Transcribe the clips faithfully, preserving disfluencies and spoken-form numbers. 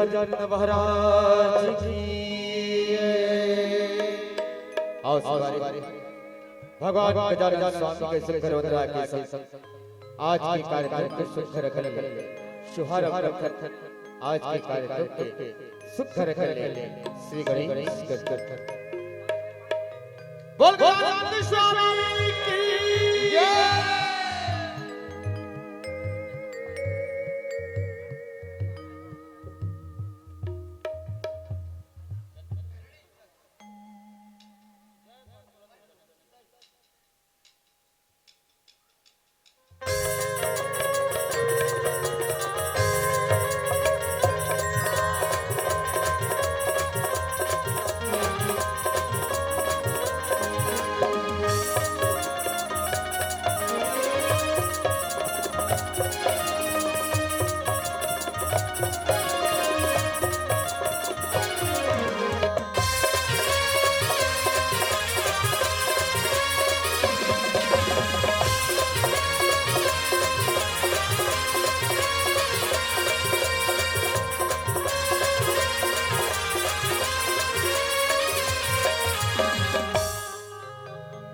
गजानन महाराज की। आओ संगवारी, भगवान गजानन स्वामी के सुघर वंदना के संग आज के कार्यक्रम के सुघर कर ले, शुभारंभ कर आज के कार्यक्रम के सुघर कर ले, श्री गणेश गजानन। बोल गजानन स्वामी की जय।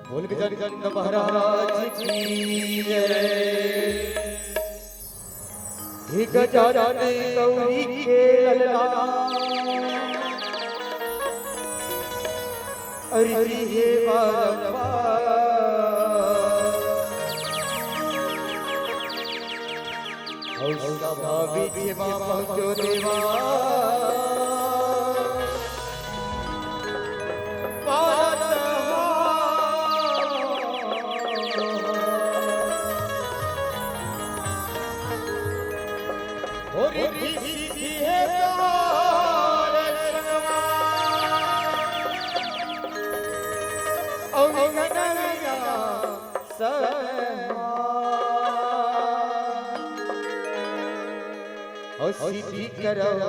बोल गजानन महाराज की जय। हे गजानन गौरी के ललना, अरजी हे बारंबार। अउ सभा बीच मा पहुँचो देवा। पारत हो। हो रिद्धि सिद्धि हे तोर संगवा। अउ विघ्न विनाश समा। अउ सिद्धि करव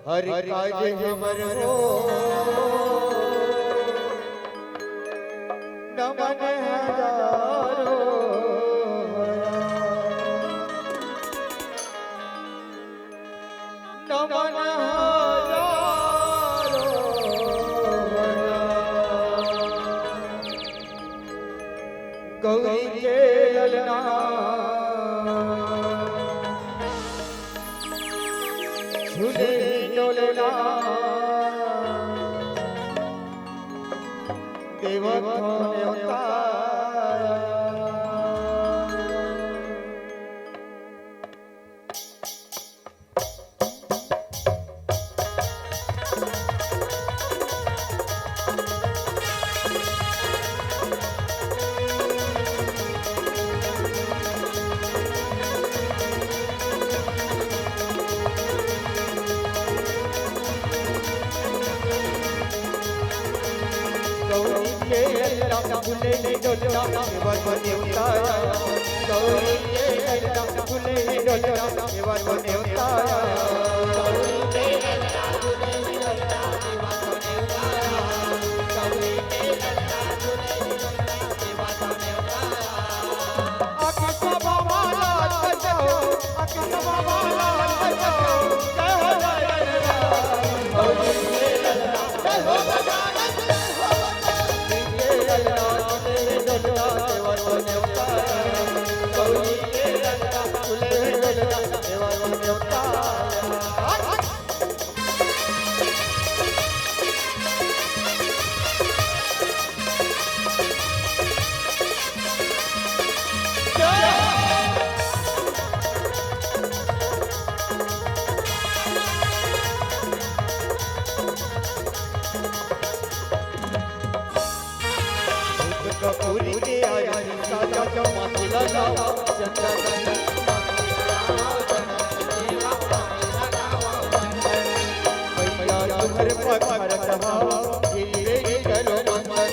हर काज हमर हो। नमन हजारो नमन हजारो। गौरी के ललना झूले डोलना देवत हो नेवता। गौरी के ललना झूले डोलना देवर बने उतारा। गौरी के ललना झूले डोलना देवर बने उतारा। कपूरी के आया साजा जमा तुला लावा, चंदा भैया तुम्हर पत्थर कहावा, गिरी गिरी करो मंगल।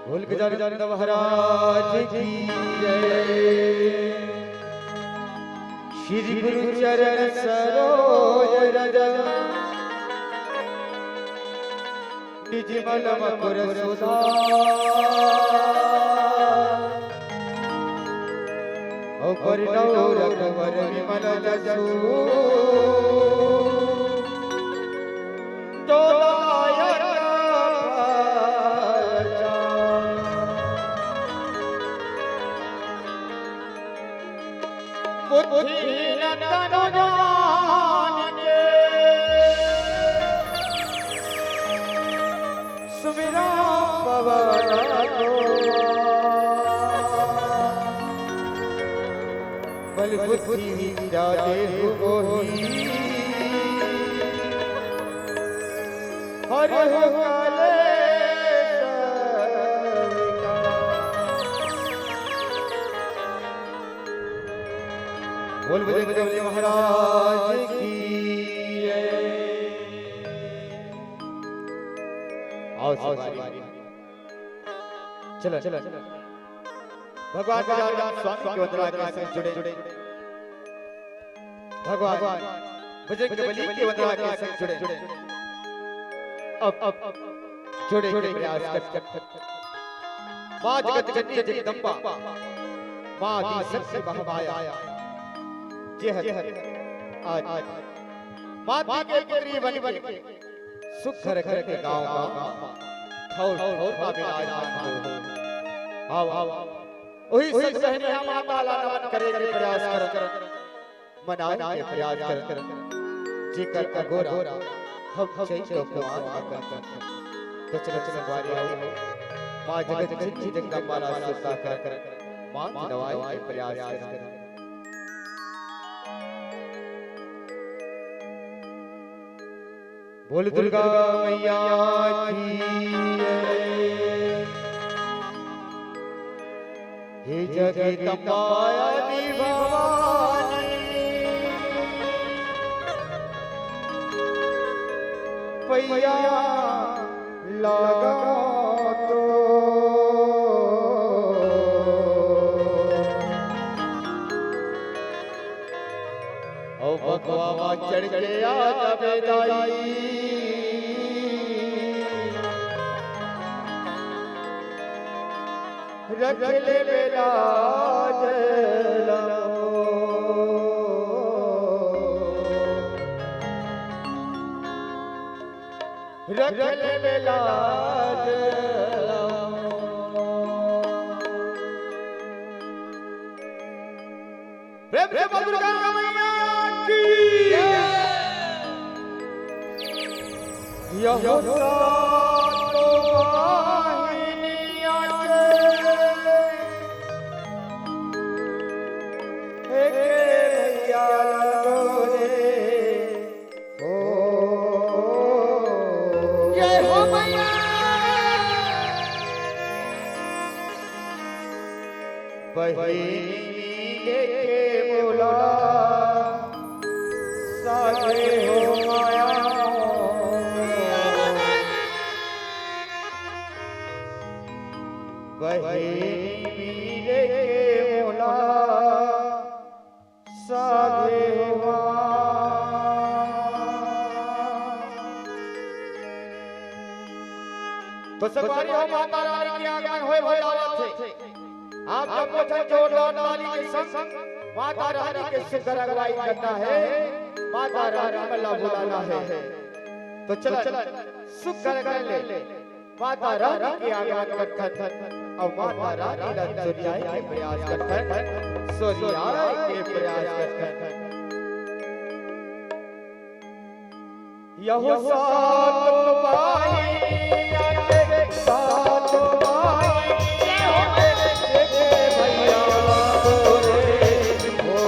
बोल गजानन महाराज की जय। श्री गुरु चरण सरोज रज निज मल मकुर सुधार। और बरनौ रघुवर विमल जसु। तो दायक फल बुद्धिहीन तनु जान के सुमिरौ पवन कुमार। बल बुद्धि विद्या देहु मोहि हरहु कलेस विकार। बोल बजरंग बली महाराज की जय। आओ सवारी। चलो, चलो। भगवान गजानन स्वामी के वंदना के संग जुड़े। भगवान बजरंग बली के वंदना के संग जुड़े। अब, अब जुड़े के प्रयास कर। माँ जगत जननी जगदम्बा, माँ आदि शक्ति महामाया, जे हर आज माटी के पुतरी बन के सुख घर घर के गाँव गाँव ठौर ठौर मा विराजमान हो। आओ, आओ, वही सत सहनिया माता ला नमन करे के प्रयास कर, मनाए के प्रयास कर, जेकर अगोरा हम चैत के कुआर मा कर। तो चलो, चलो, संगवारी हो, माँ जगत जननी जगदम्बा ला सुरता कर, माँ के नवाए के प्रयास कर। बोल दुर्गा मैया की जय। हे जगदम्बा आदि भवानी, पैया लागा तो। ओ बघवा मा चढ़ के आ जाबे दाई। रख लेबे लाज लमो। रख ले बेलाज। प्रेम से बोल दुर्गा मैया की। यह सातों वाहिनियाँ के एक भैया लगो रे। ओ, जय हो मैया। बहिनी लेके मोला सागे हो माया। बहिनी लेके मोला सागे हुआ। तो संगवारी हो, माता रानी के आगमन होए बर वाला थे। आप जम्मो झन जोरदार ताली के संग माता रानी के सुंदर अगुवाई करना है, माता रानी मन ला बुलाना है। तो चल, सुंदर कर ले। माता रानी के आगमन करथन अउ माता रानी ला चोरियाए के प्रयास करथन, चोरियाए के प्रयास करथन। यहो सात बाहिया के सात बाहिया के भैया रे हो।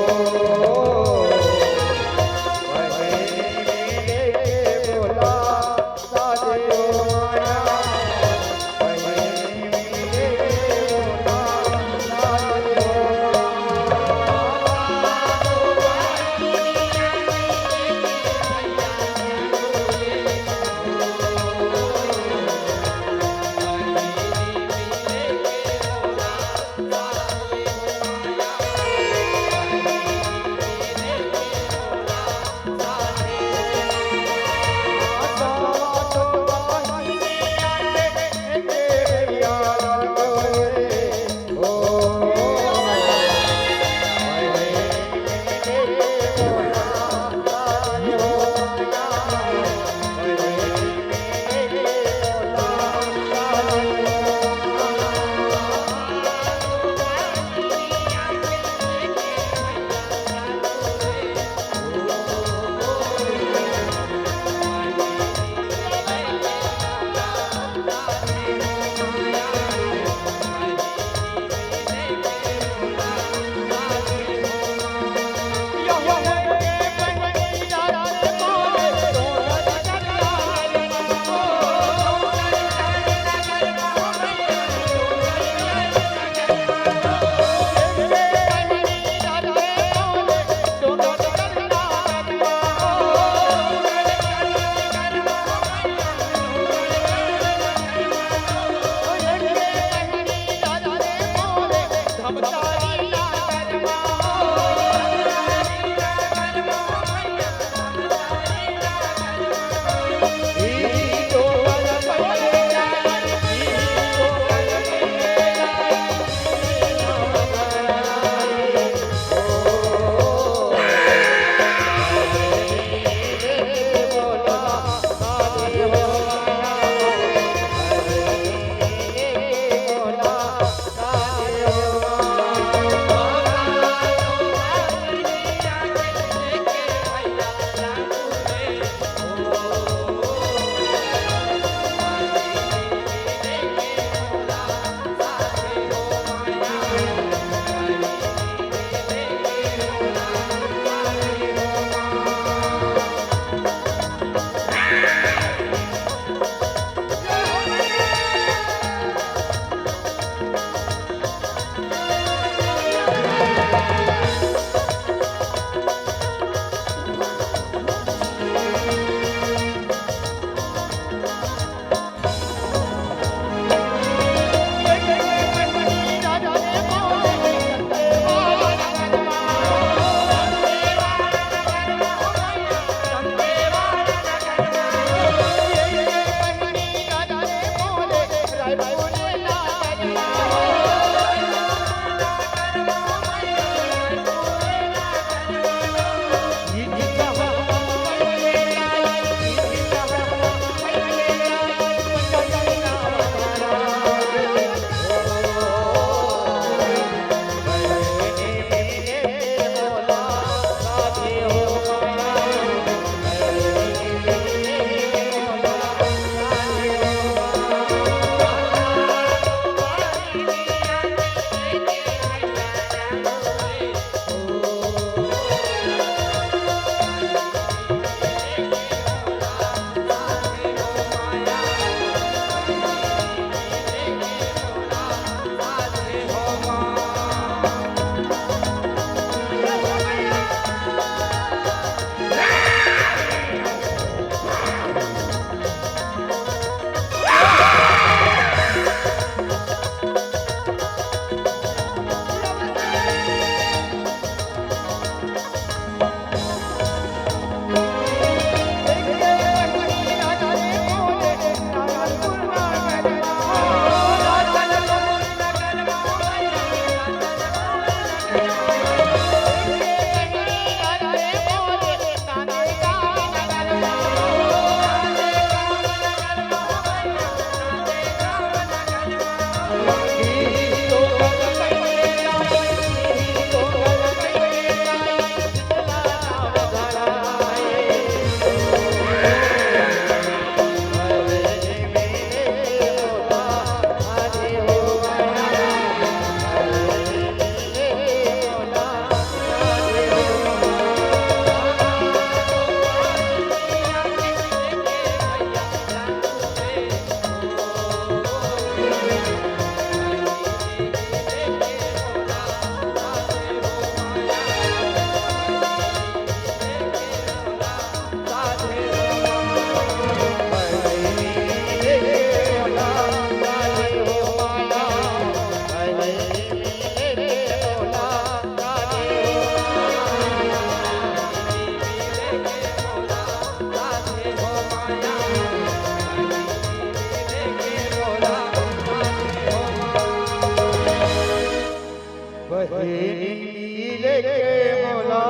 बहिनी लेके मोला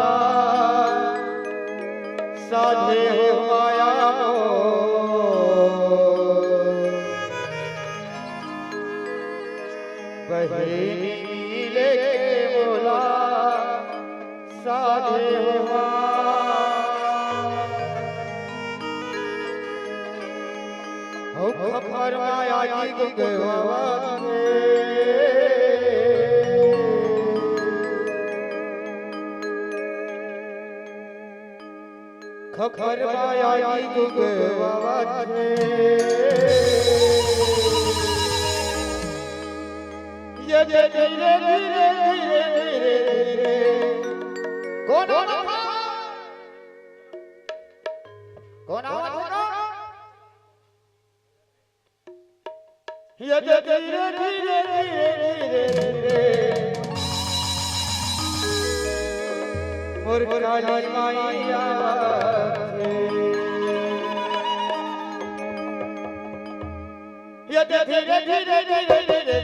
साधे हो माया मोर। बहिनी लेके मोला साधे हो माया। हो खपर माया की गुंगवा थे। खपर माया की गुंगवा थे। ये धीरे धीरे धीरे धीरे धीरे। कौन आवा था? कौन आवा था? ये धीरे धीरे धीरे धीरे धीरे। मोर काली माई आवा थे। ये धीरे धीरे धीरे धीरे धीरे।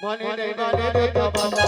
माने नहीं माने देता बाबा।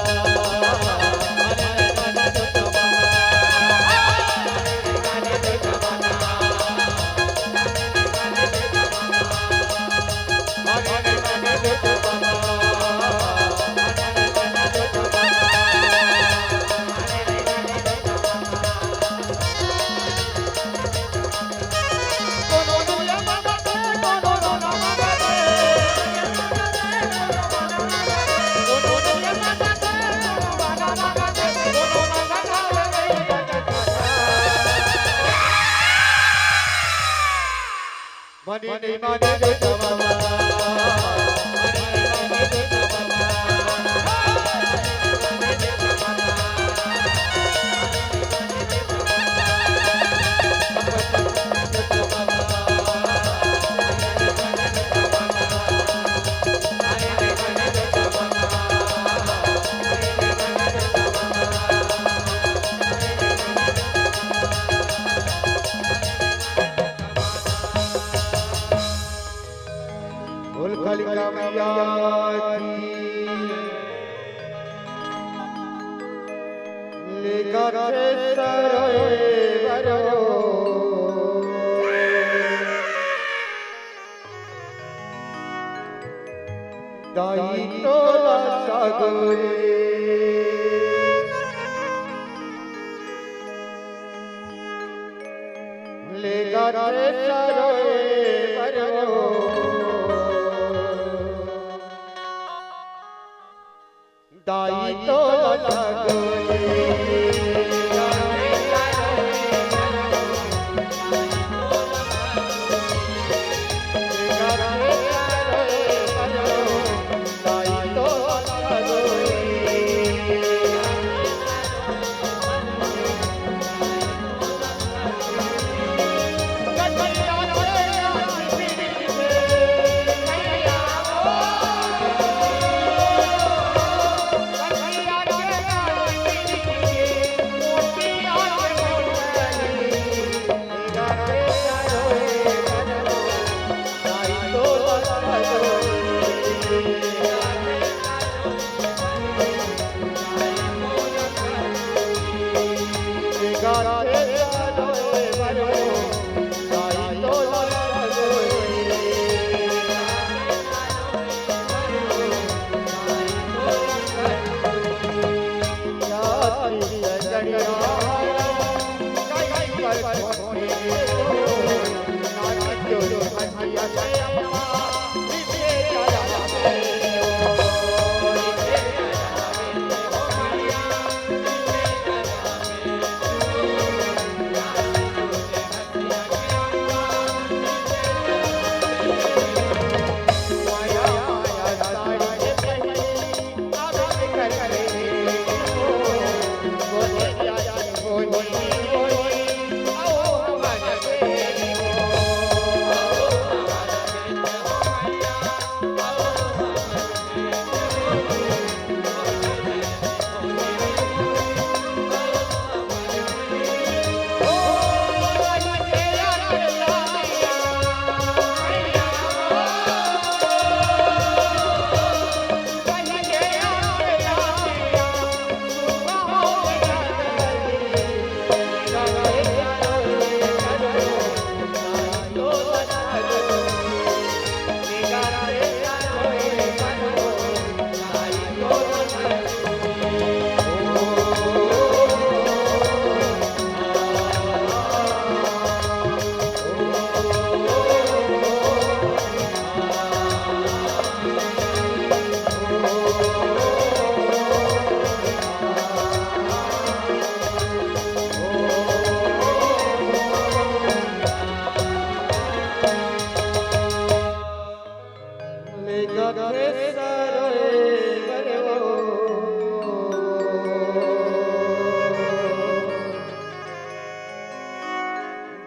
कालिका मैया की। लेगा थे सरोए बरो। दाई तोला सागोरे। लेगा थे सरोए बरो। दाई तोला सागोरे।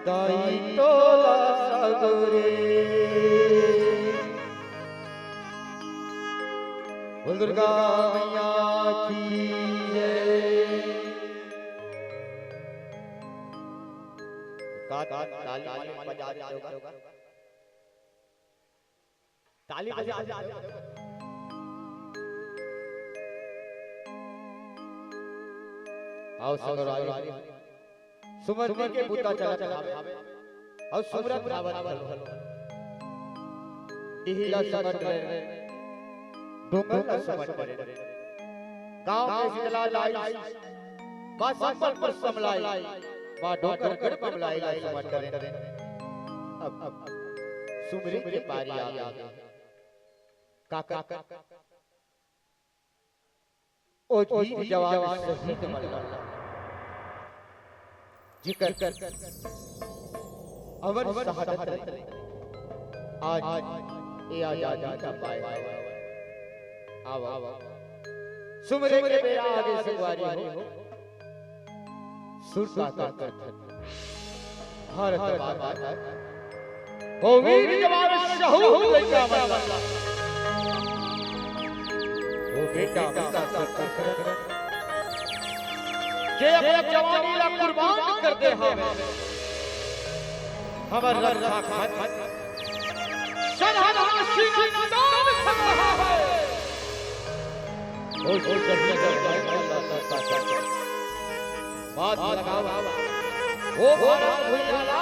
दाई तोला सागोरे। बोल दुर्गा मैया की जय। का ताली बजा दे होगा? ताली बजा दे। आओ संगवारी, सुमरती के बूता चलत हावे, अउ सुमरत हावत घलो। डीही ला सुमरत रे, डोंगर ला सुमरत रे। गांव के शीतला लाई, माँ संबलपुर समलाई, माँ डोंगरगढ़ बमलाई ला सुमरत रे। अब, अब सुमरी के पारी आ गे। काका, ओ वीर जवान शहीद मन ला, जेकर अमर शहादत ले आज ये आजादी का पाए हवय। आवा, आवा। सुमरे के बेरा आगे संगवारी हो। सुर का कर कर भारत माता, ओ वीर जवान शहीद लइका मन ला, ओ बेटा, बेटा, बेटा, जे अपन जवानी ला कुर्बान कर दे हावय, हमर रक्षा खातिर, चढ़ा सीना तान खड़ा है। ओ, ओ, जब, जब, जब, बात लगावा। ओ भारत भुइयां ला,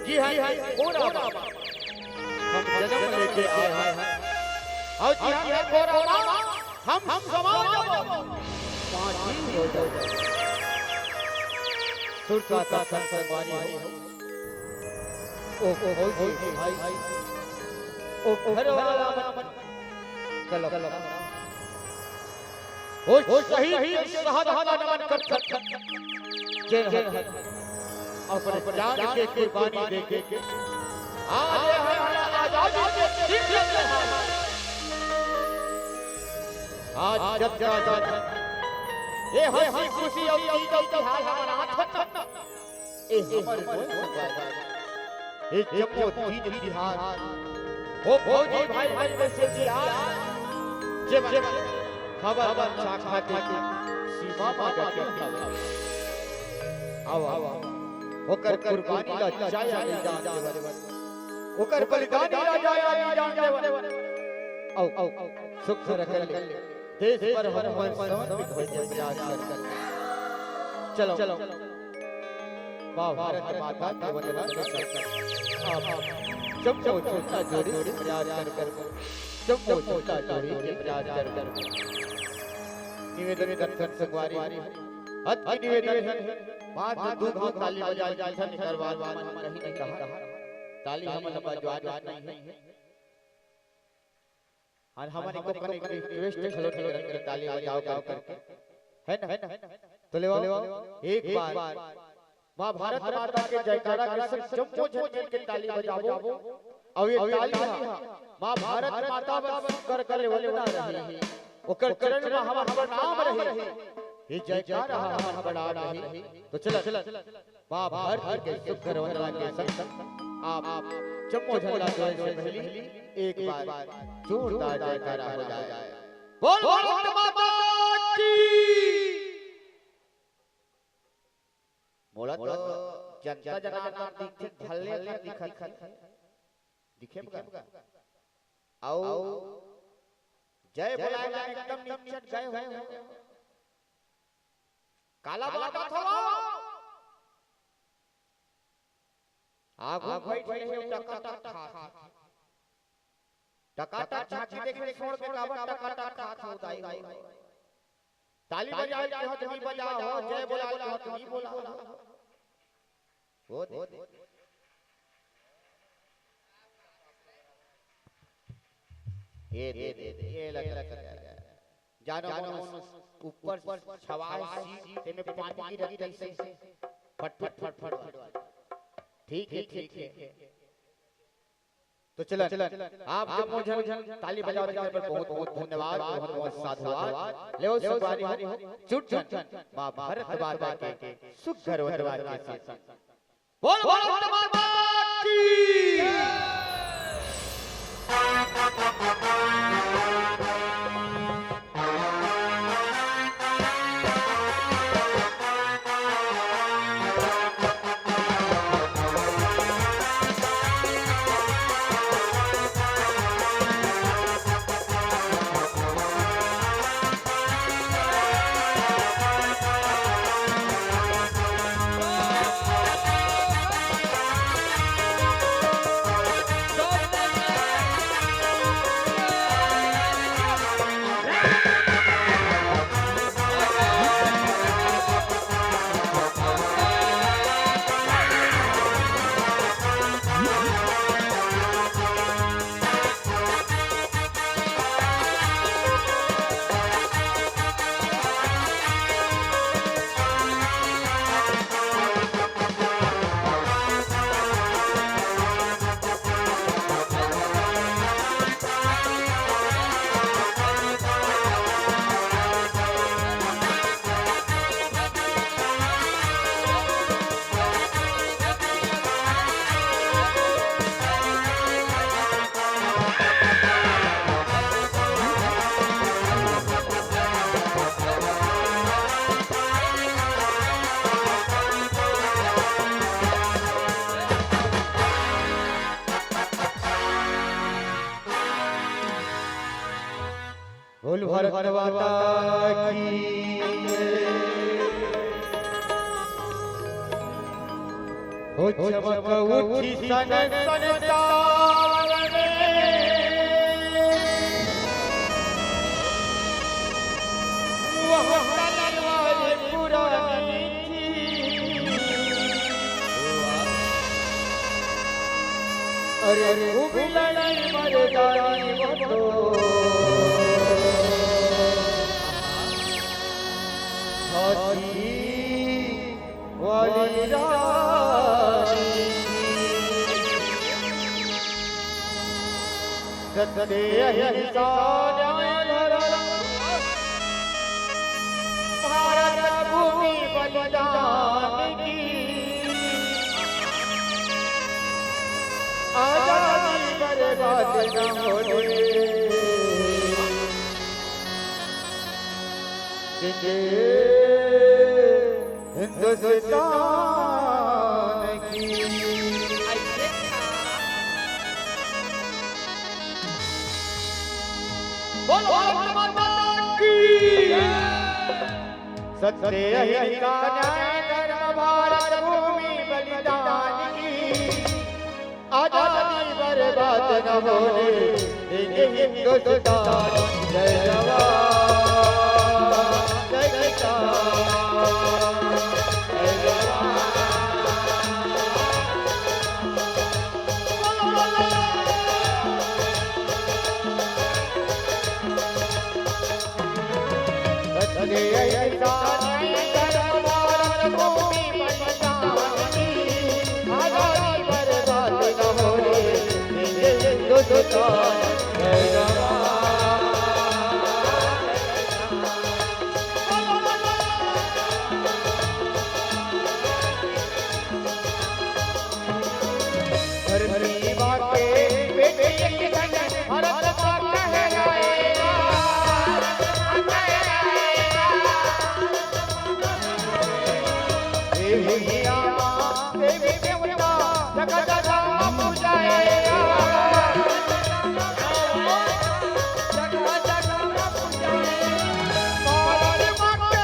जी हाँ, जी हाँ, कोरा बा। हम जन्म लेके आए हैं। और जी हाँ, कोरा बा, हम, हम समाज पाँच ही हो जाए। सुरता का संग संगवारी हो। ओ, ओ, ओ, ओ, भाई। ओ, ओ, घर वाला मन। चलो, चलो। ओ, ओ, शहीद शहादत ला नमन कर, कर, कर। जे हर अपने जान के कुर्बानी दे के आज ये हमारा आजादी के दिन लगे हैं। आज जब का जब ये हंसी खुशी और ईद और त्योहार हमारा हाथ में ए हमर मोर संगवारी, ए जम्मो तीज तिहार, ओ भौजी भाई भाई में से तिहार, जेमा, जेमा, हवा मन चाखा के सीमा मा डटे हवे। आवा, आवा, ओकर कुर्बानी ला जाया नहीं जान देवत, ओकर बलिदानी ला जाया नहीं जान देवत। आओ, आओ, सुख रख ले। देश पर हम मन समर्पित होय के प्रयास कर। चलो, चलो। माँ भारत माता के वंदना के साथ आप जम्मो झंडा जोड़े के प्रयास कर, कर। जम्मो झंडा जोड़े के प्रयास कर, कर। निवेदन करथन संगवारी, अति निवेदन है। बाद में दू घाव ताली बजा, बजा, बजा, निकरवा, मन कहीं नहीं कहा। ताली हम लंबा जवाब नहीं है। और हमन एको कन एक request घलो करन के ताली बजाओ करके, है ना? तो लेवाओ, एक बार माँ भारत माता के जयकारा के संग जम्मो झन मिल के ताली बजाबो। अउ ये ताली हा माँ भारत माता बर कर कर लेवल ना रही, ओकर चरण में हमर प्रणाम रही, ये जयकारा हा हमर प्रणाम रही। तो चला, चला, चला। माँ भारती के सुघर वंदना के संग आप जम्मो झन ला जोड़े से पहली एक बार जोरदार जयकारा हो जाए। बोल भारत माता की। मोला तो जनता जनार्दन दिखथे, भले दिखत हे। दिखे बगा? अउ जय बोलाए ला एकदम निच्चट गए हो। काला बात हवा। आगू बैठ रहे हो, टकाटक खात। टकाटक झांकी देखे छोड़ के काबर टकाटक खात हो दाई हो। ताली बजाए के हो तो नहीं बजाओ, जय बोलाए के हो तो नहीं बोलाओ। वो दे। ये दे, दे, दे, ये लग, लग, लग, लग। जानो मन ऊपर छवाए सी, तेमे पानी गिरत तइसे। फट, फट, फट, फट, फट। ठीक है, ठीक है। तो चलन, आप जम्मो झन ताली बजावत के लिए बहुत, बहुत धन्यवाद, बहुत, बहुत साधुवाद। लेव संगवारी हो, चुट झन, माँ भारत माता के सुघर वंदना के साथ। बोल भारत माता की। भारत माता की। हो चमक उठी सन संसार में, वह तलवार पुरानी थी। अरे खूब लड़ी मर्दानी वो तो। हाथी वाली रानी। सत्य अहिंसा न्याय धर्म, भारत भूमि बलिदान की। आजादी बर्बाद न होने देंगे हिंदुस्तान की। बोलो भारत माता की। सत्य अहिंसा न्याय धर्म भारत भूमि बलिदान की। आजादी बर्बाद न होने देंगे हिंदुस्तान। जय जवान, जय किसान, जय जवान। धरती माँ के बेटे एक जन भारत माँ कहलाएगा। देवी माँ, देवी देवता, जगत राम पूजाएगा। जगत राम पूजाएगा। भारत माँ के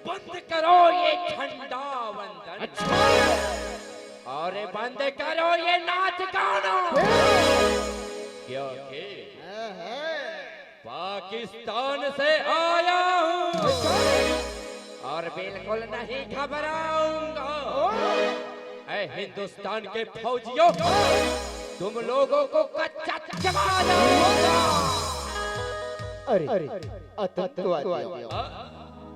बंद करो ये झंडा वंदन। अच्छा। और बंद करो ये नाच गाना। क्योंकि पाकिस्तान से आया हूँ और बिल्कुल नहीं घबराऊंगा। ऐ हिंदुस्तान के फौजियों, तुम लोगों को कच्चा चबा जाऊंगा। अरे, आतंकवादियों,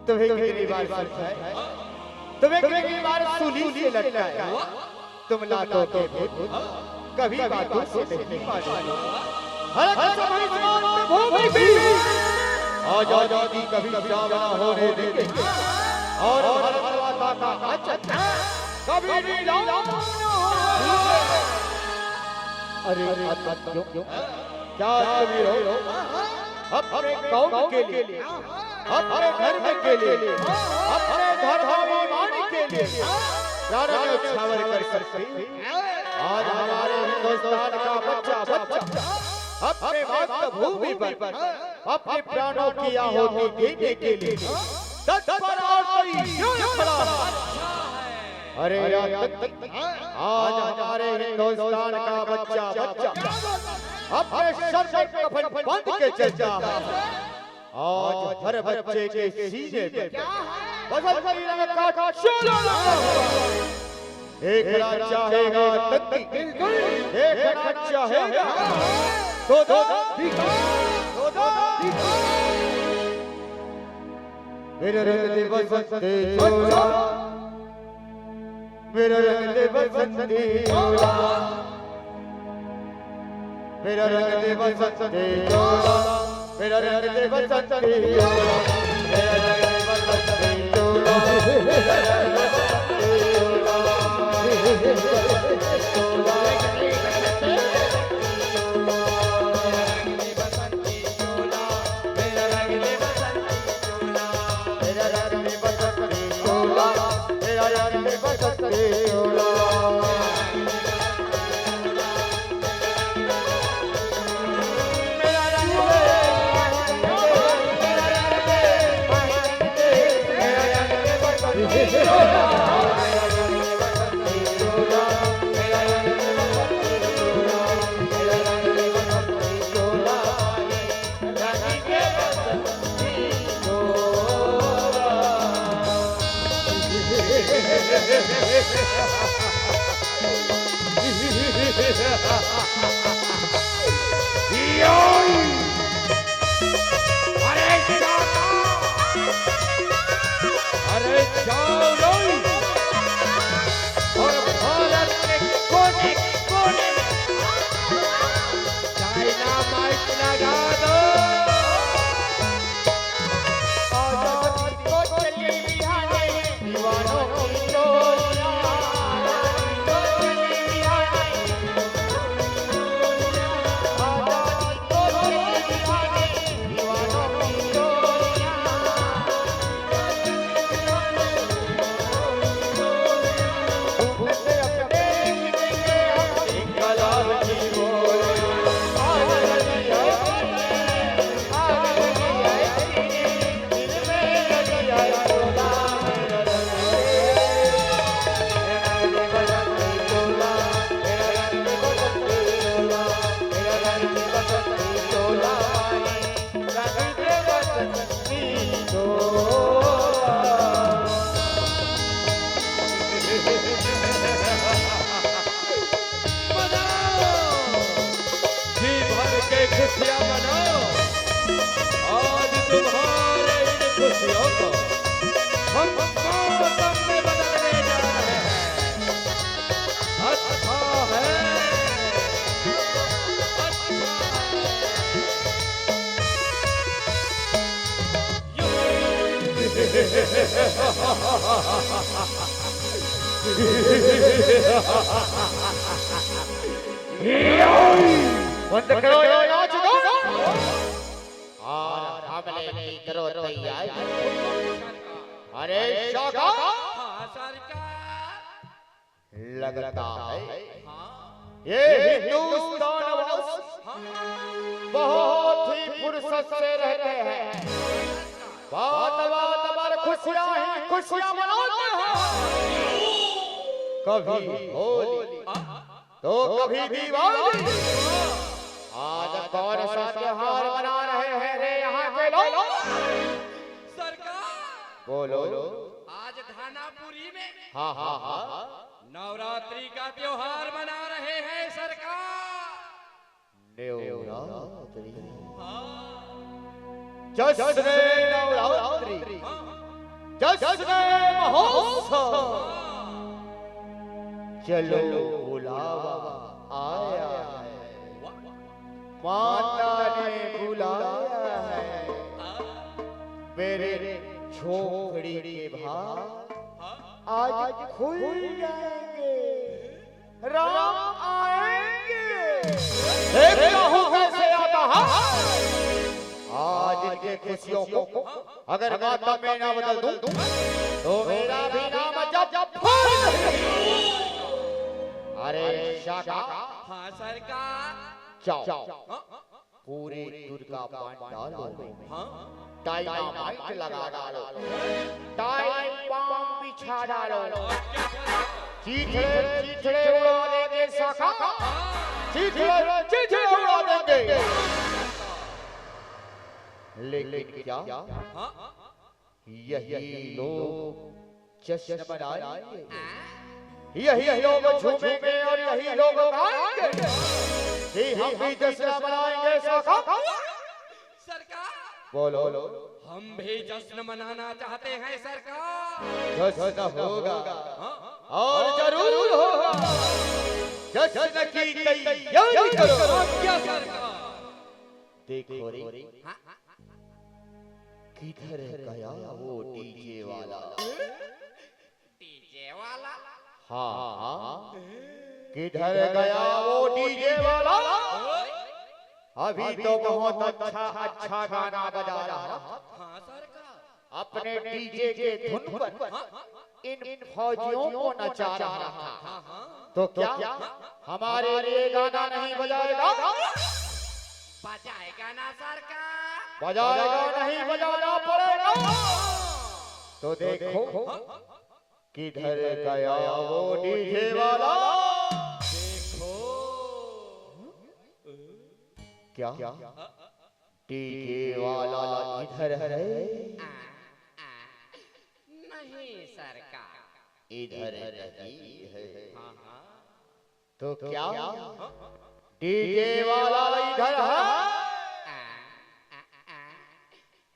तुम्हें कितनी बार समझाया, तुम्हें कितनी बार सूली से लटकाया, तुम लातों के भूत, कभी बातों से नहीं मानोगे। हर कसम इस मातृभूमि की आजादी कभी सामना होने देंगे और भारत माता का वचन कभी नहीं लाऊंगा। अरे, अरे, क्यों, क्यों? क्या तुम ही रहो अपने कौम के लिए, अपने धर्म के लिए, अपने धर्माभिमान के लिए प्राण न्यौछावर कर सकते? आज हमारे हिंदुस्तान का बच्चा, बच्चा अपने मातृभूमि पर अपने प्राणों की आहुति देने के लिए तत्पर और तैयार खड़ा है। अरे यार, आज हमारे हिंदुस्तान का बच्चा, बच्चा अपने सर पर कफन बांध के चलता है। आज हर बच्चे के सीने पर बसंती रंग का चोला। देखना चाहेगा आतंकी, देखना चाहेगा तो दो, तो दो। मेरा रंग दे बसंती चोला, मेरा रंग दे बसंती चोला, मेरा रंग दे बसंती चोला, मेरा रंग दे बसंती चोला, मेरा रंग दे बसंती चोला, मेरा रंग दे बसंती चोला। अरे जाओ, अरे जाओ रे, और भारत के कोने कोने में डायनामाइट लगा दो। आजादी को चली बिहाने दीवानों की टोलियां। आजादी को चली बिहाने दीवानों की टोलियां। मनाओ, जी भर के खुशियां मनाओ। आज तुम्हारे इन खुशियों को हम मौसम में बदलने जा रहे हैं। बंद करो ये नाच को। और हमले की करो तैयारी। अरे शाखा, हाँ सरकार। लगता है हाँ। ये हिंदुस्तान वासी हाँ। बहुत ही फुर्सत से रहते हैं। बात बात पर खुशियां ही खुशियां मनाते हैं। कभी होली तो कभी दिवाली। आज कौन सा त्योहार मना रहे हैं रे यहाँ के लोग? सरकार, बोलो। आज धानापुरी में हाँ हाँ हाँ। नवरात्रि का त्योहार मना रहे हैं सरकार। नवरात्रि। हाँ। जश्न नवरात्रि। हाँ। जश्न महोत्सव। हाँ। चलो बुलावा आया है। वाह। माता ने बुलाया है। हाँ। मेरे झोपड़ी के भाग हाँ। आज खुल जाएंगे। राम आएंगे। देखता हूँ कैसे आता है। आज इनके खुशियों को अगर मातम में ना बदल दूं, तो मेरा भी नाम जब जब अरे शाखा, हाँ सरकार। जाओ, हाँ। पूरे दुर्गा पंडालों में हाँ। डायनामाइट लगा डालो, टाइम बम बिछा डालो। चीथड़े चीथड़े उड़ा देंगे शाखा, चीथड़े चीथड़े उड़ा देंगे। लेकिन क्या हाँ। यही लोग जश्न मनाएंगे, यही लोग झूमेंगे और यही लोग गाएंगे कि हम भी जश्न मनाएंगे शाखा। सरकार, बोलो। हम भी जश्न मनाना चाहते हैं सरकार। जश्न होगा हाँ। और जरूर होगा। जश्न की तैयारी करो। क्या सरकार? देखो रे, हाँ। किधर गया वो डीजे वाला? डीजे वाला? हाँ हाँ। किधर गया वो डीजे वाला? अभी तो बहुत अच्छा अच्छा गाना बजा रहा था। हाँ सरकार। अपने डीजे के धुन पर इन फौजियों को नचा रहा था। हाँ हाँ। तो क्या हमारे लिए गाना नहीं बजाएगा? बजाएगा ना सरकार। बजाएगा नहीं, बजाना पड़ेगा। तो देखो किधर गया वो डीजे वाला। देखो क्या डीजे वाला इधर है? नहीं सरकार। इधर नहीं है। हाँ हाँ। तो क्या डीजे वाला इधर है?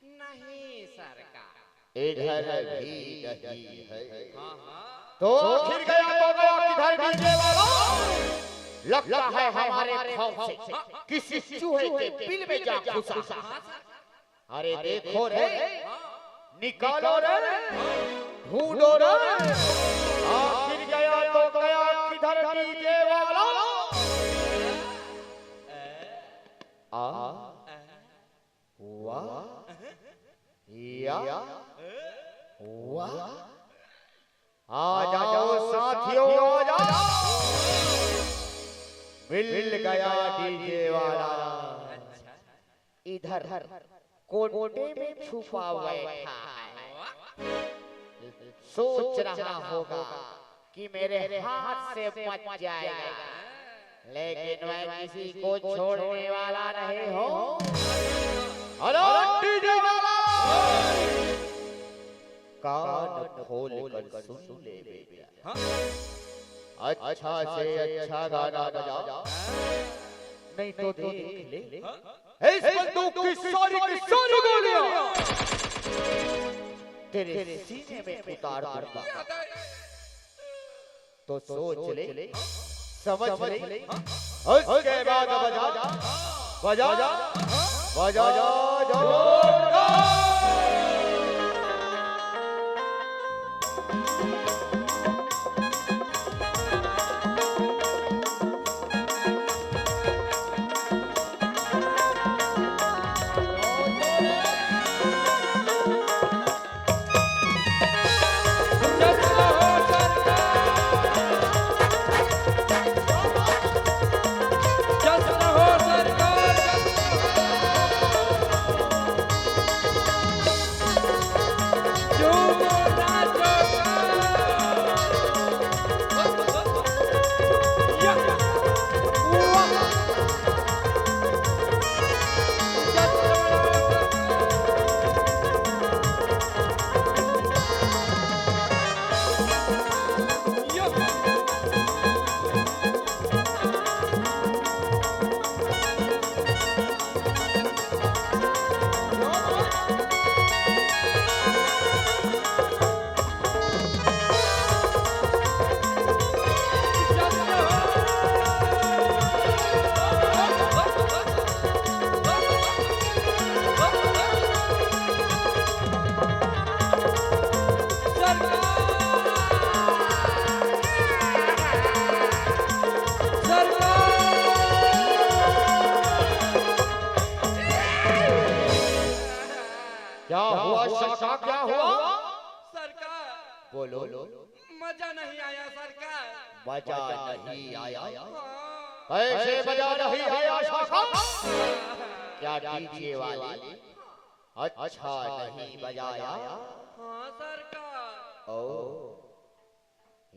नहीं सरकार। इधर भी नहीं है। हाँ हाँ। तो आखिर गया तो गया किधर डीजे वाला? लगता है हमारे खौफ से किसी चूहे के बिल में जा घुसा। अरे देखो रे, निकालो रे, ढूंढो रे। आखिर गया तो गया किधर डीजे वाला? आ, वाह, या, वाह। आ जाओ साथियों, आ जाओ। मिल गया डीजे वाला। इधर कोने में छुपा बैठा है, सोच रहा होगा कि मेरे हाथ से बच जाएगा, लेकिन मैं किसी को छोड़ने वाला नहीं हूँ। हेलो डीजे वाला, कान खोल कर सुन ले बेटा। हाँ। अच्छा से अच्छा गाना बजा, नहीं तो देख ले, इस बंदूक की सारी की सारी गोलियां तेरे सीने में उतार दूंगा। तो सोच ले, समझ ले, उसके बाद बजा, बजा, बजा, जोरदार। बोलो। मजा नहीं आया सरकार। मजा नहीं आया? हाँ। कैसे मजा नहीं आया सरकार? क्या डीजे वाले अच्छा नहीं बजाया? हाँ सरकार। ओ,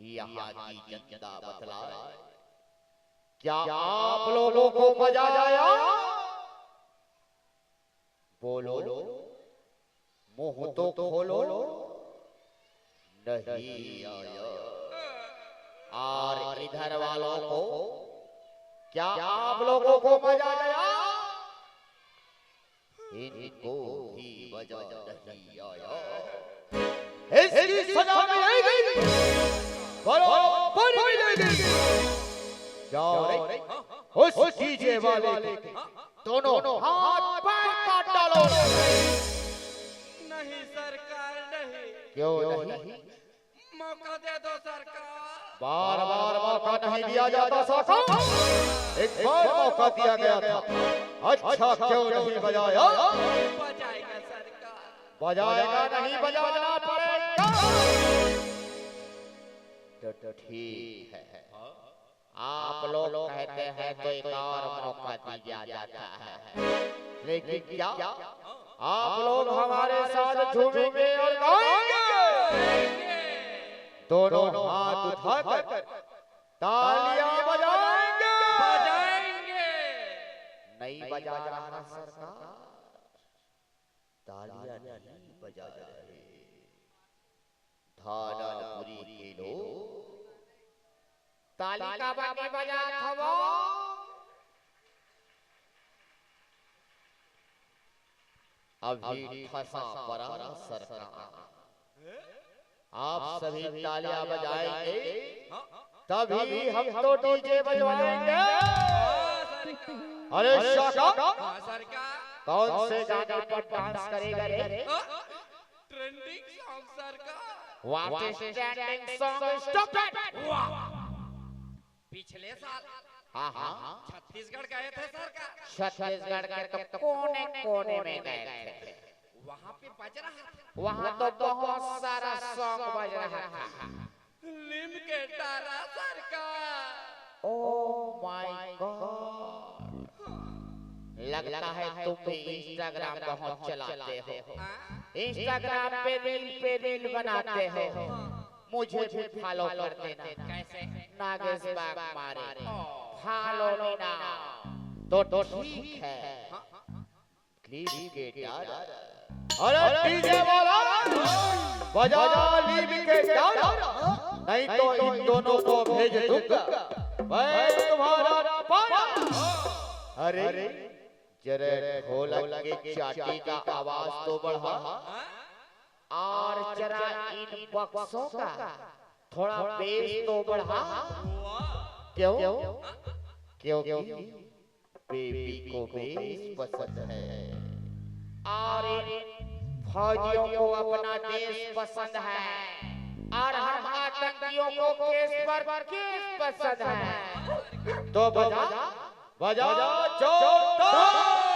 यहाँ की जनता बतलाए, क्या आप लोगों को मजा आया? बोलो, मुंह तो खोलो। नहीं आया। और इधर वालों को, क्या आप लोगों को मजा आया? इनको भी मजा नहीं आया। इसकी सजा मिलेगी, बराबर मिलेगी। जाओ रे, उस डीजे वाले के दोनों हाथ पैर काट डालो। नहीं सरकार, नहीं। क्यों नहीं? मौका दे दो सरकार। बार बार मौका नहीं दिया जाता सरकार, एक बार मौका दिया गया था। अच्छा, क्यों नहीं बजाया? बजाएगा सरकार। बजाएगा नहीं, बजाना पड़ेगा। तो ठीक है, आप लोग कहते हैं तो एक और मौका दिया जाता है, लेकिन क्या आप लोग हमारे साथ झूमेंगे और गाएंगे? दोनों हाथ उठाकर तालियां बजाएंगे। बजाएंगे। नहीं बजा रहा सरकार, तालियां नहीं बजा रहे। धानापुरी के लोग ताली काबर नहीं बजात हवो? अभी ठसा परा सरकार। आप सभी तालियां बजाएंगे, तभी हम तो डीजे बजवाएंगे। अरे शाका, कौन से गाने पर डांस करेगा रे? ट्रेंडिंग सॉन्ग सरकार। What is trending song? Stop it! वाह! पिछले साल हाँ, हाँ। छत्तीसगढ़ गए थे सरकार। छत्तीसगढ़ के तो कोने कोने में गए थे। वहाँ पे बज रहा था। वहाँ तो बहुत सारा सॉन्ग बज रहा था। लिम के डारा सरकार। Oh my God! लगता है तुम भी Instagram बहुत चलाते हो। हाँ? Instagram पे रील पे रील बनाते हो। मुझे भी फॉलो कर देना। कैसे? नागेश बाग मारे। Follow me now. तो ठीक है। हाँ। लिम के डारा। अरे डीजे वाला, बजा लिम के डारा, नहीं तो इन दोनों को भेज दूंगा मैं तुम्हारा पारा। अरे जरा ढोलक के चाटी का आवाज तो बढ़ा, और जरा इन बक्सों का थोड़ा बेस तो बढ़ा। क्यों? क्योंकि बेबी को बेस पसंद है और इन फौजियों को अपना देश पसंद है और हम आतंकियों को केस पर केस पसंद है। तो बजा, बजा जोरदार।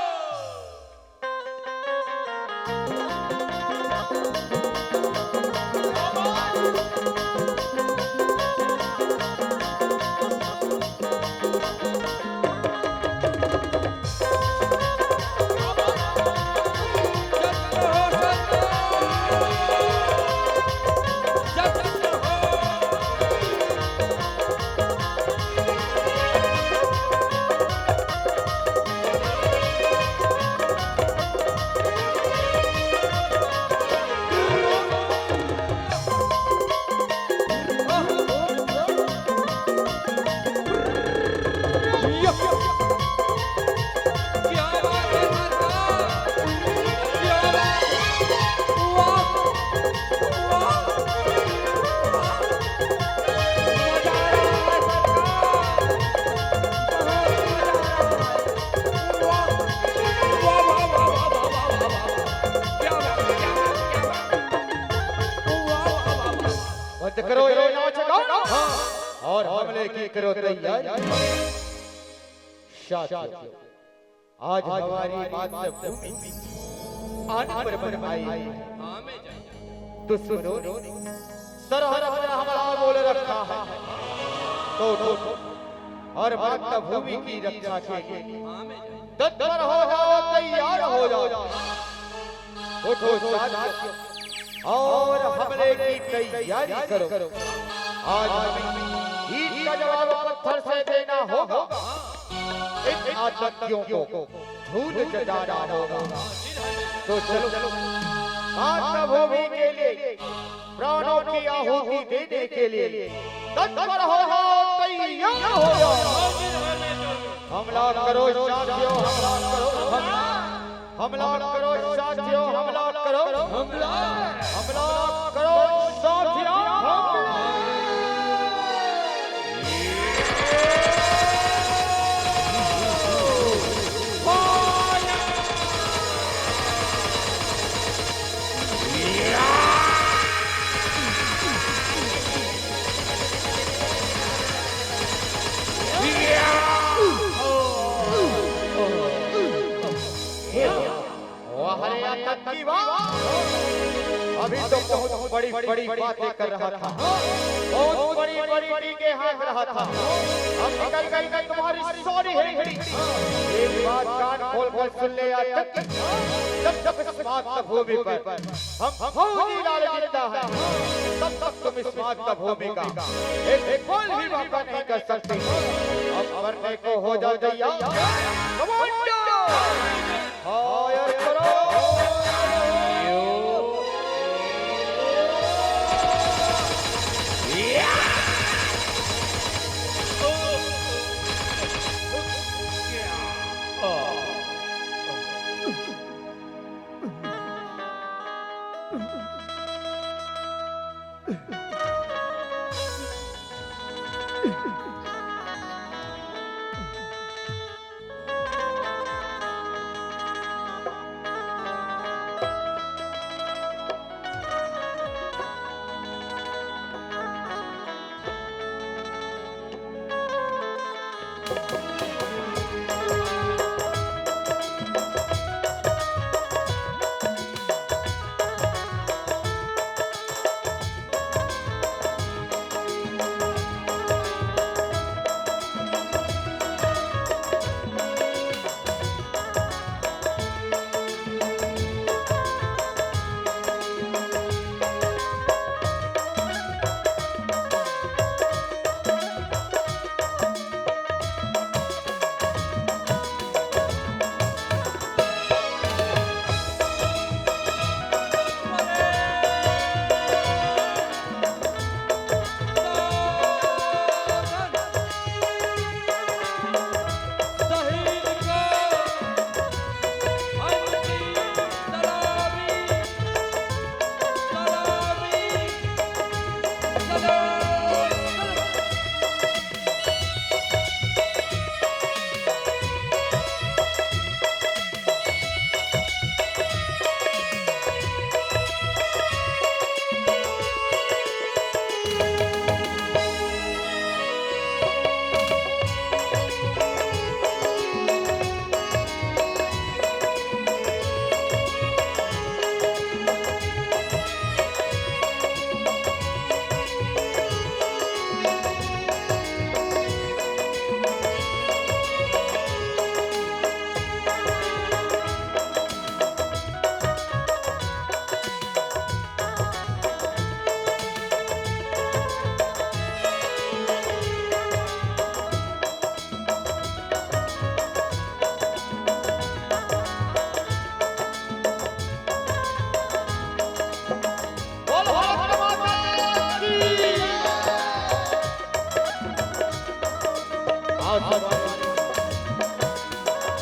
बंद करो ये नाच गाना और हमले की करो तैयारी। साथियों, आज हमारी मातृभूमि आन पर बन आई है। दुश्मनों ने सरहद पर हमला बोल रखा है, तो उठो और मातृभूमि की रक्षा के लिए तत्पर हो जाओ, तैयार हो जाओ। उठो साथियों, और हमले की तैयारी करो। आज हमें ईंट का जवाब पत्थर से देना होगा। इन आतंकियों को धूल चटाना होगा। तो चलो, मातृभूमि के लिए प्राणों की आहुति देने के लिए तत्पर हो जाओ, तैयार हो जाओ। हमला करो साथियों, हमला करो, हमला करो साथियों, हमला करो, हमला, हमला करो साथियों, हमला। वाह रे आतंकी वाह! अभी तो बहुत बड़ी बड़ी बातें कर रहा था, बहुत बड़ी बड़ी टीके हाँक रहा था। अब निकल गई ना तुम्हारी सारी हेकड़ी। एक बात कान खोल कर सुन ले आतंकी, जब तक इस मातृभूमि पर हम फौजी लाल जिंदा है, तब तक तुम इस मातृभूमि का एक, एक पल भी वापा नहीं कर सकते। अब मरने को हो जाओ तैयार। कमांडो! फायर करो।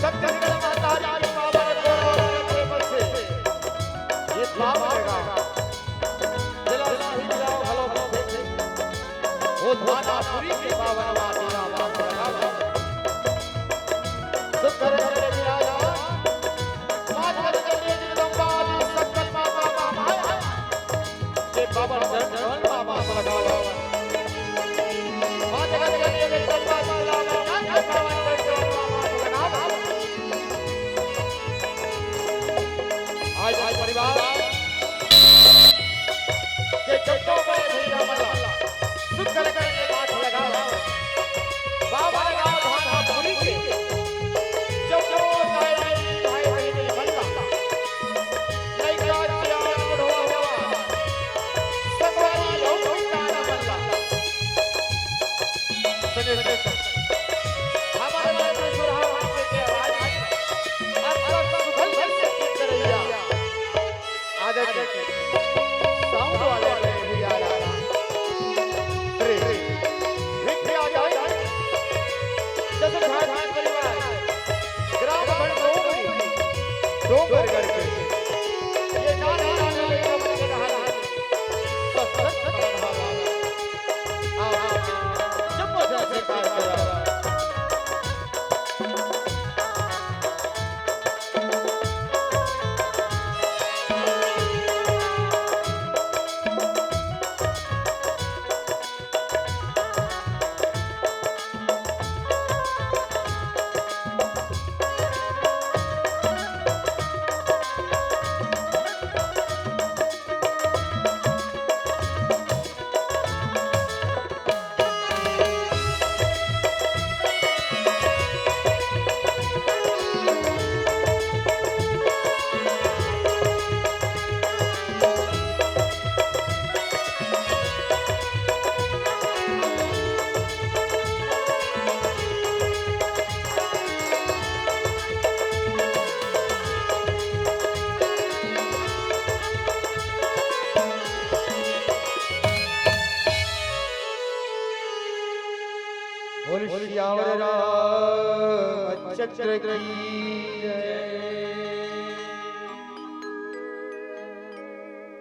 छत्तीसगढ़ महतारी के पावन गोरवा के प्रेम से ये पावन जगह जिला साहिब राव घलो बसे। वो थानापुरी के पावन माटी ला पावन लगावा। सुंदर करे विराजमान, माँ जगदम्बा आदि शक्ति माता महामाया के पावन चरण कमल मा माथ लगावा। माँ जगदम्बा आदि शक्ति माता महामाया के पावन चरण कमल मा माथ लगावा। आज, आज परिवार के चौदह बड़े भैया बोल सियावर रामचंद्र की जय।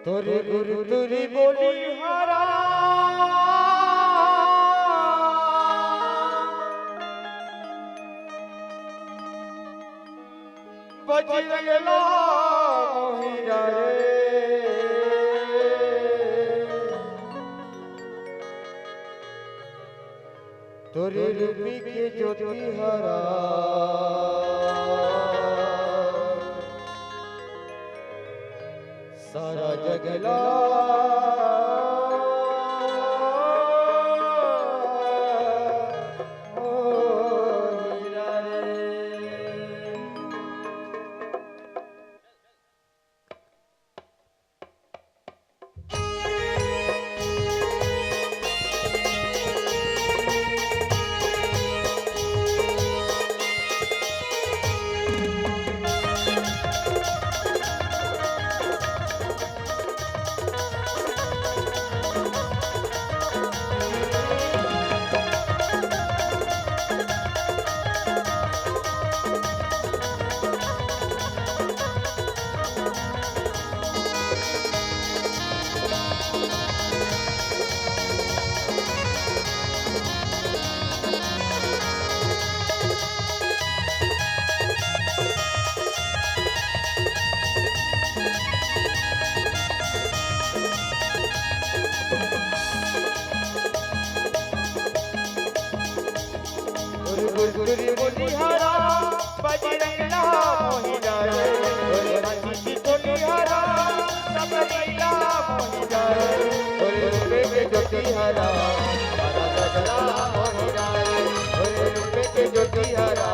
तोरे गुरु तुरी बोली हरा। बजरंग ला मोहिरा रे। तोरे रूपी के ज्योति हरा। सारा जग ला मोहिरा रे। गुरु गुरु गुरु बोली हरा, बजरंग ला मोहिरा रे। गुरु हाथी की टोली हरा, सबरी ला मोहिरा रे। गुरु रूपे के ज्योति हरा, हरा गजला मोहिरा रे। गुरु रूपे के ज्योति हरा,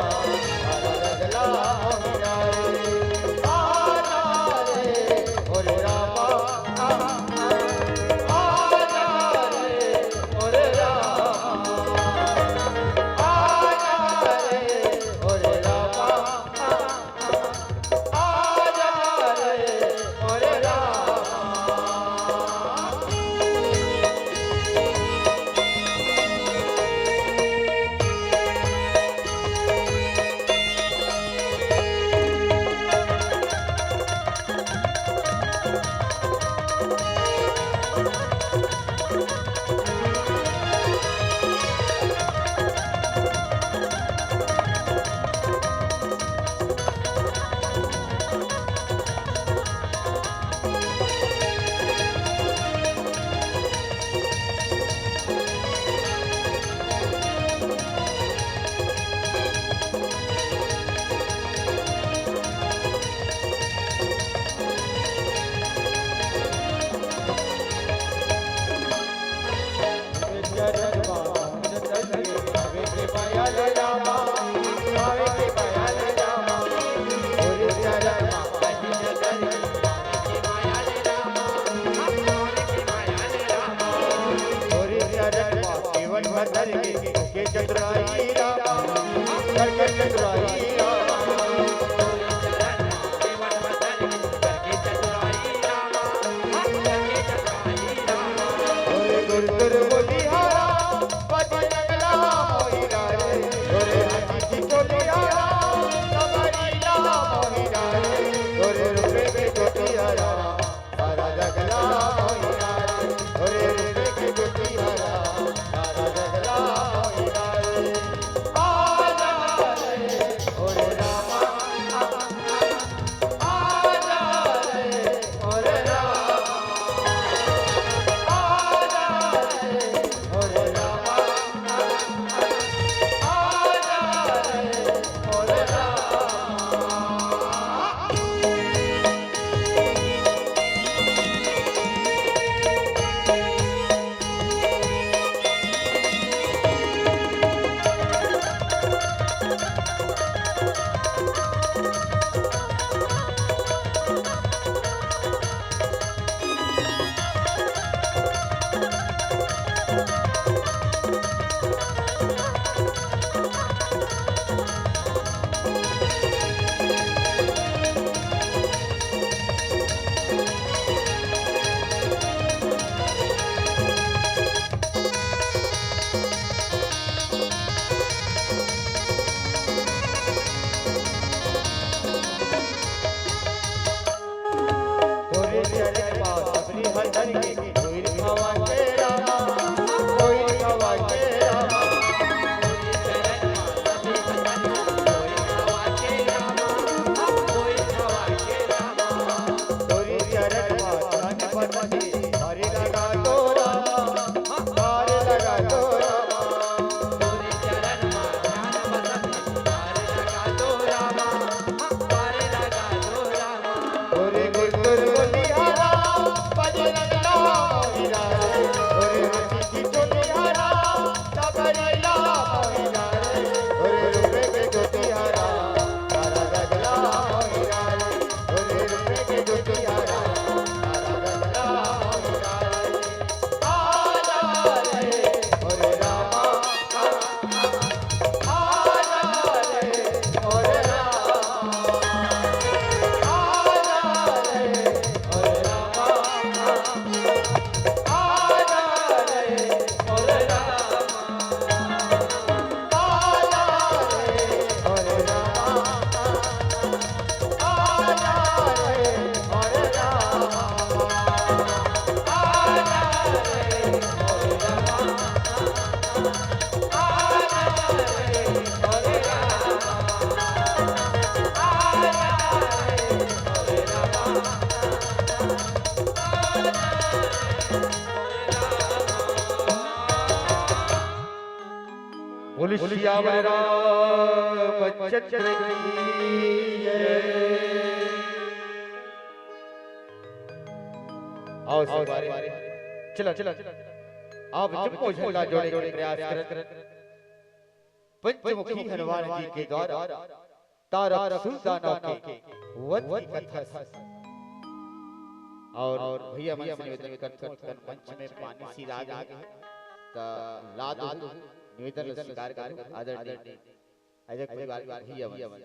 हरा गजला मोहिरा रे। आ जा रे, गुरु रामा, आ बोल सियावर रामचंद्र की जय। आओ संगवारी, चला, चला, आप जम्मो झन ला जोड़े के प्रयास करत पंचमुखी हनुमान जी के द्वारा तारक सुर दानव के वध की कथा। और भैया मन से निवेदन करथन, मंच में पानी सिरा गे हे, त ला दो, निवेदन ला स्वीकार करो, आदरणीय अजय परिवार के भैया मन।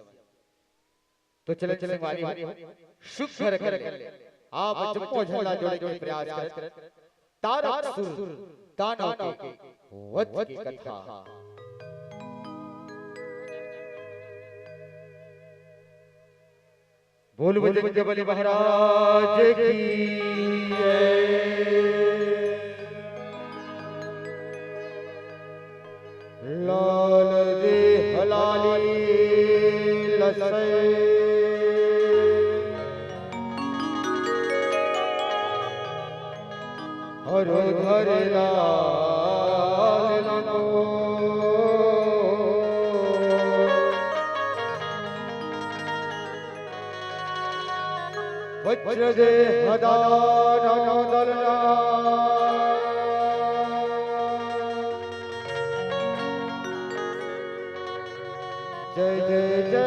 तो चले, चले संगवारी हो, सुख घर कर ले। आप जम्मो झन ला जोड़े के प्रयास करत तारक सुर दानव के वध की कथा। बोल बजरंग बली महाराज की जय। लाल देह लाली लसै। हरो धर लाल लो। वज्र देह दानव दलना। जय जय जय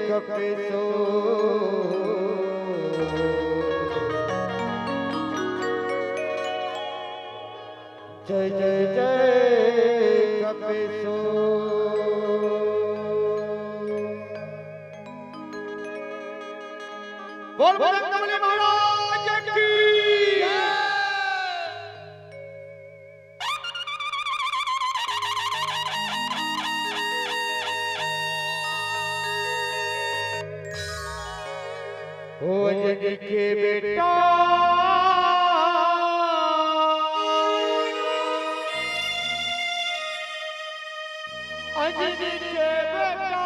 कपेसो। जय जय जय कपेसो। बोल बजरंग बली महाराज की। ओ अंजनी के बेटा, अंजनी के बेटा,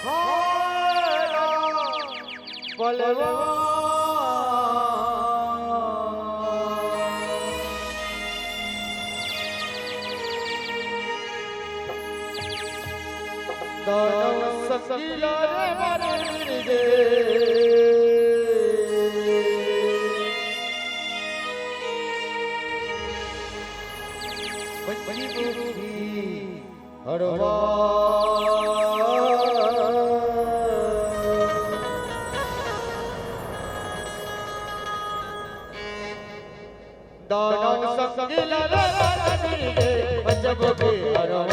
हाय राम। बलवा। दानव संगीला रे मारे रे। पंचमुखी हरवा। दानव संगीला रे पंचमुखी हरवा।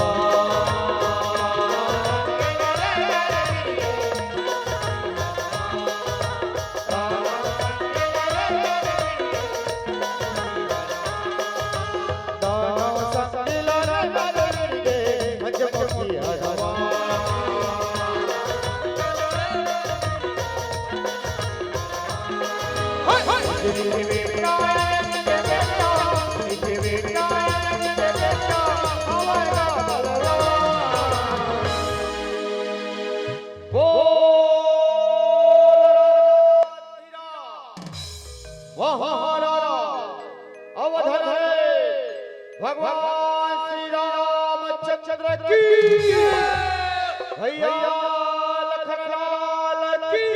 वाह, वाह, वाह, वाह। अवध है भगवान श्री रामचंद्र की, भैया लखनलाल की,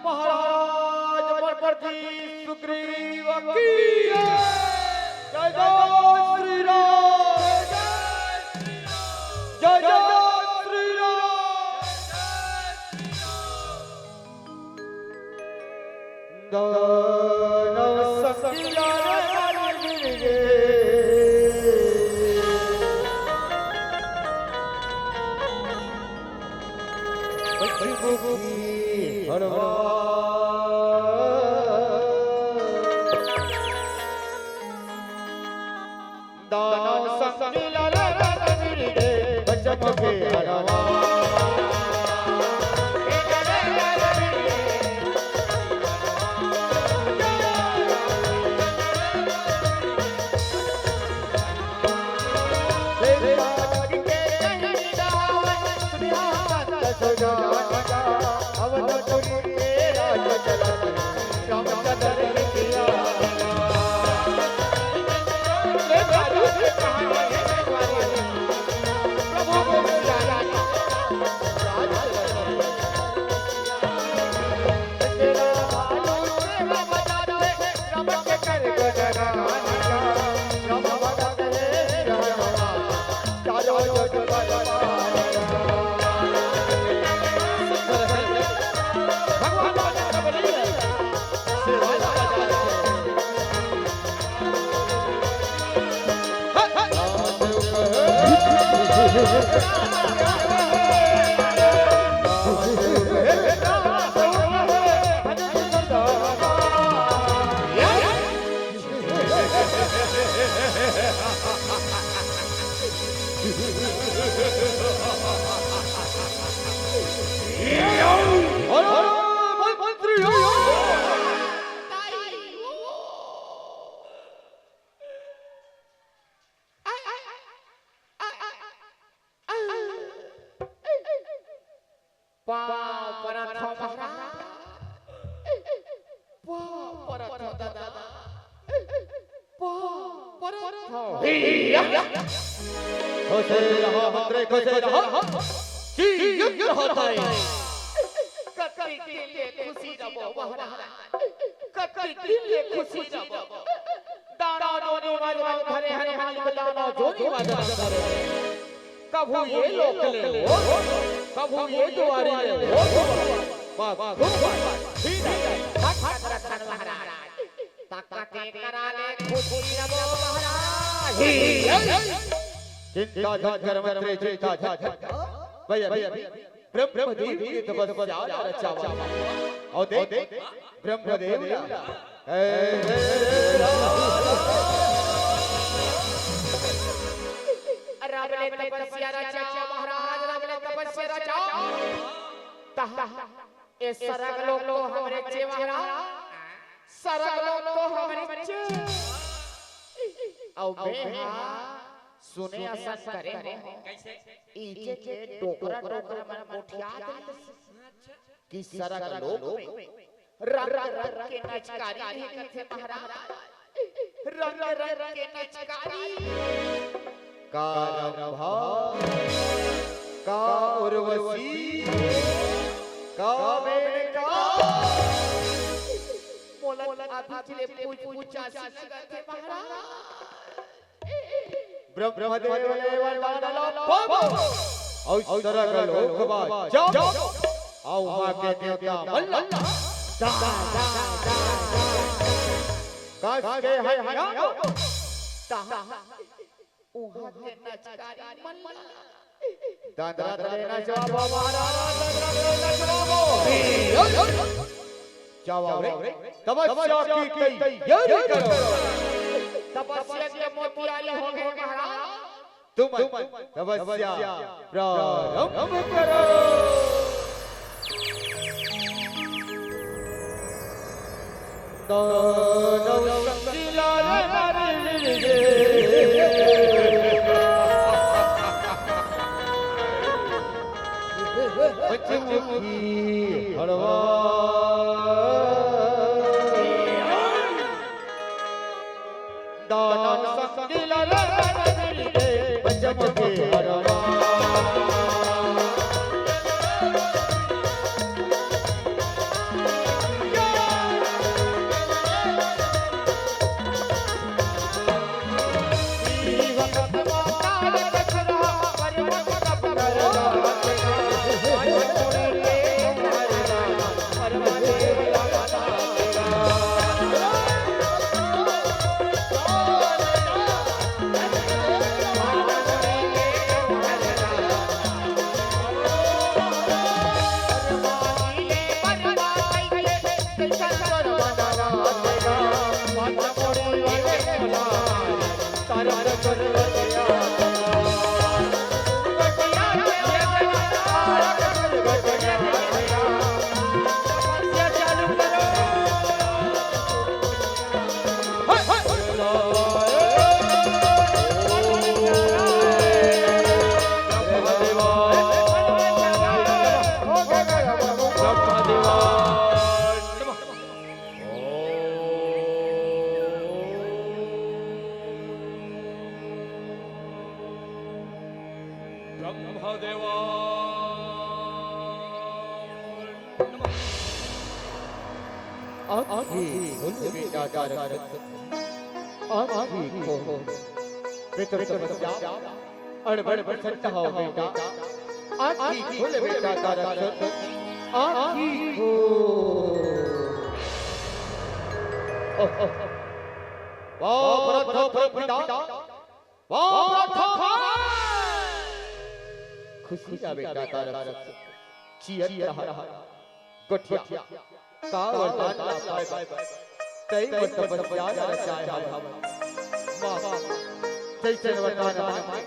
महाराज बलि सुग्रीव की। जय जय श्री राम, जय जय श्री राम। दानव संगीला पाँव परत हौं महाराज, पाँव परत हौं दादा, पाँव परत हौं। खुशी रहो मंत्री, खुशी रहो। जी, युद्ध होता है। कतई दिन ले खुशी रहो महाराज, कतई दिन ले खुशी रहो। दानव जोनी मा जनम धरे, हनुमान जी के दानव जोनी मा जनम धरे। कभू ये लोक ले वो, कभू ये दुआरी ले वो। बस, बस, बस। ठीक है। धन धन रतन महाराज। ताकते करा ले खुशी रहो महाराज। चिंता झन कर मंत्री, चिंता झन कर। भैया, भैया, ब्रह्मदेव के तपस्या ला रचावा। अउ देख, ब्रह्मदेव ला। ए, ए, ए, राम ले तपस्या रचावा महाराज, राम ले तपस्या रचावा। तहा, ए सरग लोक तो हमरे चे महाराज, सरग लोक तो हमरे चे। अउ मैं हा सुने असन करे हौं। कइसे? इही के डोकरा डोकरा मन गोठियात रहिस कि सरग लोक में रंग रंग के नचकारी हे कथे महाराज, रंग रंग के नचकारी। का रंभा, का उर्वशी, का मेनका, मोला अभी ले पूछ पूछासी लगत हे महाराज। ब्रह्मदेव ले वरदान ला पाबो। अउ सरग लोक मा जाबो। अउ उहाँ के देवता मन ला कस के हइया उहाँ के नचकारी मन ला। दंदरा तले नचवाबो महाराज, दंदरा तले नचवाबो। जाओ रे, तपस्या की तैयारी करो। तपस्या के मोतियारी हो गए महाराज। तुम तपस्या प्रारंभ करो। दानव संग लड़े रे। पंचमुखी हरवा। दानव संग लड़े रे, पंचमुखी हरवा। आँखी खोल बेटा तारक। आँखी खोल। मैं तो तपस्या अड़बड़ प्रसन्न हो बेटा। आँखी खोल बेटा तारक। आँखी खोल। ओह, ओह। वाह, परम, परम पिता। वाह, परम। खुशी रह बेटा तारक। चियत रहा। गोठिया, का वरदान ला पाए बर तैं मोर तपस्या ला रचाए हवस। माँ, जैसन वरदान मांगे,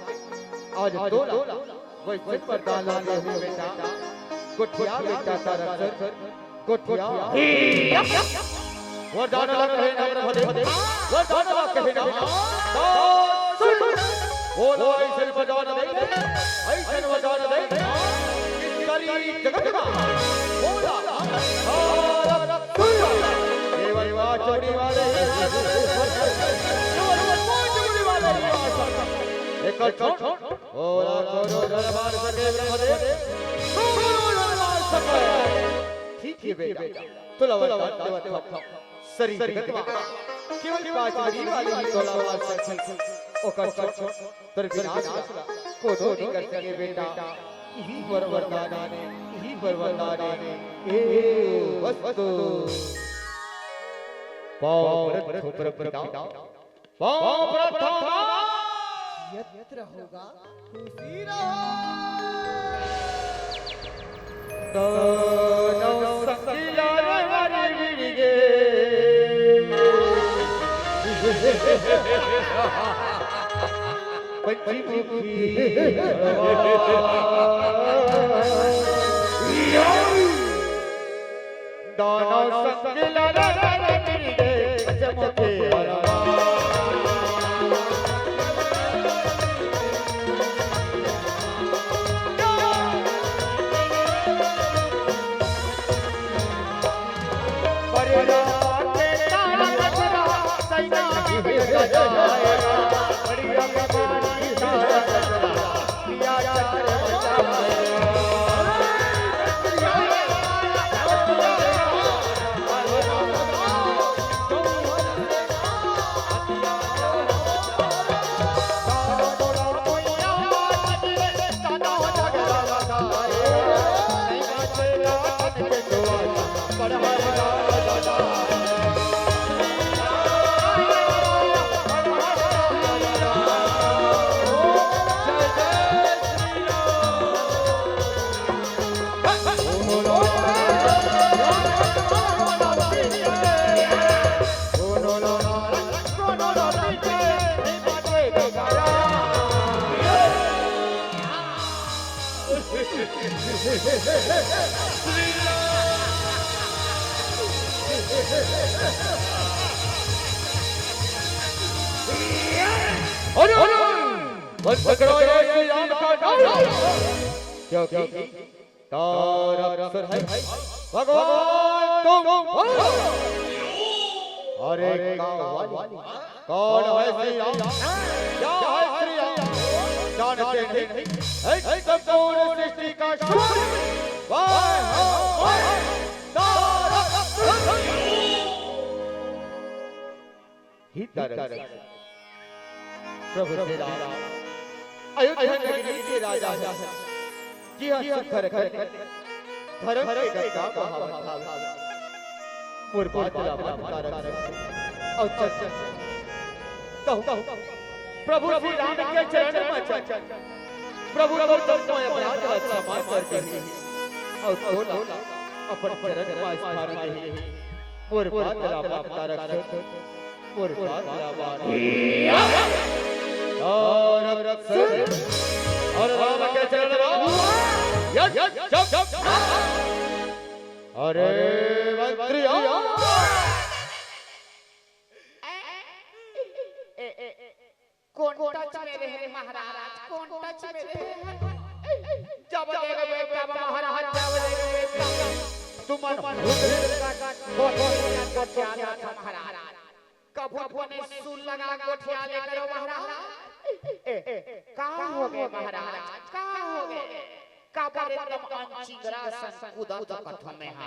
आज तोला वैसन वरदान ला दे हूँ बेटा। गोठिया बेटा तारक, गोठिया। वरदान ला कहे ना प्रभु दे, वरदान ला कहे ना। तो सुन, बोला ऐसन वरदान दे, ऐसन वरदान दे, इस सारी जगत का बोला, भारत सुन, केवल पाँच मुड़ी वाले, केवल पाँच मुड़ी वाले। एक छोड़, बोला करो दरबार सके ब्रह्म दे, करो दरबार सके। ठीक है बेटा, तो लवल देवत हो। सरी जगत मा केवल पाँच मुड़ी वाले ही तोला मार सकथे। ओकर छोड़ तोर विनाश ला कोनो नइ कर सके बेटा। इही बर वरदान हे, इही बर वरदान हे। ए वस्तु। पाँव परत हो परम पिता। पाँव परत हो। यत्र होगा। खुशी रहो। दोनों संगीला रे हमारी विड़िगे। पंचमुखी। दोनों संग लड़ा लड़ा गिर गए जम के हरवा। परिवार के तारा नजरा सैना भी मिल जाएगा। बढ़िया बीमारी तारा नजरा। अरे, अरे, बंद करो ये श्री राम का नाम। क्योंकि तारक सुर है भगवान तुम हो। अरे कावाली, कौन है श्री राम? क्या है श्री राम? जानते नहीं, है संपूर्ण सृष्टि का स्वामी। वाह, वाह, वाह। तारक सुर। हे तारक, प्रभु श्री राम अयोध्या नगरी के राजा हे, जिहां सुख रखन धरम के गंगा बहावत हावय। मोर बात ला मान तारक, अउ चल, चल, कहूं, कहूं, प्रभु श्री राम के चरण म चल। प्रभु तोर जम्मो अपराध ला क्षमा कर देही, अउ तोला अपन चरण म स्थान देही। मोर बात ला मान तारक, मोर बात ला मान। तारक सुर, अउ राम के चरण म। Yes, yes, yes, yes. अरे मंत्रिया। कोन टच में रहे महाराज, कोन टच में रहे? जब देखबे तब महाराज, जब देखबे तब। तुमन हुजूर का कोठिया था महाराज। कभू कोने सुन लगा कोठिया ले करो महाराज। ए, ए, का हो गए महाराज, का हो गए? काबर एकदम अनचिंगरा सन कूदत कथों में हा।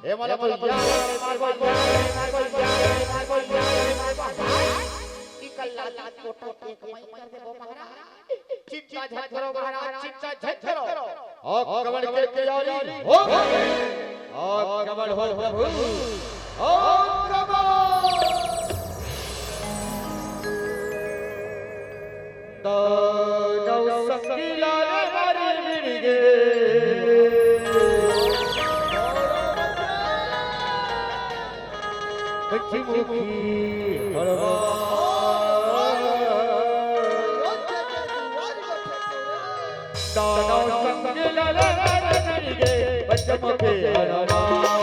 ए मोला भैया, ए मोला भैया, ए मोला भैया, ए मोला भैया, ए मोला भैया। इकर लात कोटा एक मई कर देबो महाराज। चिंता झन करो महाराज, चिंता झन करो। आक्रमण के तैयारी हो गई। आक्रमण हो प्रभु, आक्रमण। दानव संगी लाले मारी मिल गे। पंचमुखी हनुमान। दानव संग लड़े लड़े गे पंचमुखी हनुमान।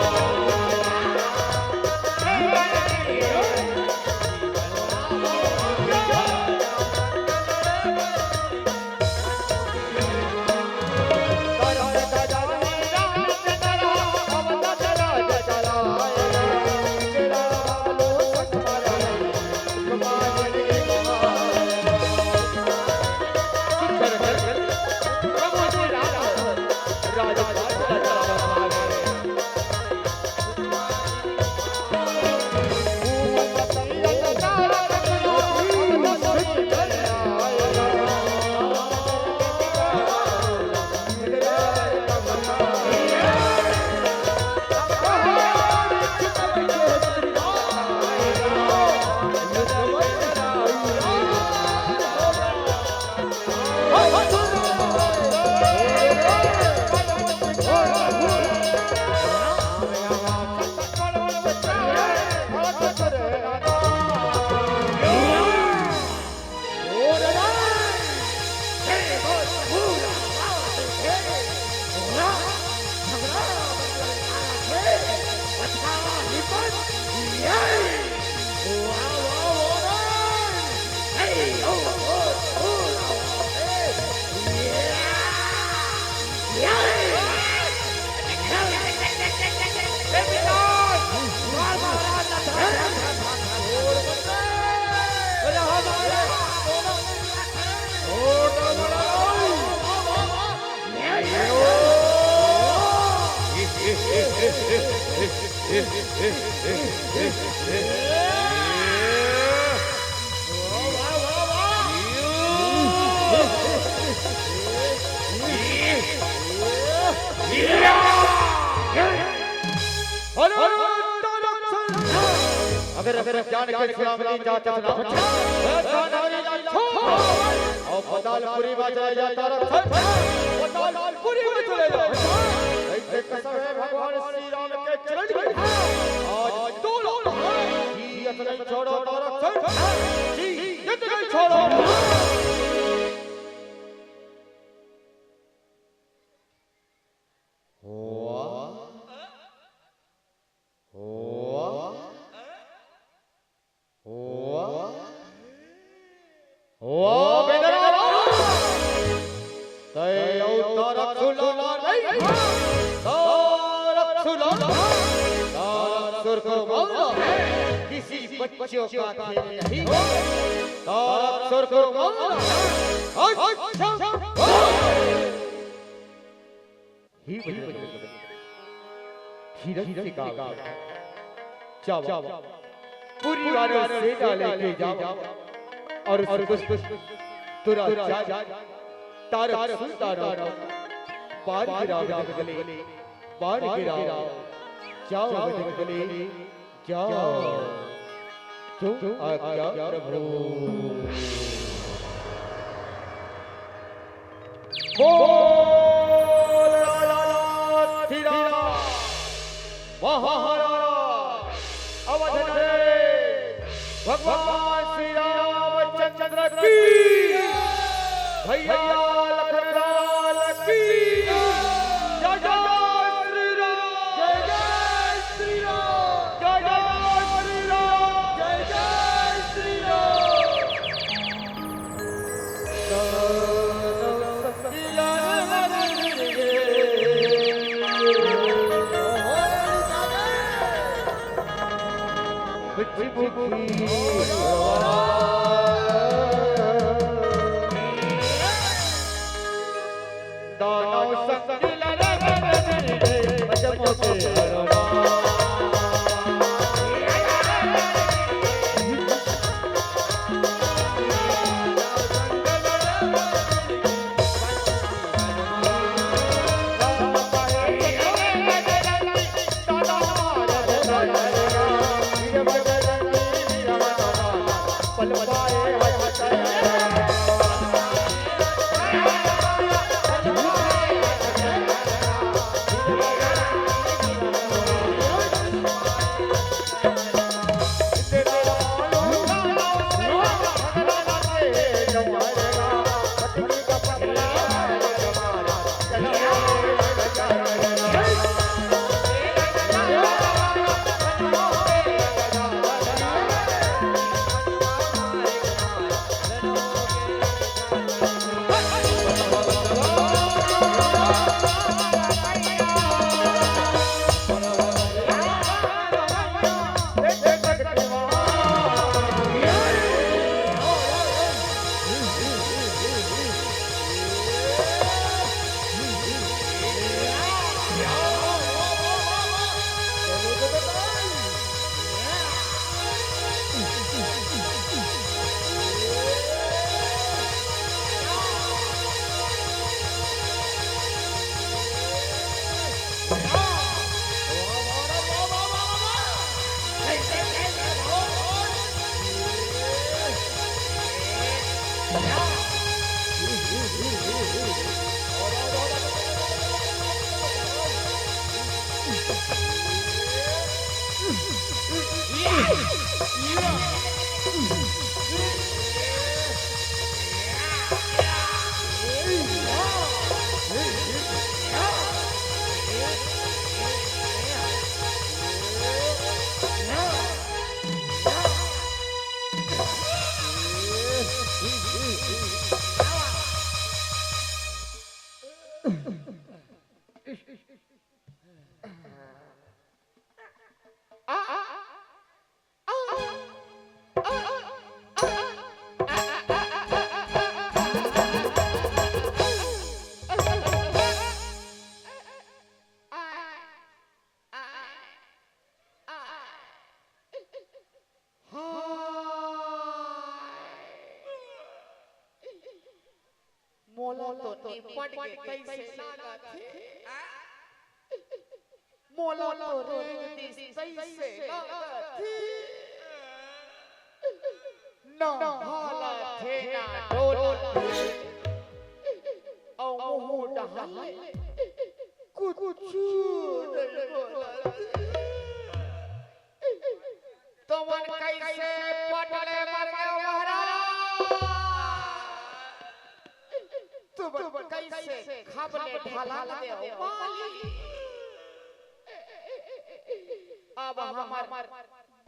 अगर जान के सुनावली जात ना, ए जानवरी जात छोड़। और पतालपुरी में चले जाता रख। पतालपुरी में चले जाता। ऐसे कसम है भगवान श्री राम के चरण की। आज दोनों जी, इतना ही छोड़ो तो रख। जी, इतना ही छोड़ो। वाह। वाह। वाह। वाह, बेदरा। तय अवतार सुला नहीं। तारक सुला। तारक सुर को मामला। किसी बच्चों का खेल नहीं। तारक सुर को मामला। अच्छा। ही बजरंग बली, धीरज से काम लो। जाओ, पूरी वानर सेना लेके जाओ और उस दुष्ट दुराचार तारक सुल्तान को बार गिराओ बजरंग बली, बार गिराओ। जाओ बजरंग बली, जाओ। तुम आज्ञा प्रभु। बोल राजा धीरा महाराज अवध नरेश भगवान श्री रामचंद्र की, भैया लखन लाल की, जय जय श्री राम, जय जय श्री राम, जय जय श्री राम, जय जय श्री राम। मोला तो निपट के तइसे लागत हे। मोला तो रेंग दिस तइसे लागत हे। ना हालत हे ना डोलत हे, अउ मुहूं डहार ले कुछु नइ बोलत हे। तुमन कइसे पट ले मर गेव महाराज? तुमन कइसे खब ले ढलान देव मालिक? अब हमर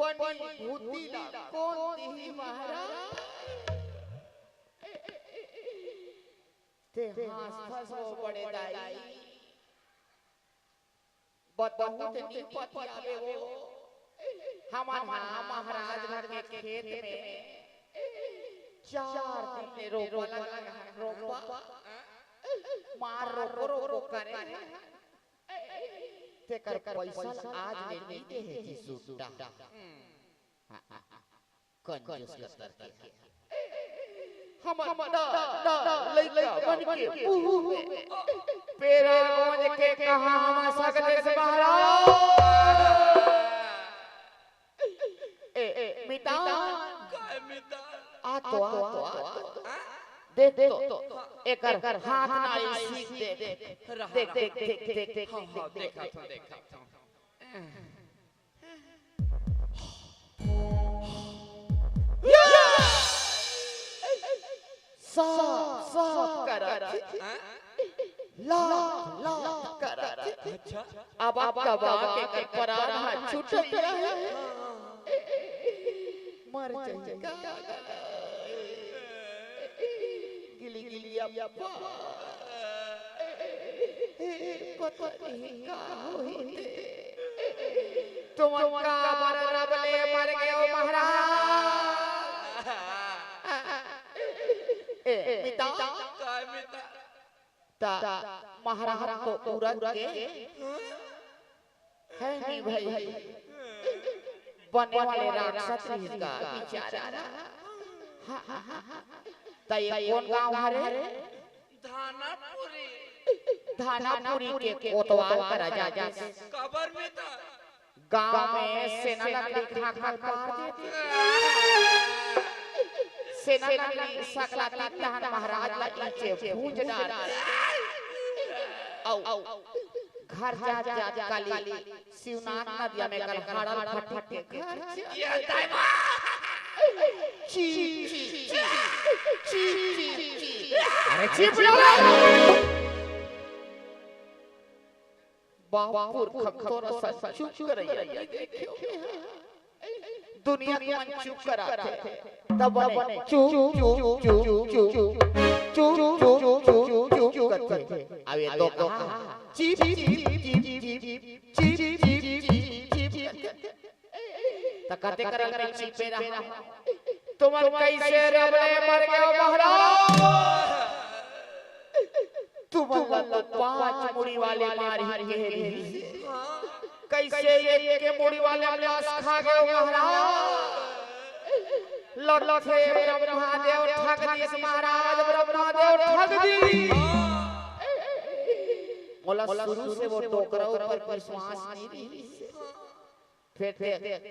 बनी भूती ला कोन दिही महाराज? ते हाँसथस वो बड़े दाई, बतहूँ ते नी पतियाबे वो। हमन हा महाराज मन के खेत में चार दिन ले रोपा लगा हन, रोपा मार रोको रोको करे हन। तेकर पइसा ल आज ले नी दे हे जी सुट्टा। कंजूस कतर के। हमर ना, ना, लइका मन के मुहूं में पेरा गोंज के कहा हम सकलेस महाराज। ए, ए, मितान। काय मितान? आ तो, आ तो, आ तो। देख तो, एकर हाथ नाली सीख देख। रहा, देख, रहा। देख, देख, देख, देख, हाँ, हाँ, देख, देखा देख। था, देखा था। साफ, साफ करत हे। हाँ? लात, लात करत हे। अच्छा। अब, अब कबा के कर परान ह छूटइया हे। मर जाही का। गिली गिली अब्बा। हे पता नहीं का होही ते। तुमन काबर रब ले मर गेव महाराज? ए, मिता? काय मिता? ता महाराज तो उरत के है नहीं भाई, बने वाले राक्षस रिहिस गा बिचारा। हाँ, हाँ, हाँ, हाँ। ता ये कोन गांव हरे? धानापुरी। धानापुरी के कोतवाल करा जातिस। काबर मिता? गांव में सेना लकड़ी खा खा पार देथे। सेना लकड़ी सकला तीन तहन महाराज ला नीचे भूंज डार। अउ घर जात जात काली शिवनाथ नदिया में कल हाड़ल फटी के घर जा। ये दाई माँ। ची, ची, ची, ची, ची, ची। अरे चुप रहो। बाप पुरखा तोरा सन चुप करइया नइ देखे हों। दुनिया के मन चुप कराथे, तब बने चुप, चुप, चुप, चुप, चुप, चुप, चुप, चुप, चुप, चुप करथे। अब ये तो कहा, चीप, चीप, चीप, चीप, चीप, चीप, चीप, चीप, चीप करथे। त कते करल में चीपे रहा। तुमन कइसे रब ले मर गेव महाराज? तुमन ला तो पांच मुड़ी वाले मारही कहे रिहिस। कइसे एक के मुड़ी वाले म लास खा गेव महाराज? लगथे ब्रह्मा देव ठग दिस महाराज, ब्रह्मा देव ठग दिस। मोला शुरू से वो डोकरा ऊपर विश्वास नइ रिहिस। फेर ते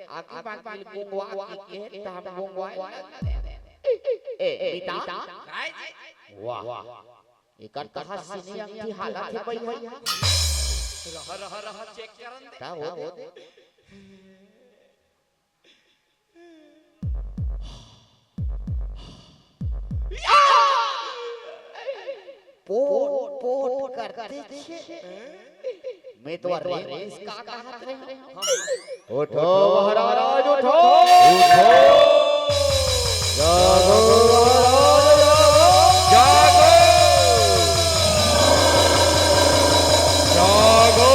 आकी बाकी गुंगवा के कहे, त हम गुंगवा। ए, मिता? काय जी? वाह। एकर त हंसी नहीं अंगठी हालत हे भैया। रहा, रहा, रहा, चेक करन दे। का हो दे? पोट, पोट करथे। मैं तो अरे इसका कहत रहे हूँ। उठो महाराज, उठो। उठो। जागो महाराज, जागो। जागो। जागो।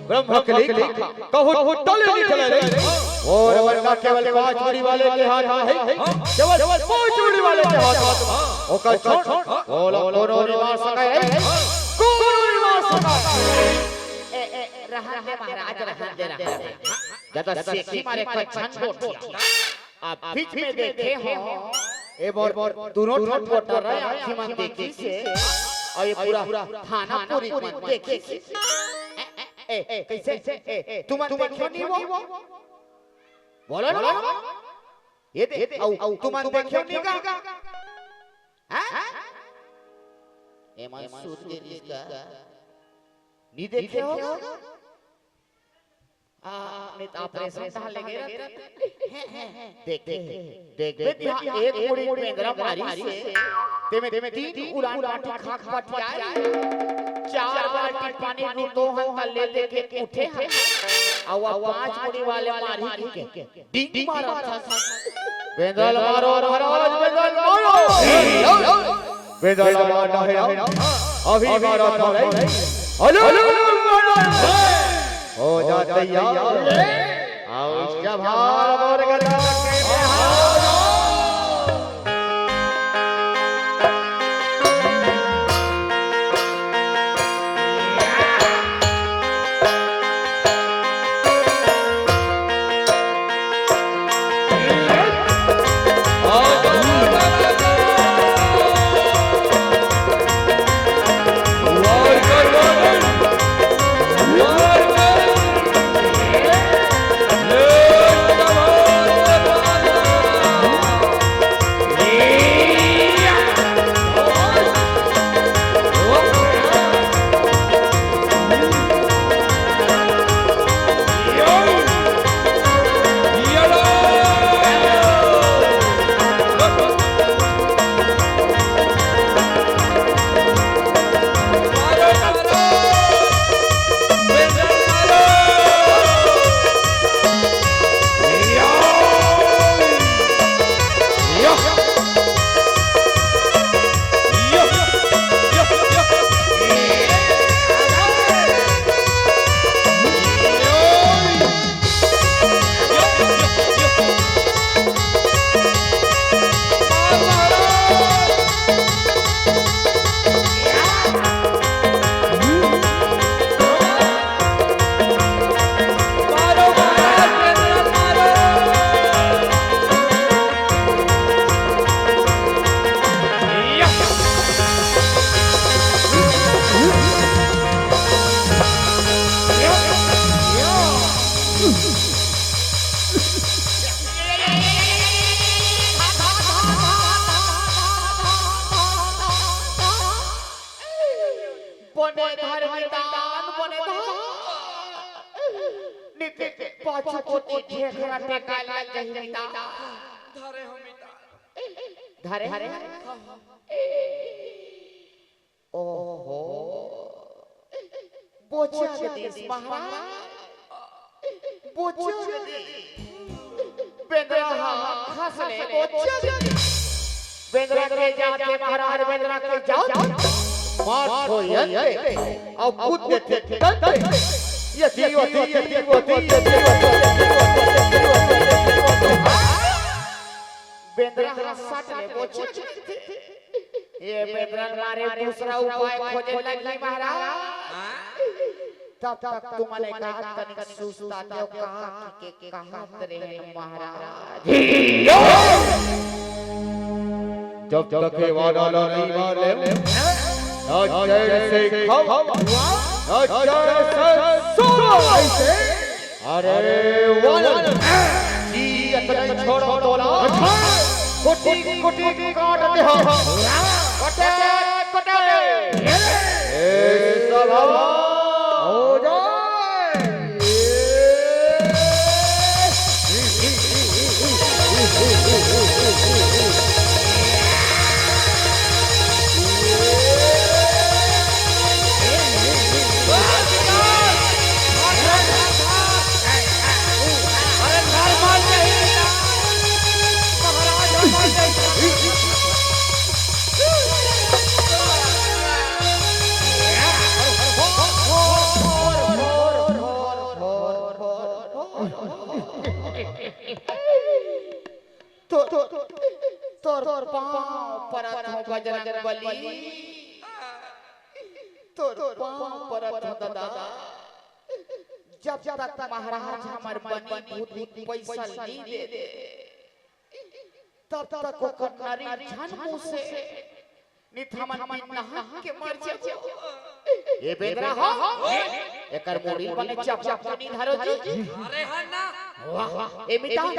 ब्रह्म के लेखा कहूँ टले नहीं चले रे। और बड़का केवल पांच मुड़ी वाले के हाथ में है, केवल पांच मुड़ी वाले के हाथ में। ओकर छोड़, ओला कोनो नहीं मार सके है। कोनो ए, ए, रहन दे महाराज, रहन दे, रहन दे। ज्यादा सेखी मारे का झन गोठिया। आप बीच में देखे हो, ए मोर दोनों ठन गोठिया आँखी मन देखिस हे, अउ ये पूरा थाना पुलिस मन देखिस हे। ए, ए, कइसे? ए, ए, तुमन देखे नहीं वो? बोलो ना। ये दे, अउ, अउ, तुमन देखे नहीं का? हाँ? एमा सूत गे रिहिस का? नहीं देखे हो? आ, नहीं तो ऑपरेशन कहाँ ले गए रहते? देख, देख, देख, देख, देख, एक मुड़ी बेंदरा मारिस हे, तेमे, तेमे तीन उलान बाटी खाक पटियाए, चार बाल्टी पानी दू दो हंता ले लेके उठे हे, अउ अब पांच मुड़ी वाले मारी के। डींग मारा था। बेंदरा ल मारो महाराज, बेंदरा ल मारो। बेंदरा ल मारना है ना? अभी मारा था नहीं। Hello, hello, hello, hello. हो जा तैयार। आओ, जब हार और गदा के बिहार। बने धर मितान, बने धर। निते पाछू कोती ढेखरा टेकाय लग जही मितान। धरे हो मितान। धरे? ओहो। बोचा जगदीश महाराज। बोचा जगदीश। बेंदरा हा खस ले बोचा जगदीश। बेंदरा के जाते महाराज, बेंदरा के जाते। मार हो यंते। अब कूद देते तंते। ये दियो, दियो, दियो, दियो, दियो। बेंदरा हा सट ले बोचा जगदीश। ये बेंदरा ल मारे दूसरा उपाय खोजे लगही महाराज। तब तक तुमन एकाध कनिक सुस्ता देव, कहा के कहत रहेन महाराज। जब तक ये वाला ला नहीं मार ले, ना चैन से खाओ, ना चैन से सो। अरे वाला जी, अतने छोड़ो तोला। अच्छा। कुटी कुटी काट दे हो। कटे कटे। ए सभा हो जाए। तो, तो, तोर पाँव परत हूँ बजरंग बली। तोर पाँव परत हँव दादा, जब तक महाराज हमर बनी भूत पैसा नइ दे दे, तब तक ओकर नरी झन मुँह से, नइ त हमन बिन नहा के मर जाबो। ए बेंदरा हो, एकर मुड़ी बने चपचप तो नइ धरो जी। अरे हट ना। वाह, ए मितान,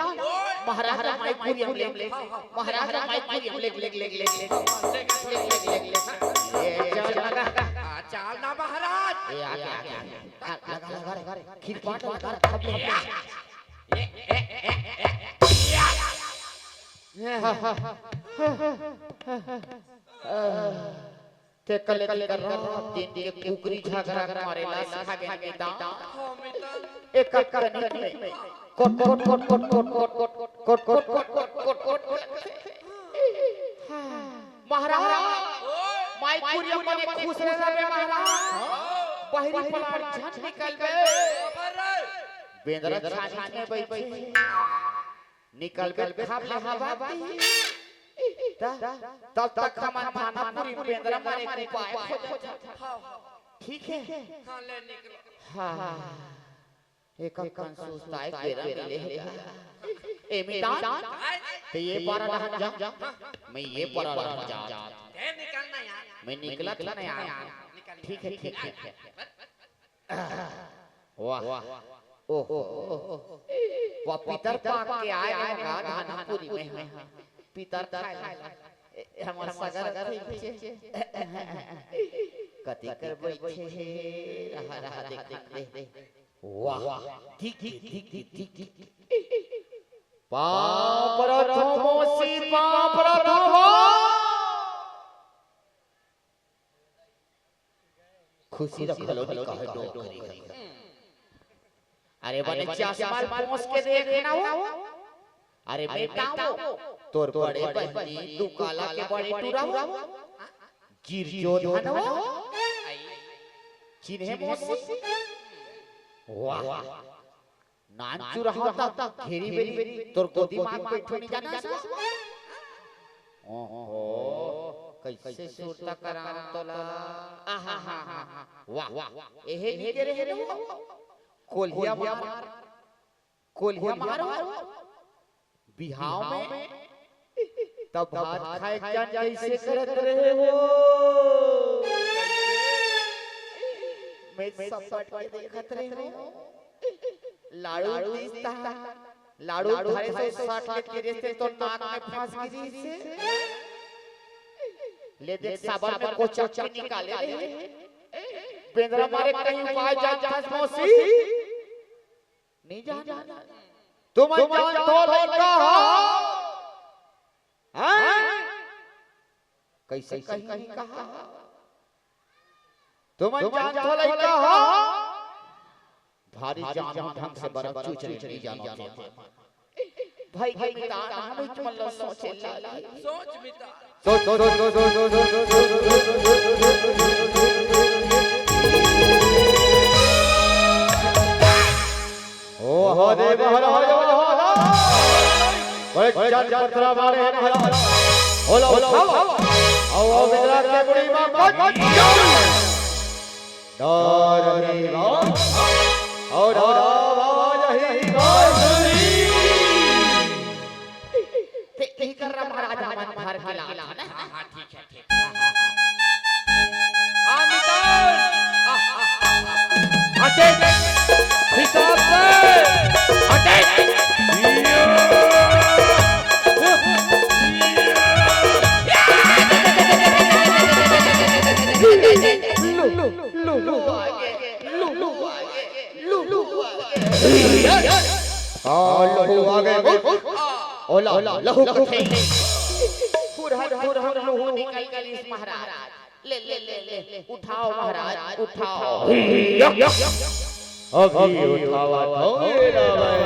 महाराज ला माई कुरियम ले, महाराज ला माई कुरियम ले, ले, ले, ले, ले, ले, ले, ले, ले, ले। ए, चल लगा। आ, चल ना महाराज। ए, आगे, आगे, आगे। आ, लगा, लगा रे, खिरपाट लगा रे, खप ले, खप ले। ए, ए, ए, ए, ए। तेकर ले तेकर रात दिन के कुकरी झगरा के मारे ला सिखा गे मितान। एक एक कनिक में कोट कोट कोट कोट कोट कोट कोट कोट कोट कोट कोट कोट कोट। महाराज, माई कुरिया मने खुश रहे सबे महाराज। बहरी पलार झन निकलबे। बेंदरा छानी में बैठे। निकलबे खाब ले हवा दी। त-, तब तक हमन थानापुरी बेंदरा मारे के उपाय खोजत हन। ठीक है? हाँ, ले निकलो। हाँ। एक कन सुस्ताए के बेरा मिले हे। ए मितान, ते ये पारा डहन जा, मैं ये पारा डहन जा। ए निकल ना यार। मैं निकलत हँव ना यार। निकल, ठीक है, निकल, ठीक है। निकल। वाह। ओहो। वाह, पितर पाक के आए रहेंव गा धानापुरी में। पितर खाए ला। ए, हमर सगा रथे। कति कर बैठे हे। रहा, रहा, देख, देख, देख। वाह। ठीक, ठीक, ठीक, ठीक, ठीक, ठीक। पाँव परत हँव मौसी, पाँव परत हँव। खुशी रख लो, निकाह डोकरी है। अरे बने चश्मा पोंछ के देख ना वो। अरे बेटा वो, तोर बड़े बहिनी दुकाला के बड़े टूरा वो। गिरजो धन वो। चिन्हे मौसी। वाह। नान चुरहा त घेरी बेरी तोर गोदी मात बैठो नइ जानस। ओहो, कइसे सुरता करावँव तोला। आहा, हा, हा, हा। वाह, वाह, एहे नइ करे हे रे वो। कोलिया मार, कोलिया मार। बिहाव में तब भात खाए के जान कइसे करत रहे हो? मैं सब बट के देखत रहे हो। लाड़ू दिस ता, लाड़ू धरे से साट ले गिरे से तो नाक में फंस गिरी से। ले देख साबर में कोचक के निकाले रहे। बेंदरा मारे कहीं उपाय जान फंस मौसी। नहीं जान। तुम जानथो लइका हो? हैं? कइसे कहीं कहा? तुम जानथो लइका हो? भारी जान ढंग से बरत चुचरी नहीं जानो थे। भाई के मितान हम तुमन ला सोचे लागी। सोच मितान। ओ हरे महाराज, महाराज। बड़े जान पतरा मारे हैं महाराज। बोलो, बोलो, बोलो। आओ, आओ, मिला के बुढ़ी माँ को। डर नहीं माँ। और आवाज ही बांसुरी। ते-, तेही कर रहा महाराज, हमन भर के ला, है ना? हाँ, हाँ, ठीक है, ठीक है। हाँ, मितान। हाँ, हाँ, हाँ, हाँ। हटे। हिसाब से। हटे। लो, लो, लो, लो, लो, लो, लो, लो। आ, लहू आ गए। ओला, लहू कथे। फुरहर, फुरहर लहू निकल गइस महाराज। ले, ले, ले, ले, उठाओ महाराज, उठाओ। अभी उठावा तो ये रावण।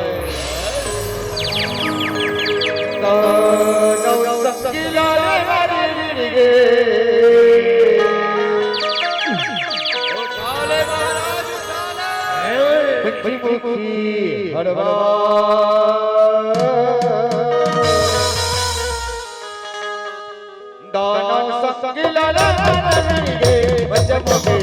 दानव संगी लाल हरि गिर गे। उठा ले महाराज, उठा ले। पंचमुखी हनुमान। दानव संगी लाल हरि गिर गे, पंचमुखी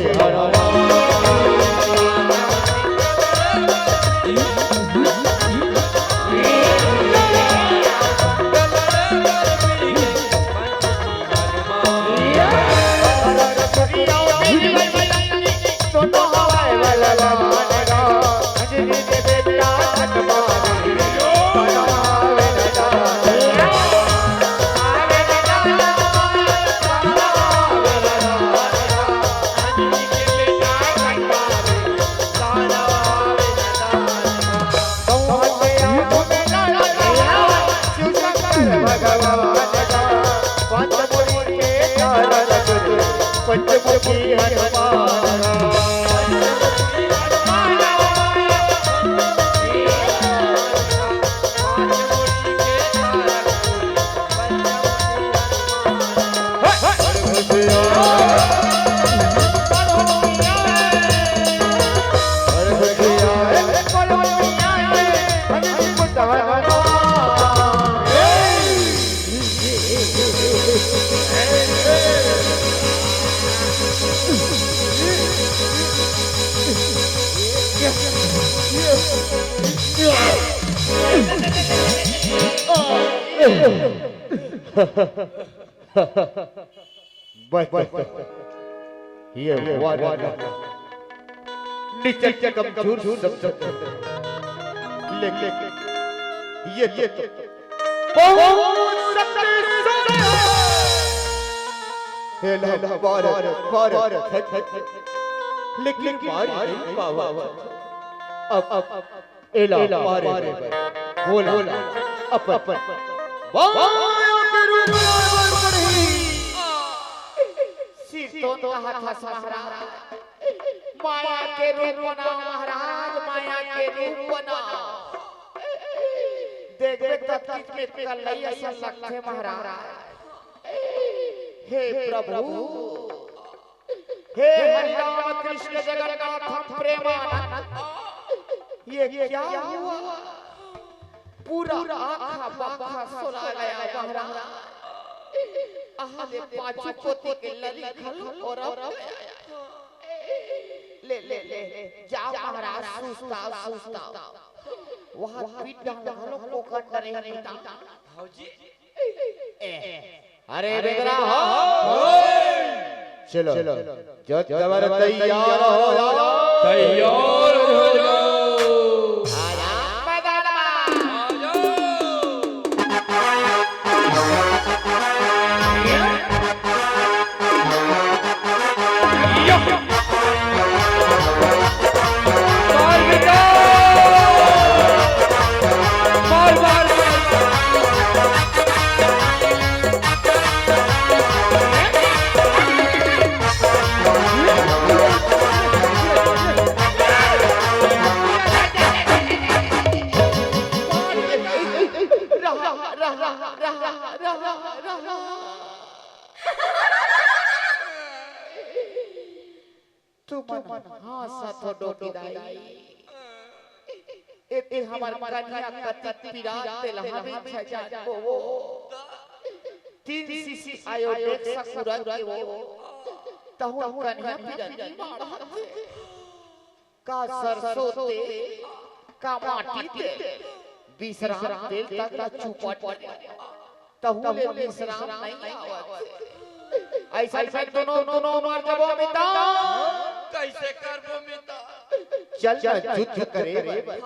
पंचमुखी हनुमान। बस, बस, बस। ये वादा। नीचे के कमजोर सब, सब, सब। लेकिन ये तो बहुत शक्तिशाली है। हे ला, भारत, भारत, हट, हट, हट। लेकिन मार नहीं पावा। अब, अब, एला पारे बर बोला अपन, अपन माया के रूप ला बर पड़ही। सिरतोन कहत हस महाराज, माया के रूप बनाओ महाराज, माया के रूप बनाओ। देखबे त कितने कल्लई असन लगथे महाराज। हे प्रभु, हे हरि राम कृष्ण जगन्नाथ प्रेमानंद, ये क्या हुआ? पूरा आखा बाखा सोला गया महाराज। आहा, ले पाछू कोती के लरी घलो ओरप गया। ले, ले, ले, जा महाराज, सुस्ता, सुस्ता। वहाँ पीठ डाल घलो कोकट करे हे बेटा। भौजी। ए, अरे बेगरा हो। चलो, चलो। जो तैयार हो जाओ। तैयार हो जाओ। आ जाओ मैदान में। आ जाओ। तुमन हाँसत हो डोकी दाई। एती हमर कनिहा कतिक पिरात तेला हमें छजान वो। तीन सीसी आयो देख ससुरा के वो। तहु कनिहा पिरात माड़ा। का सरसों तेल, का माटी तेल, विश्राम तेल तक ला चुपट ले। तहु ले विश्राम नहीं आवत। अइसन में दुनों, दुनों मर जबो मिता। कइसे करबो मिता? चल ना युद्ध करे बर।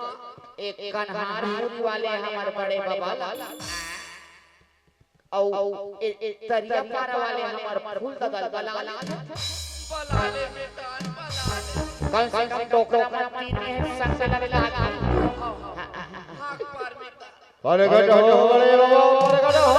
एक कन्हारपुरी वाले हमर बड़े बाबा ला। अउ ए, ए, तरिया पारा वाले हमर फूल ददा ल बला ले। बला ले बेटा, बला ले। कम से कम टोकरा म तीन हे, संग लग लगा। हाँ, हाँ, हाँ। प्रगट हो बड़े बाबा, प्रगट हो।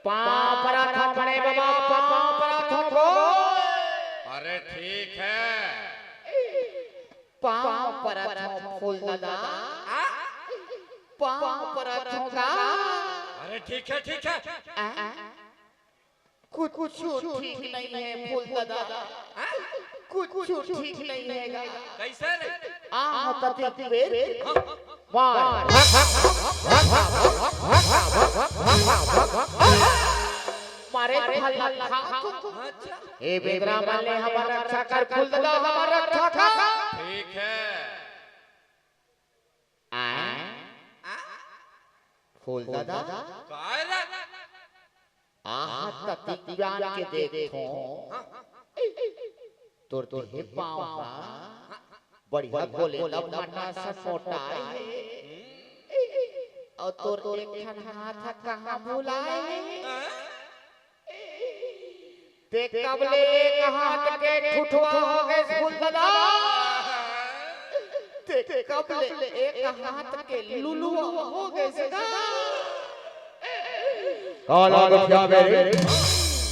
पाँव परत हँव बड़े बाबा, पाँव परत हँव गो। अरे ठीक है। पाँव परत हँव फूल ददा। आ? पाँव परत हँव गा। अरे ठीक है, ठीक है। आ? कुछ, कुछ ठीक नहीं है फूल ददा। आ? कुछ ठीक नहीं है गा। कैसे रे? आ, तती बेर। हाँ। मार। मारे फल खा। अच्छा। ए बेदरा मन ले हमर रक्षा कर, फूल ददा हमर रक्षा कर। ठीक है। आय। आ? फूल ददा। काय रे? आहा, ततिक जान के देखो। तोर देहे पाँव हा बढ़िया गोले दब मटा सन मोटाए हे। अउ तोर एक ठन हाथ हा कहाँ भुलाए हे? ते कब ले एक हाथ के ठुठुआ हो गे फूल ददा? ते कब ले एक हाथ के लुलुआ हो गे गा? काला गोठिया मेरे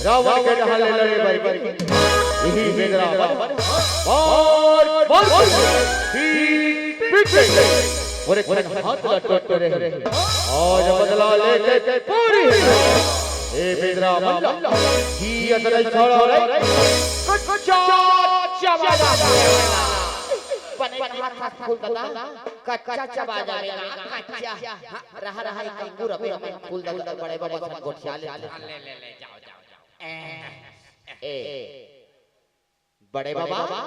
रावण के डहान ले लड़े बर के इही बेदरा मन मार मार के पीट पीट के और एक हाथ ला टोट रहे। आज बदला लेके पूरी है। ए बेदरा मन ला ही अतरे छोड़ो रे। कच्चा चबा जा। बने हाथ फूल ददा, कच्चा चबा जावे गा, कच्चा। रहा रहा एक अंगूर अभी हम फूल ददा बड़े बाबा सन गोठिया ले। ले, ले, ले, जाओ, जाओ, जाओ। ए, ए, बड़े बाबा,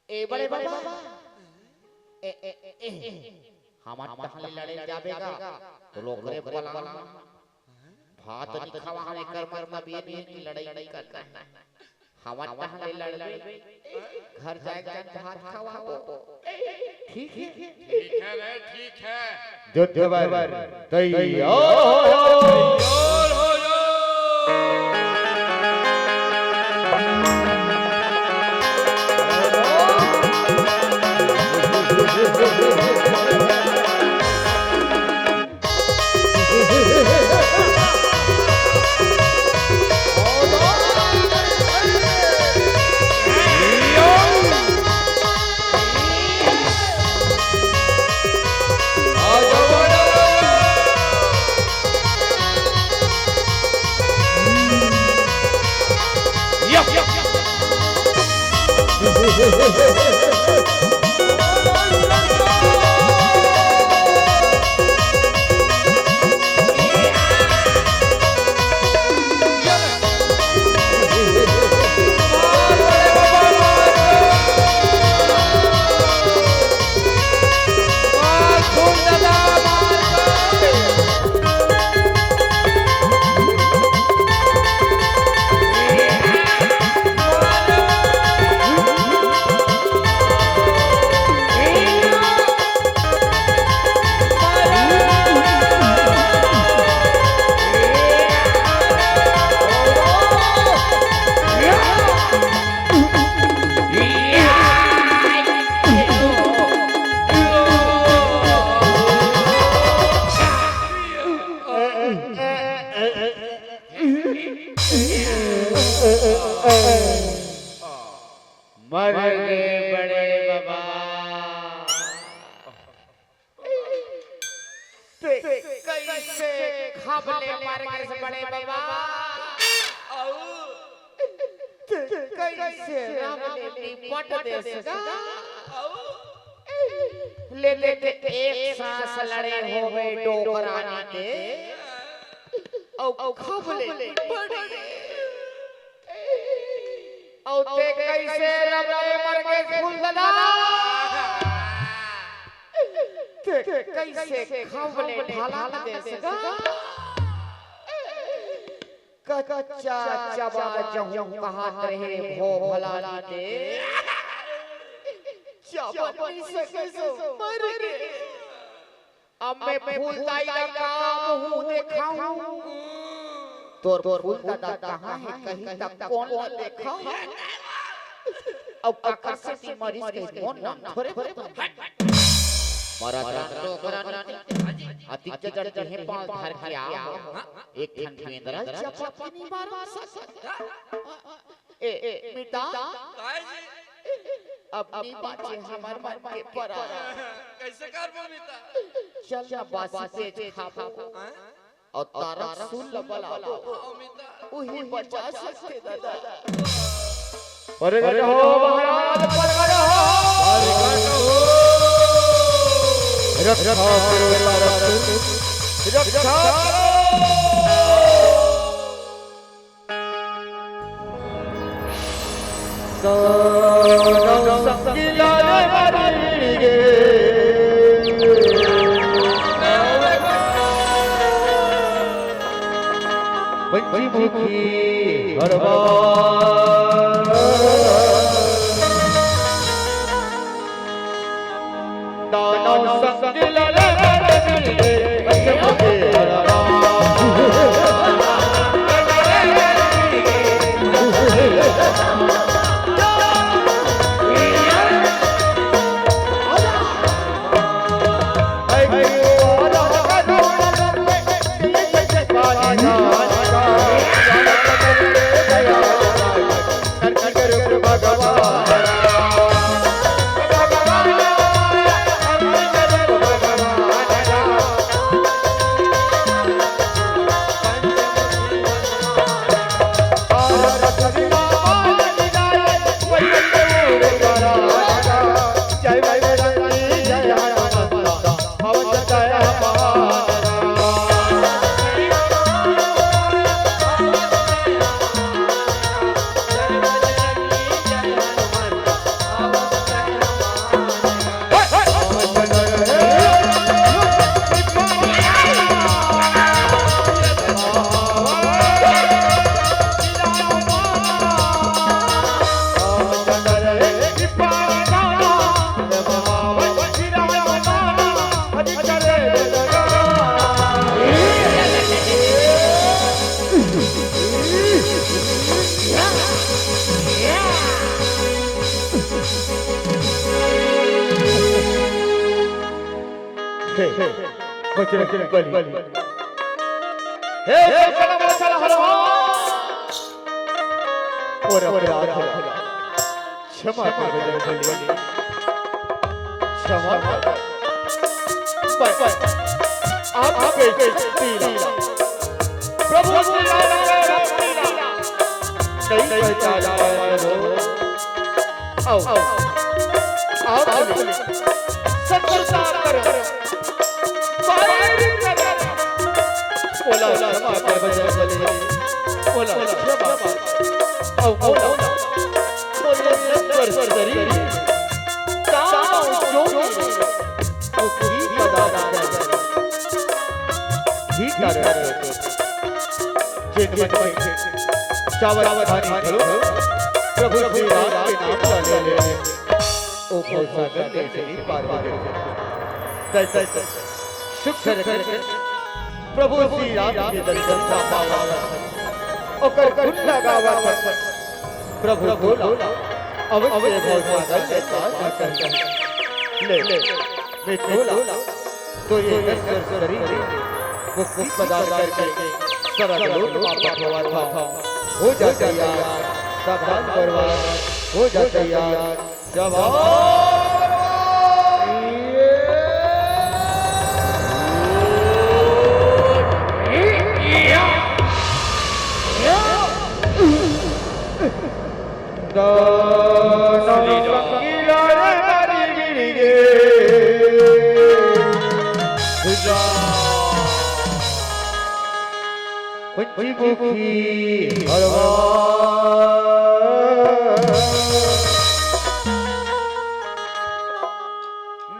ए बड़े बाबा, ए, ए, ए, ए, हमर तहन ले लड़े जाबे गा, तो लोकरे पलान भात नि खवा, हम एकर मतलब ये नहीं कि लड़ाई नहीं करना है। हमर तहन ले लड़बे, घर जाए के भात खवाबो। ठीक है? ठीक है रे, ठीक है। युद्ध बर तैयार हो जाओ। तैयार हो जाओ। मर गे बड़े बाबा। ते कइसे खब ले मर गेस बड़े बाबा? अउ ते कइसे रब ले निपट देस गा? अउ ले लेके एक सांस लड़े होबे डोकरानी के, अउ खब ले निपट गे। अउ ते कइसे रब ले मर गेस फूल ददा? ते कइसे खब ले ढलान देस गा? कच्चा चबा जहूं कहत रहे भो भला नी दे। चबा नइ सकेस, मर गे। अब मैं फूल दाई ला का मुंह देखाऊं? तोर फूल ददा कहां हे कही त कोन ला देखाऊं? अउ काकर सेती मरिस कही मोर नाम थोरे बता। मरत रह डोकरा नी ते। अतिक जड़ देहे पांव धर के आ। एक ठन बेंदरा चपत के निवारण सकत। ए, ए, मिता। काय जी? अब नी बाचे हमर मन के परा। कइसे करबो मिता? चल ना बासी तेज खाबो। हाँ? अउ तारा सुन ल बलाबो। हाँ, मिता। उही बचा सकथे ददा। प्रगट हो महाराज, प्रगट हो। रक्षा करो तारक, रक्षा करो। दानव संग लाले मारी गे। पंचमुखी हरवा। दानव संग लड़े पंचमुखी हरवा। हे, हे, बजरंग बली। हे, हे, हे, हे, हे, हे, हे, और अपराध क्षमा कर बजरंग बली। क्षमा कर। पर, पर, आपके लीला। प्रभु श्री राम के लीला। नहीं पहचान पाया प्रभु। आओ, आओ, आओ, बोले, शत्रुता कर, बैर कर, बोला, क्षमा कर, बजरंग बली, बोला, क्षमा कर। आओ, बोला, बोले, शंकर शरीर, ताव जो मुक्ति प्रदान कर, ही कारण है। जेन मन के चावत खानी घलो प्रभु श्री राम के नाम ला ले ले। ओ भवसागर ले चली पार हो गए। तैसे सुख से रखे प्रभु श्री राम के दर्शन का पावा। ओकर गुण लगावा। प्रभु तोला अवश्य भवसागर ले पार कर। ले, ले, मैं तोला तो ये नश्वर शरीर मुक्ति प्रदान करके सरग लोक मा पठवा था। हो जा तैयार, सावधान बलवान, हो जा तैयार। जवान। दानव संगी लाले मारी गिर गे। पंचमुखी हरवा।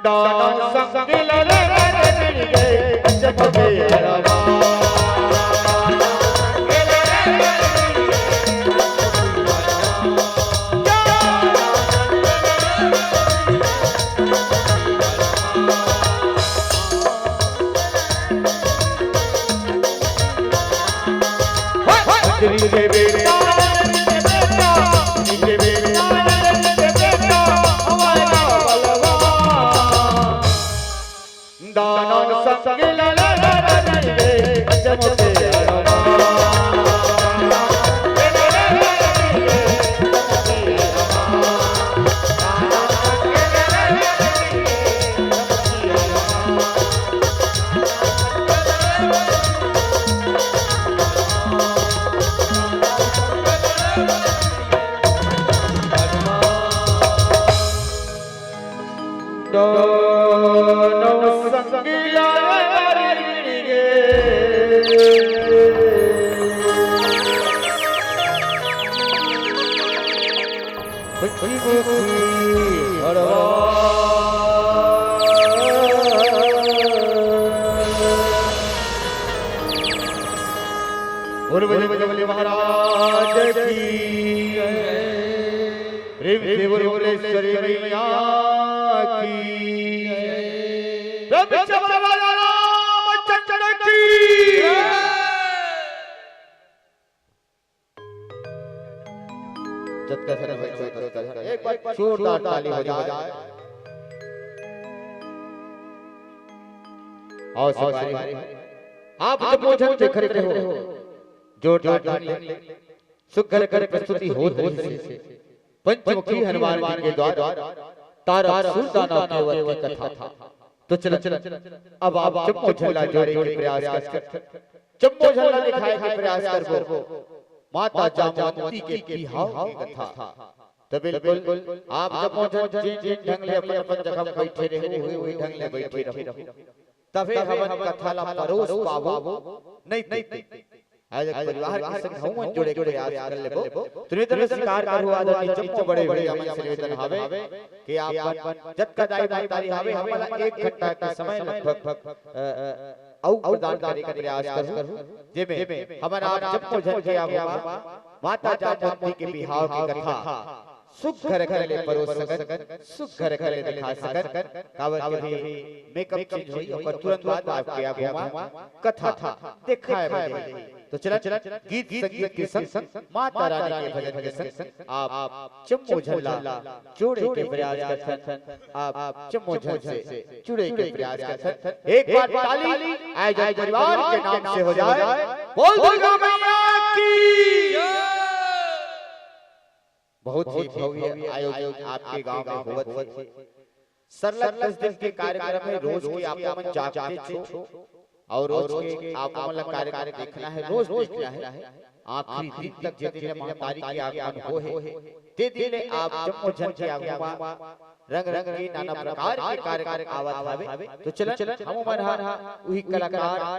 दानव संग लड़े रे रे रे, जब के हरवा। दोनों संगिया रे। खुशी खुशी हरवा। बोल, बोल, बोल, बोल, महाराज की जय। प्रेम से बोल, बोलेश्वरी मैया की जय। प्रेम से बोल, बोल, रामचंद्र की जय। जतका झन बइठे हो, ततका झन। एक बार जोरदार ताली हो जाए। आओ संगवारी, आप जम्मो झन देखत रहे हो, जोरदार ताली। सुघर कर प्रस्तुति होत रहिसे पंचमुखी हनुमान जी के द्वारा तारक सूरदानव के वध के कथा। तो चल, अब आप जम्मो झन ला जोड़े के प्रयास कर, जम्मो झन ला लिखाए के प्रयास करबो माता जामवंती के बिहाव के कथा। तो बिल्कुल आप जम्मो झन जिन जिन ढंग ले अपन अपन जगह बइठे रहे, उही उही ढंग ले बइठे रहो, तभे हमन कथा ला परोस पाबो। नहीं, नहीं, आज एक परिवार के संग हमन जुड़े के प्रयास कर लेबो। तुरंत तुरंत स्वीकार करहु आदरणीय जम्मो बड़े भैया मन से निवेदन हावे कि आप मन जतका दाई महतारी हावे, हमन ला एक घंटा के समय लगभग, अ, अउ प्रदान करे के प्रयास करहु, जेमे हमन आप जम्मो झन के आगू मा माता जामवंती के बिहाव के कथा सुघर कर ले परोस सकन, सुघर कर ले दिखा सकन, काबर के भी मेकअप चेंज होई, ओकर तुरंत बाद आपके आगू मा कथा दिखाए बर जाही। तो चलन, गीत संगीत के संग, माता रानी के भजन के संग, आप जम्मो झन ला जोड़े के प्रयास करथन, आप जम्मो झन से जुड़े के प्रयास करथन। एक बार ताली आयोजक परिवार के नाम से हो जाए। बोल दुर्गा मैया की। बहुत ही भव्य आयोजन आपके गांव में होवत हे। सरलग दस दिन के कार्यक्रम हे, रोज के आप मन जागते छो अउ रोज के आप मन ला कार्यक्रम देखना हे, रोज देखना हे। आखिरी दिन तक जे दिन ले महतारी के आगमन हो हे, ते दिन ले आप जम्मो झन के आगू मा रंग रंग के नाना प्रकार के कार्यक्रम आवत हावे। तो चलन, हम मन हा उही कलाकार,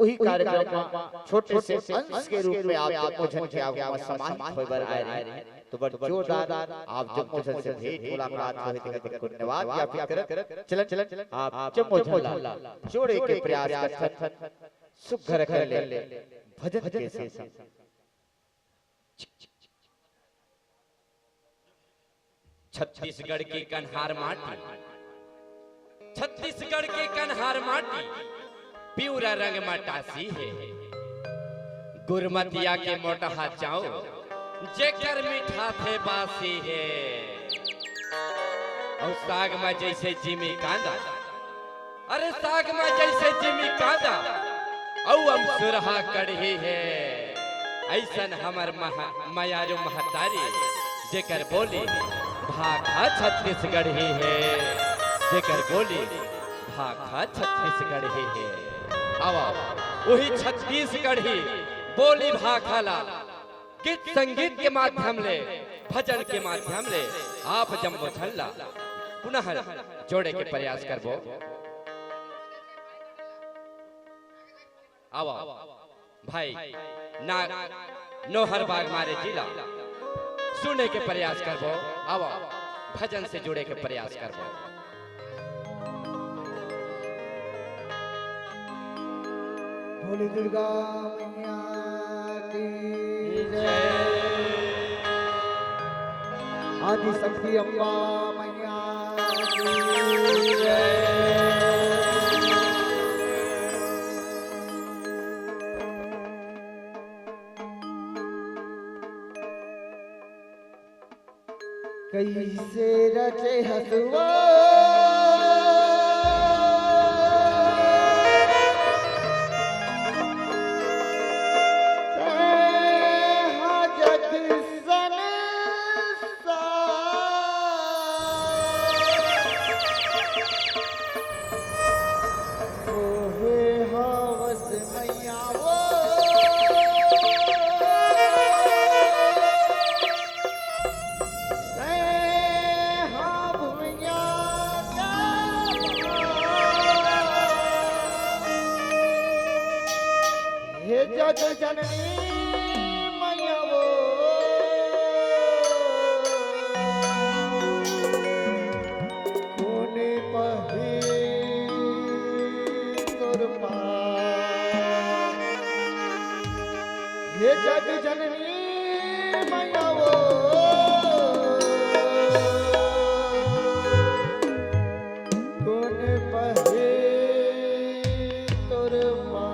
उही कार्यक्रम मा छोटे से अंश के रूप में आप जम्मो झन के आगू मा समाहित होय बर आए रहे। तो बड़ जोरदार आप जम्मो झन से भेंट मुलाकात होहे, तेकर बर धन्यवाद ज्ञापित करत, चलन, चलन, आप जम्मो झन ला जोड़े के प्रयास करथन, सुघर कर ले भजन के संग। छत्तीसगढ़ के कन्हार माटी, छत्तीसगढ़ के कन्हार माटी, पिवरा रंग मटासी हे। गुरमतिया के मोटहा चाउर, जेकर मिठाथे बासी हे। अउ साग म जइसे जिमी कांदा, अरे साग म जइसे जिमी कांदा, अउ अमसुरहा कड़ही हे। अइसन हमर महा-, मयारू महतारी, जेकर बोली भाखा छत्तीसगढ़ी हे, जेकर बोली भाखा छत्तीसगढ़ी हे। आवा, उही छत्तीसगढ़ी बोली भाखा ला गीत संगीत के माध्यम ले, भजन के माध्यम ले आप जम्मो झन ला पुनः जोड़े के प्रयास करबो। आवा भाई, ना नोहर बाग मारे जिला सुने के प्रयास करबो। आवा भजन से जुड़े के प्रयास करबो। बोली दुर्गा मैया की जय। आदि शक्ति अम्बा मैया की जय। कइसे रचे हसुआ तेहा जग संसार। सोहे हवस मैया वो। तैं हा भुइयां जग जननी मैया वो, कोन पहे तोर पार। हे जग जननी मैया वो, कोन पहे तोर पार।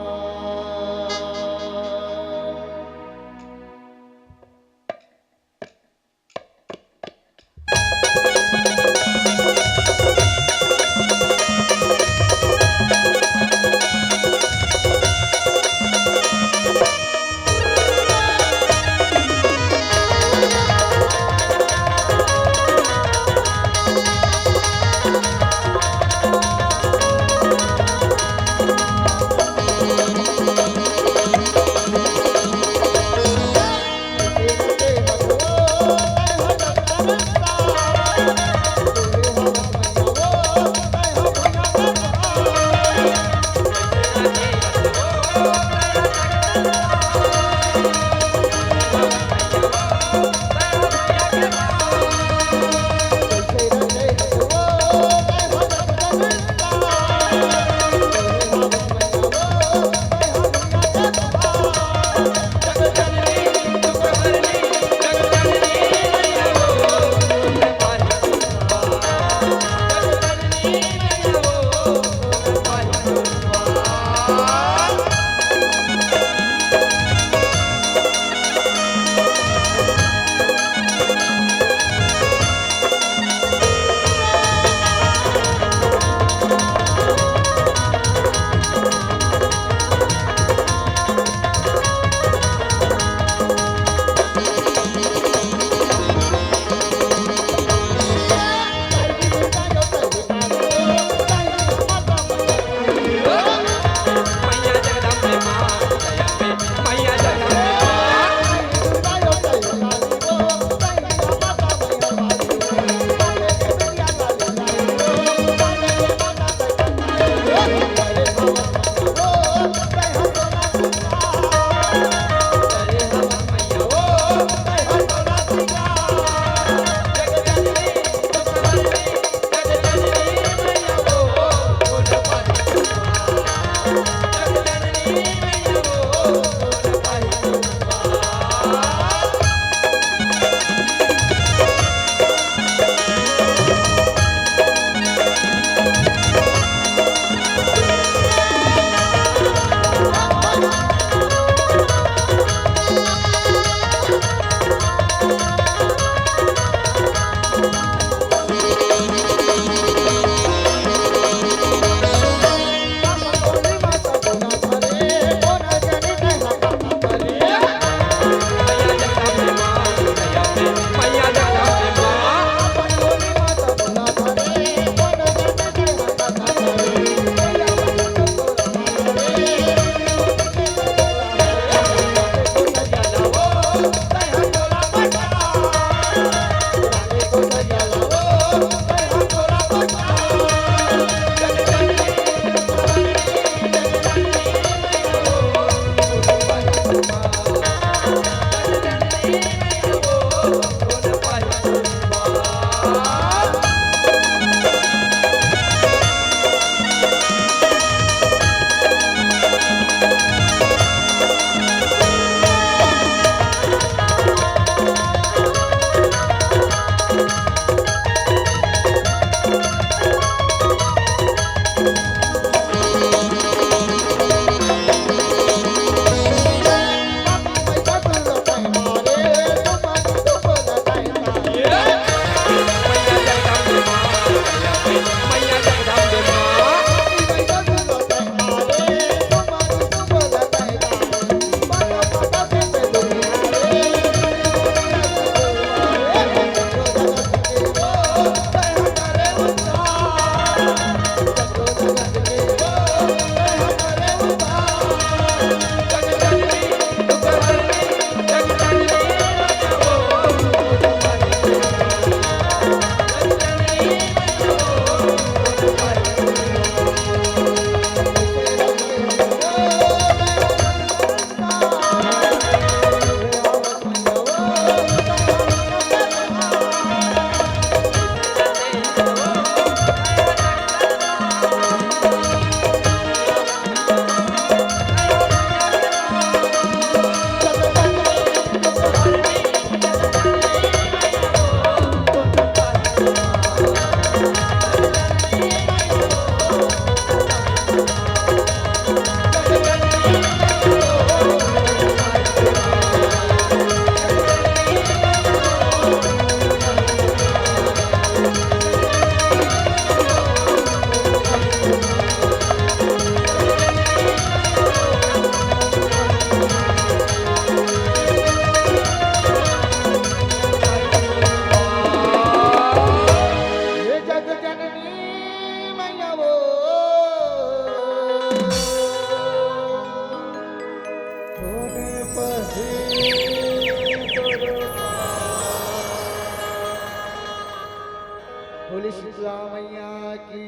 मैया की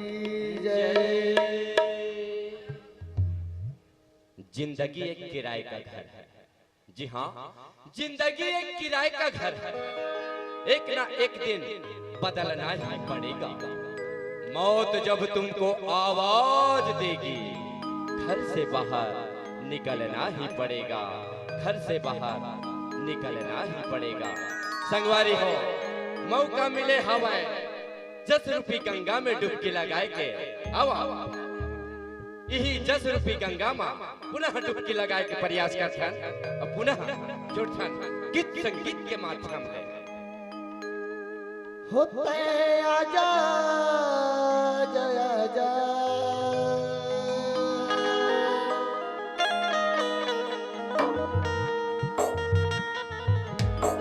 जय। जिंदगी एक किराए का घर है। जी हाँ, जिंदगी एक किराए का घर है। एक ना एक दिन बदलना ही पड़ेगा। मौत जब तुमको आवाज देगी, घर से बाहर निकलना ही पड़ेगा। घर से बाहर निकलना ही पड़ेगा। संगवारी हो, मौका मिले हवय जस रूपी गंगा में डुबकी लगाए के। आवा, इही जस रूपी गंगा मा पुनः डुबकी लगाए के प्रयास करथन अउ पुनः जुड़थन गीत संगीत के माध्यम ले। होते आजा, जय आजा।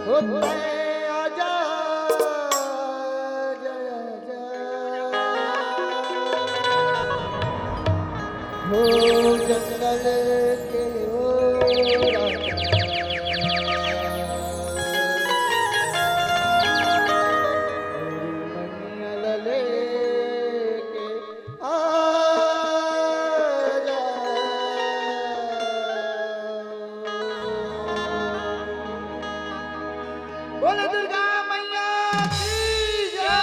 होते आजा, जय आजा। हो जंगल के हो राजा। गोरी मंगिया ल लेके आजा। बोलो दुर्गा मैया की जय।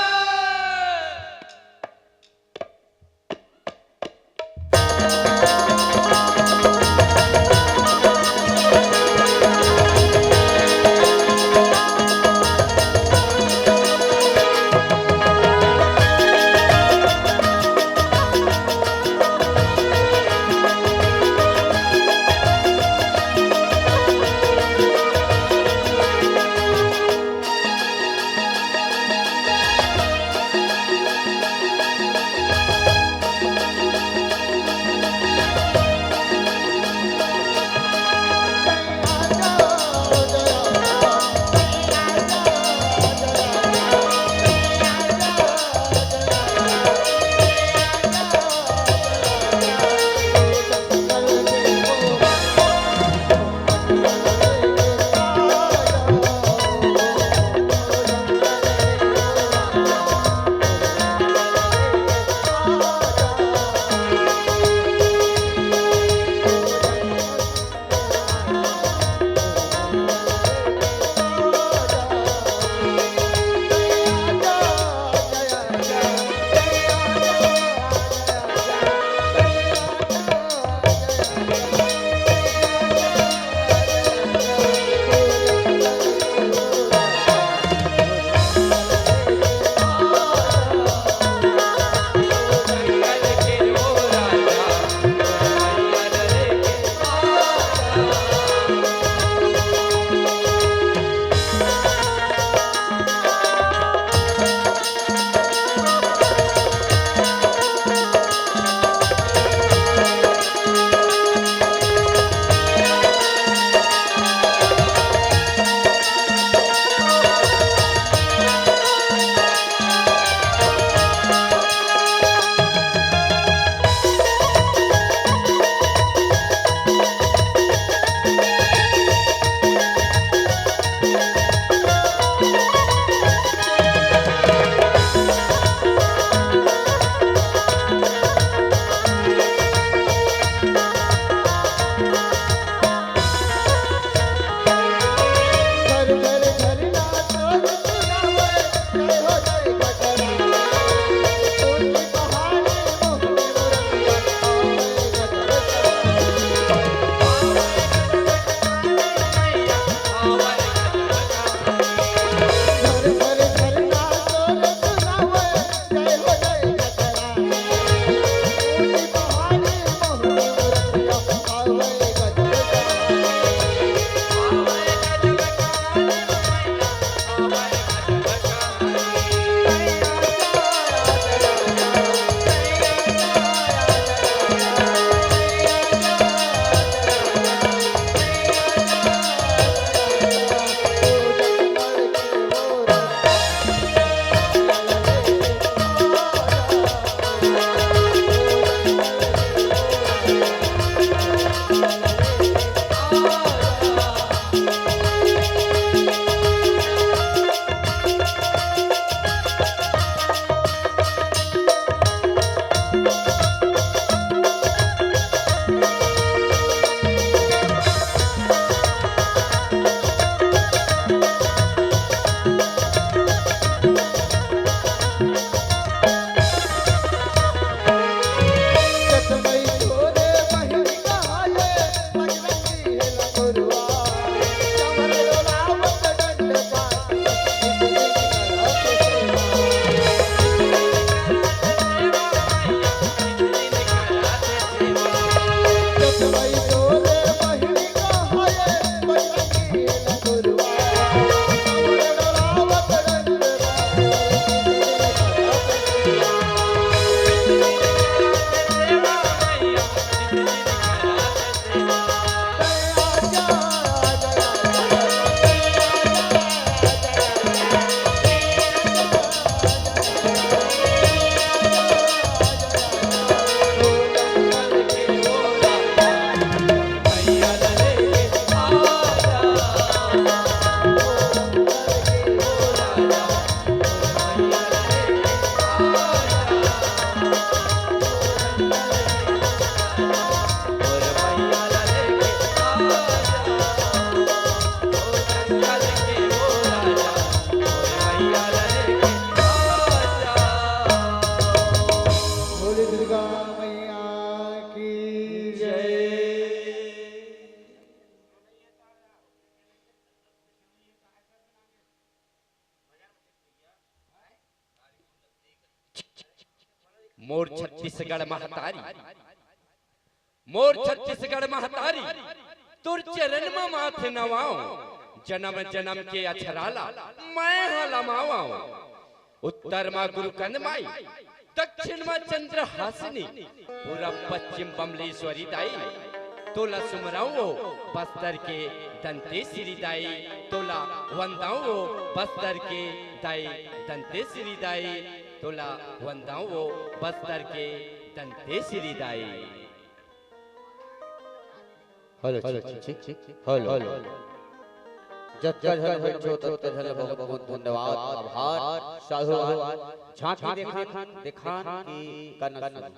मोर छत्तीसगढ़ महतारी, मोर छत्तीसगढ़ महतारी, तोर चरण म माथ नवाओ, जन्म जन्म के अछरा ला मैं ह लमावंव। उत्तर म गुरुकंद माई, दक्षिण म चंद्रहासिनी, पूरब पश्चिम बमलेश्वरी दाई, तोला सुमरंव ओ बस्तर के दंतेश्वरी दाई, तोला वंदंव ओ बस्तर के दाई दंतेश्वरी दाई, तोला वंदंव ओ बस्तर के दंतेश्वरी दाई। Hello, hello, hello. जतका झन बइठे हो, ततका झन ल बहुत, बहुत धन्यवाद, आभार, साधुवाद। झांकी देखान, देखान कि कनक सुन।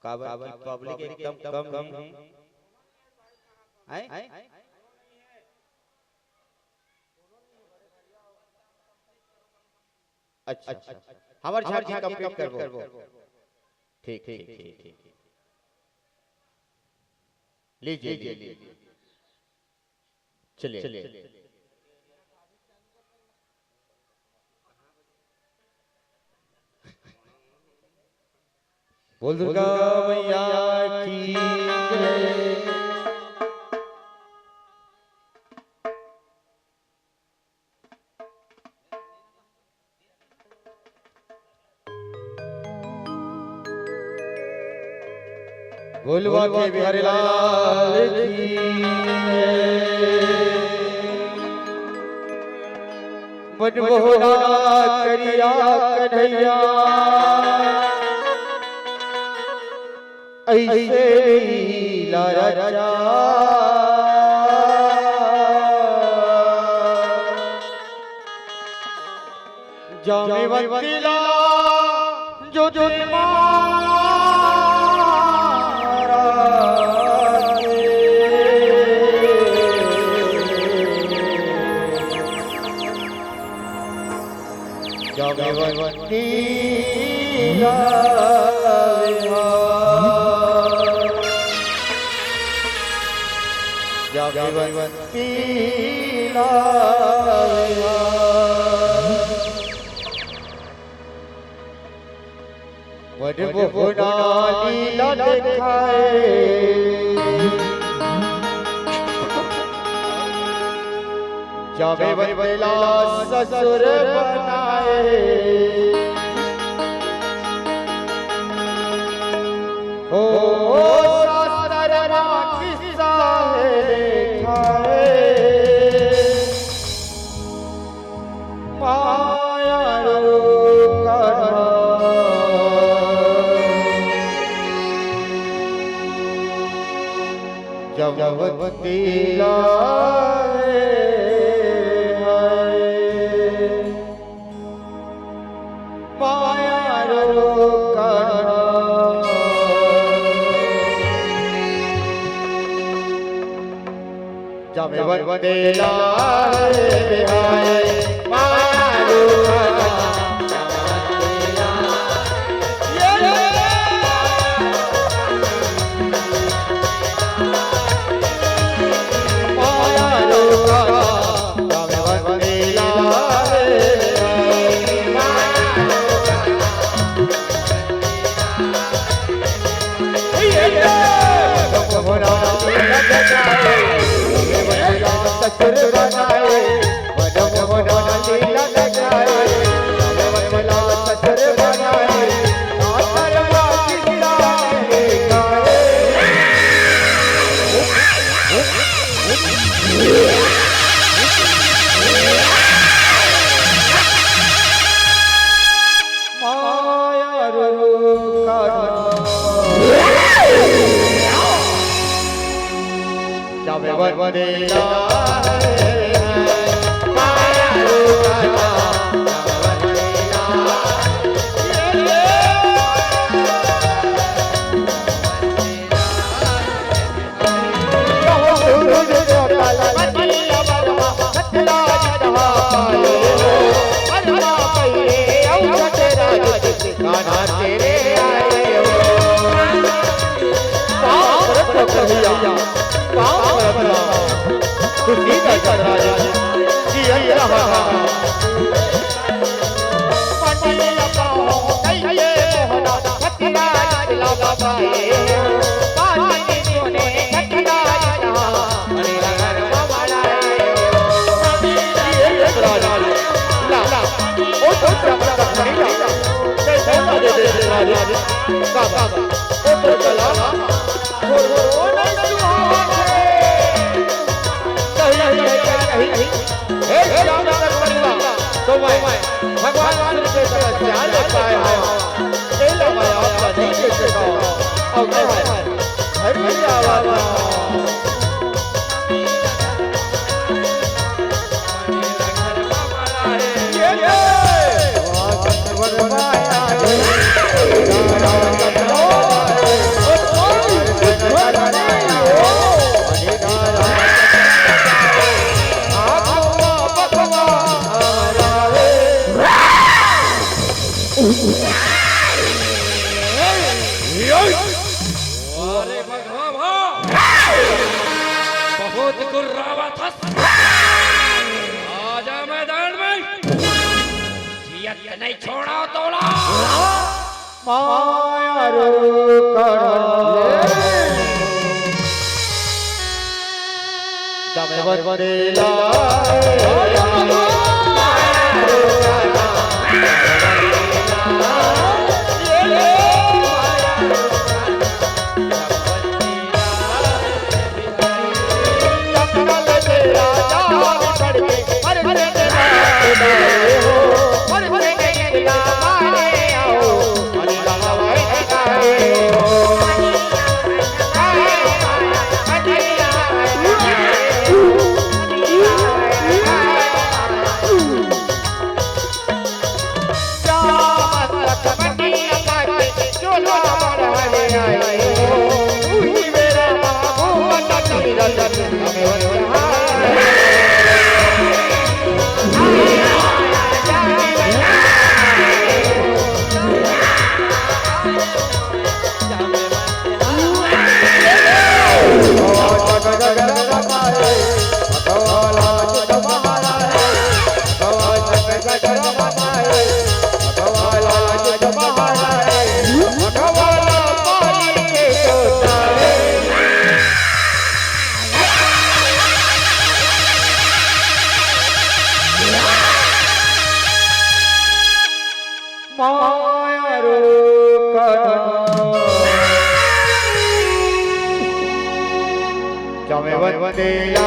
काबर कि पब्लिक एकदम कम हे। हैं? अच्छा, अच्छा। हमर झांकी कंप्लीट करबो। ठीक, ठीक, ठीक, ठीक। लीजिए, लीजिए। चलिए। बोल दुर्गा मैया की जय। बोल बांके बिहारी लाल की जय। मनमोहना करिया कन्हैया अइसे लीला रचा। जामे वंतीला जो जन्मा जामे वंतीला विहार। जामे वंतीला विहार। मनमोहना लीला देखाए। जामे वंतीला ससुर बनाए। हो शास्त्र मा किस्सा हे लिखाए। माया रोग जब वंतीला है। माया रोग जब वंतीला है बिहाए, माया रूप माया रूप जब वंतीला है बिहाए, माया रूप माया रूप जब वंतीला है, माया रूप बाबा, ओ तो चला, थोर, थोर, ओ नहीं सुहावत हे। कहीं, कहीं, कहीं, कहीं, हे श्याम दरबारी, तो मैं भगवान शिव के तपस्या ले पाए हंव। ए ला मैं आप नहीं दे सकंव। अउ मैं घर में जावत हंव। अरे बघवा भा, बहुत गुर्रावत हस। आजा मैदान में, जियत नहीं छोड़ा तोला। माया रो करा। दमवंती ला। माया रो करा। जमवंती ला।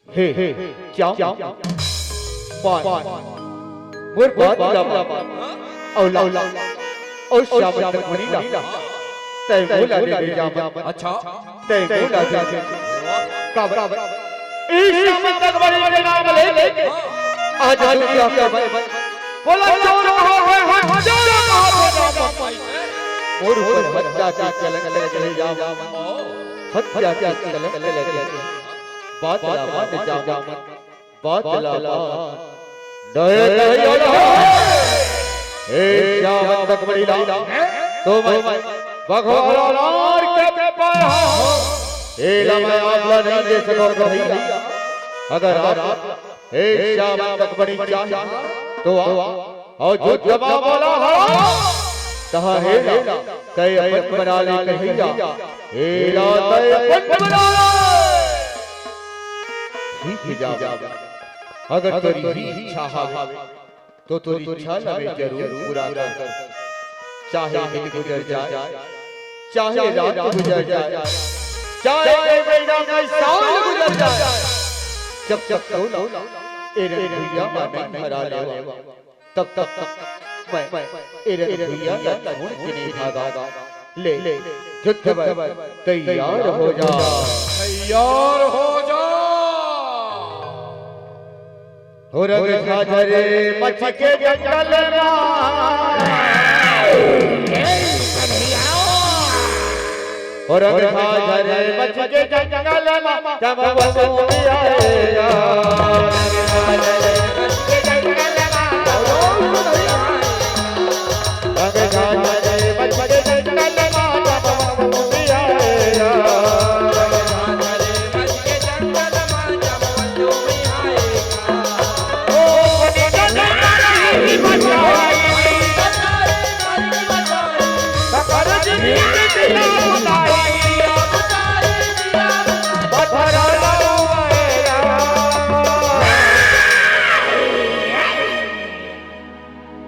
हे, हे, जाम, जाम, पान, मोर बात ला मान, अउ ला, अउ श्याम दंत मणि ला, तैं मोला दे दे जाम। अच्छा। तैं मोला दे दे। काबर, काबर, ए श्याम दंत मणि के नाम ले, आज दुनिया के बन, बोला चोर कहावय, हत्यारा कहावय। मोर ऊपर हत्या के कलंक लगे हे जाम। हत्या के कलंक लगे हे। बात ला मान जाम, बात ला मान। नहीं, नहीं, नहीं। ए श्याम दंत मणि ला, तो मैं भगवान और के पाए हो, एला मैं आप ला नहीं दे सकंव भैया। अगर आप एक श्याम तक बनी चाहे तो आओ, अउ जो जवाब वाला हो, तहां हेला तय अपन बना ले कन्हैया, हेला तय अपन बना ले। ठीक हे जा, अगर तोर इही इच्छा हवे, तो तोर इच्छा ला मैं जरूर पूरा कर। चाहे दिन गुजर जाए, चाहे रात गुजर जाए, चाहे कई महीना, कई साल गुजर जाए, जब तक तोला ए रंग भुइयां मा नहीं हरा लेवंव, तब तक मैं ए रंग भुइयां ला छोड़ के नहीं भागंव। ले, ले, युद्ध बर तैयार हो जा। तैयार हो जा। हो रंग झाझर मच के जंगल मा। हो रंग झाझर मच के जंगल मा, जब वो भी आएगा। रंग झाझर मच के जंगल मा, जब वो भी आएगा।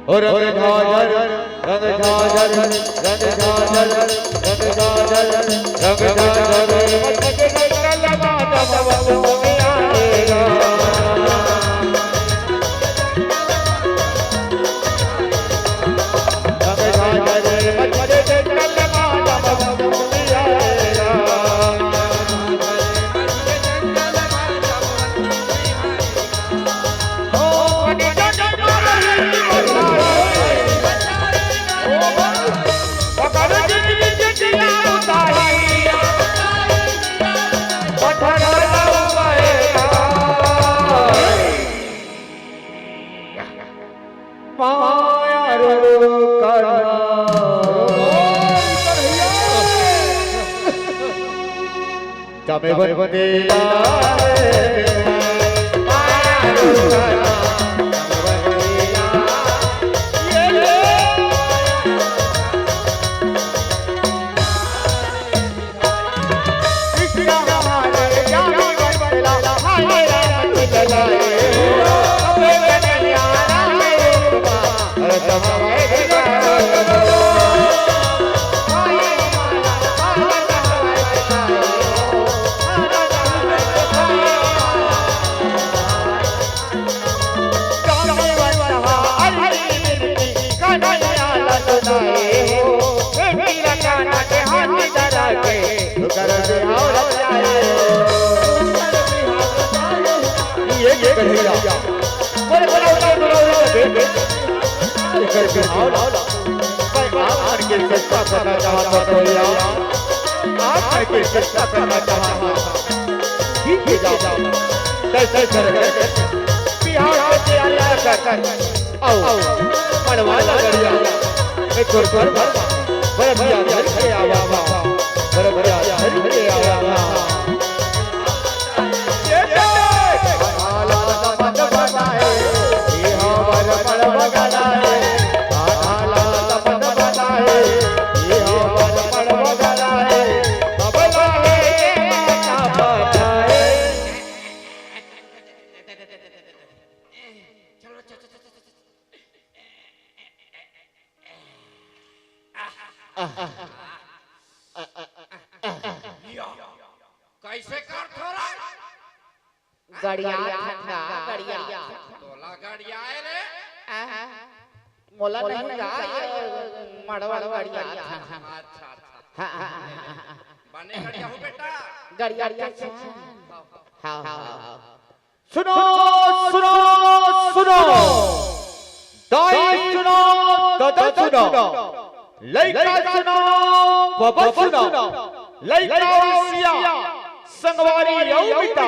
और रंग झाझर, रंग झाझर, रंग झाझर, रंग झाझर, रंग झाझर। ये, ये कन्हैया। बोले, बोले, बोले, बोले, बोले, बोले। एकर बिहाव ला मैं आप मन के चर्चा करना चाहत हंव भैया, आप मन के चर्चा करना चाहत हंव। ठीक हे, जाओ, तैसे कर, बिहाव के तैयारी कर, कर। अउ मड़वा ला गड़िया, मैं तोर घर भर, बरतिया धर के आवा था, बरतिया धर के आवा था। या, कइसे करथो रे? गड़ियात हन गा, गड़ियात हन। तोला गड़ियाए रे? आ, मोला नहीं गा, ये मड़वा गड़ियात हन। अच्छा, अच्छा। हाँ, हाँ, हाँ। बने गड़िया हो बेटा। गड़ियात हन। हाँ, हाँ, हाँ। सुनो, सुनो, सुनो। दाई सुनो, ददा सुनो, लइका सुनो, बबा सुनो, लइका अउ सिया, संगवारी अउ मिता,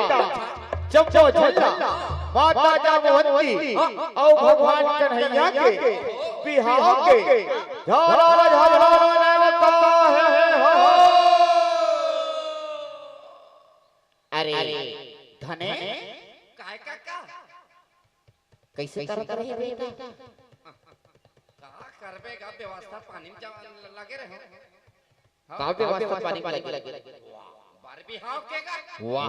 जम्मो झन ला माता जामवंती अउ भगवान कन्हैया के बिहाव के झाला झाला नेवता हे हो। कइसे तरत रहे बेटा? का करबे गा, व्यवस्था पानी में जा-, लगे रहे। हाँ। का व्यवस्था पानी में लगे? बर बिहाव के गा। वाह।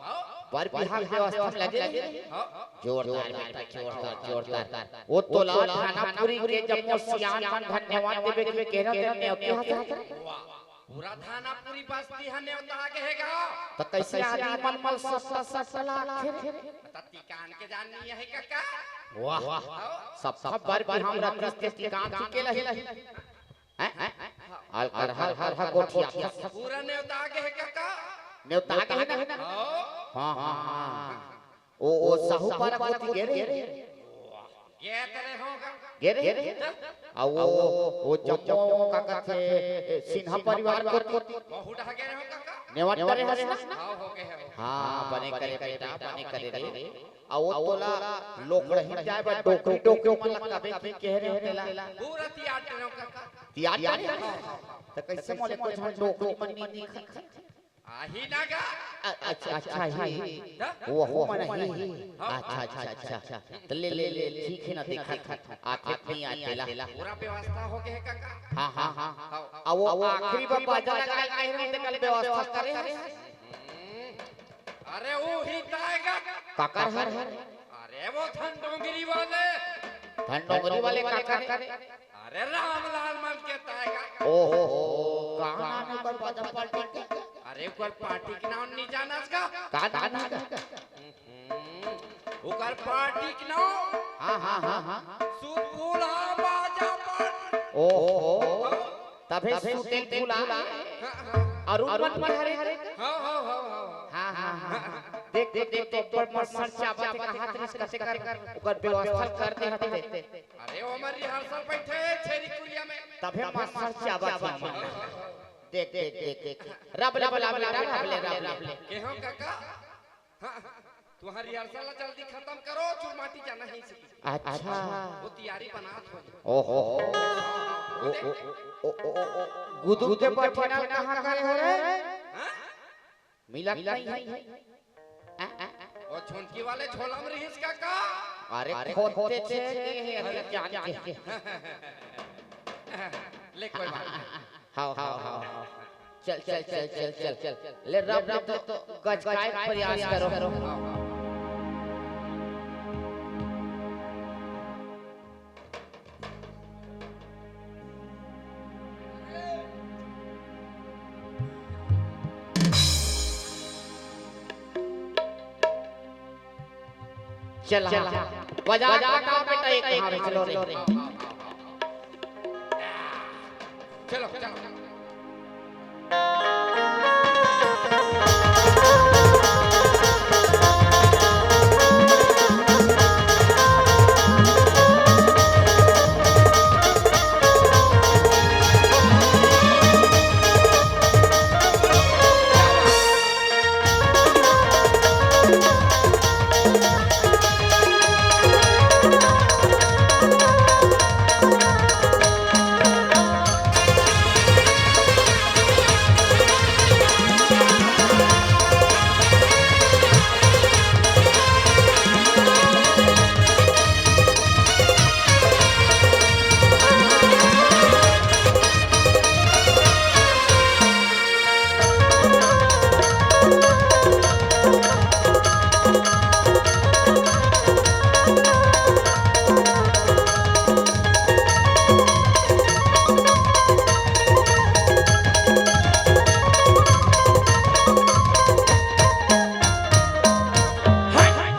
हाँ। बर बिहाव के व्यवस्था में लगे रहे। हाँ। जोरदार बेटा, जोरदार, जोरदार। वो तोला थानापुरी के जम्मो सियान मन धन्यवाद देबे के केहे रहे, नेवते हस। वाह। पूरा थानापुरी बस्ती ह नेवता गे हे गा। त कइसे आदमी मन मन सट्टा सट्टा लागथे रे? त तिकान के जान नइ हे कका। वाह। सब सब बर बिहाव रतिस ते तिकान चुके लही। हैं? अलकरहा अलकरहा गोठियाथे। पूरा नेवता गे हे कका। नेवता गे हे ना? हाँ। हाँ, हाँ, हाँ। ओ, ओ साहू पारा कोती गे रे? गे त रे हों गा। गे रे? आ ओ, ओ जम्मो का कथे, सिन्हा परिवार कोती। बहुत डहा गे रे हों कका। नेवत डरे हस ना? हाँ, हो गे हे। हाँ, बने करे बेटा, बने करे रे। आ ओ तोला लोकड़ही जाए बर डोकरी डोकरी मन ला कबे के केहे रहे तेला। पूरा तियार डरे हों कका। तियार डरे? त कइसे मोले कुछ डोकरी मन नइ दिखत? आही ना गा। अ-, अच्छा, अच्छा, ही। हाँ? वो, वो मन ही। हाँ। अच्छा, अच्छा, अच्छा। त ले, ले, ले, ठीक हे ना, देखत हँव। आथे कि नइ आथे ला। पूरा व्यवस्था हो गे हे कका। हाँ, हाँ, हाँ। हाँ। अब वो आखिरी बार बाजा लगाए, कहे रहे तेकर व्यवस्था करे हस। हम्म। अरे, वो ही त आय गा। काकर हर? अरे, वो धन डोंगरी वाले। धन डोंगरी वाले काकर? अरे रामलाल मन के त आय गा। ओ हो हो, का नाम हे ओकर बाजा पार्टी के? अरे ओकर पार्टी के नाम नइ जानस गा? का नाम हे का? हम्म, ओकर पार्टी के नाम हाँ, हाँ, हाँ, हाँ। सुरपुला बाजा पार्टी। ओ हो हो, तभे सुतेल फुला। हाँ, हाँ। अरुण मन के हरे। हाँ, हाँ, हाँ, हाँ। हाँ, हाँ, हाँ। देख, देख, देख, देख, ऊपर मच्छर चाबत हे, कहाँ तरीस कते कर, ओकर व्यवस्था कर दे हते। अरे, ओमन rehearsal बइठे हे छेरी कुरिया में। तभे मास्टर चाबत हे ओमन। देख, देख, देख, देख। रब ले, रब ले, रब ले, रब ले। केहों कका? हाँ, हाँ, तुँहर rehearsal ला जल्दी खतम करो, चुरमाटी जाना हे इसी। अच्छा। वो तियारी बनात हो। ओ हो हो। ओ, ओ, ओ। गुदुम के बठिना कहाँ करे हरे? हाँ? मिलत नइ हे। आ, आ, आ। वो झुनकी वाले झोला में रिहिस कका। अरे, खोदते छे के हे, अरे, जान के। ले, कोई बात नहीं। हाँ, हाँ, हाँ, हाँ। चल, चल, चल, चल, चल। ले, रब, रब तो गचकाए के प्रयास करो। हाँ। चल, हाँ। बजा, बजा, बजा, बेटा, एक, हाँ, चलो रे। चलो, चलो।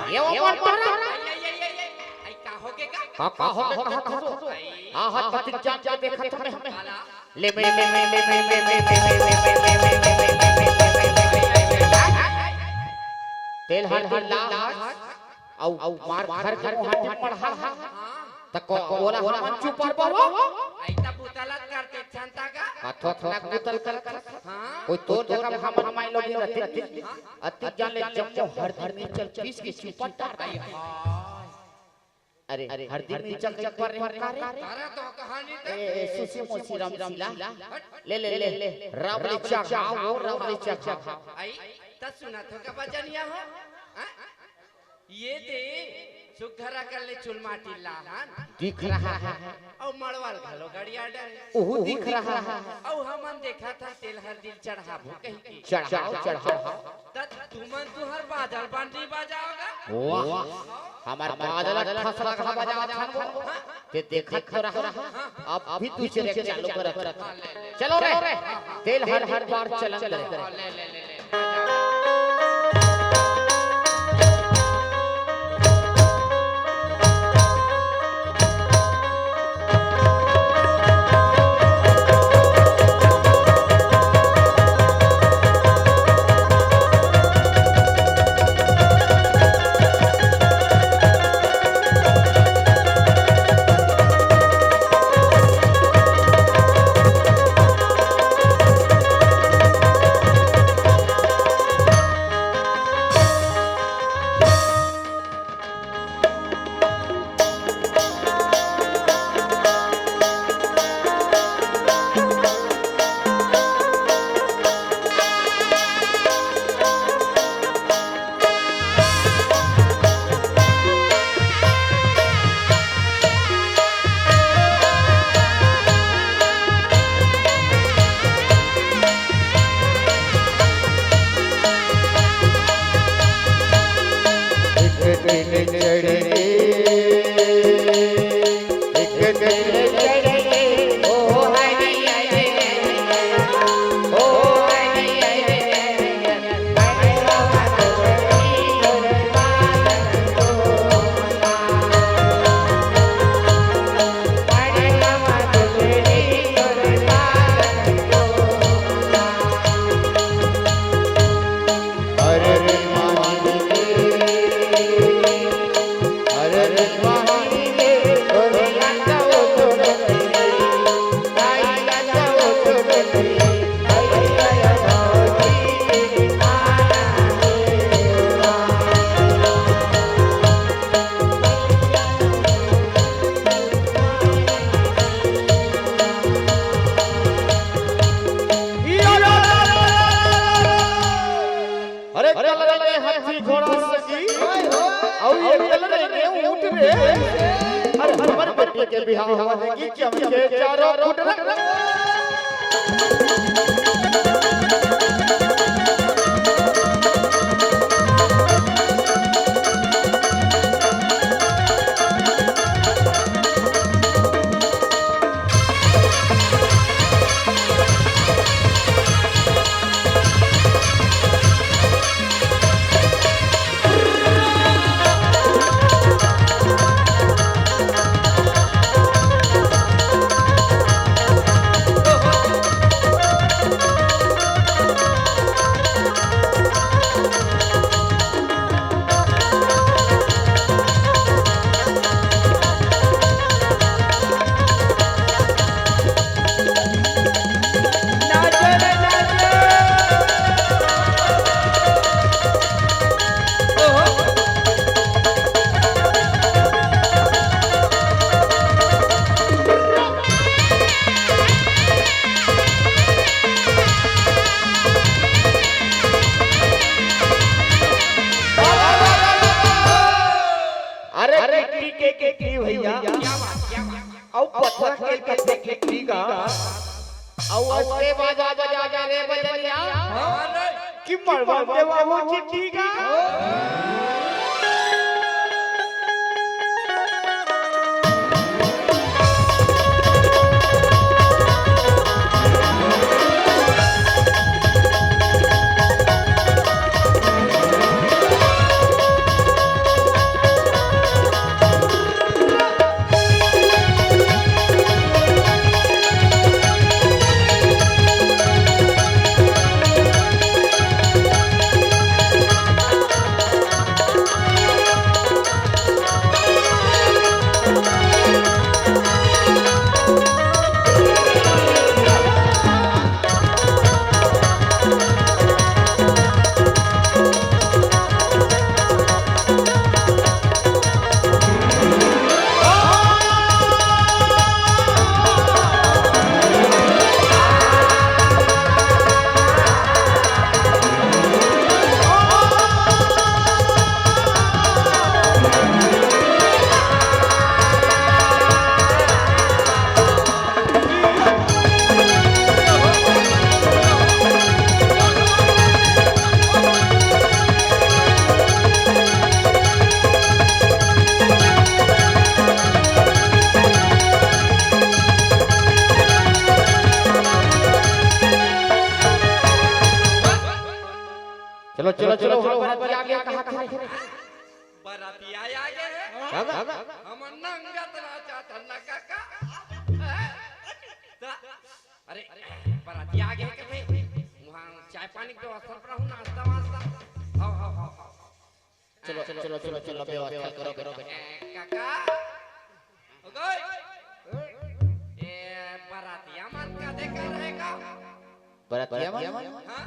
ये वो पर तोरा। आई, आई, आई, आई, आई, आई, का हो गे का? का, का हो गे, का हो गे? हाँ, हाँ, कतिक जान के देखत हमें, हमें। ले, ले, ले। तेल हल्दी ला, अउ, अउ मार घर के मुहाटी पड़हा। त को, ओला हमन चुप कर पाबो? अइता बुतलत करते छंता का? कथो थोड़ा बुतल कर। हाँ। कोई तोर जगह हमन माई लोग रहते। अति जान ले जम्मो हरदी मिर्चा पीस के चुपा डार दे। अरे, हरदी मिर्चा कहीं पर रहे का रे? तारा तो कहानी ए, ए, सुसी मोसी राम सिला। ले, ले, ले, ले। राम ले चखा, वो राम ले चखा। आई, त सुना तो का बचनिया हो? हाँ? ये दे, सुघर अकन ले चुलमाटी लाहन। दिख रहा है। अउ मड़वा ल घलो गड़िया डरे। ओहू दिख रहा है। अउ हमन देखत हन तेल हरदी ल चढ़ाबो कहिके। चढ़ाओ, चढ़ाओ। त तुमन तुंहर बाजा ल बने बजाव गा। वाह। हमर बाजा ल ठसरकहा बजावत हन वो। ते देखत तो रहा। अब भी तू चले चालू करत। चलो रे। तेल हरदी पार चलन दे। अरे कल रंगे हाथी घोड़ा सगी, अउ ये कल रंगे ऊंट रे। अरे हमर बेटी के बिहाव होने की चमके चारों फुट रे। अरे गिट्टी के गिट्टी भैया, अउ पथरा के कथे गिट्टी गा, अउ उसके बाद बजा बजा रे बजनिया कि मड़वा देवा वो चिट्ठी गा। चलो, चलो, चलो, वहाँ बराती आ गया, कहाँ थे? बराती आ गया है। का, का, का? हम नंगत नाचा था, ना काका। अरे, बराती आ गया कथे? वहाँ चाय पानी के व्यवस्था पर रहूँ, नाश्ता वास्ता। हाँ, हाँ, हाँ, हाँ। चलो, चलो, चलो, चलो, चलो, व्यवस्था करो, करो, करो। ए, काका। ओ गई। ए, बरातिया मन का देखा रहेगा? बरातिया मन? हाँ?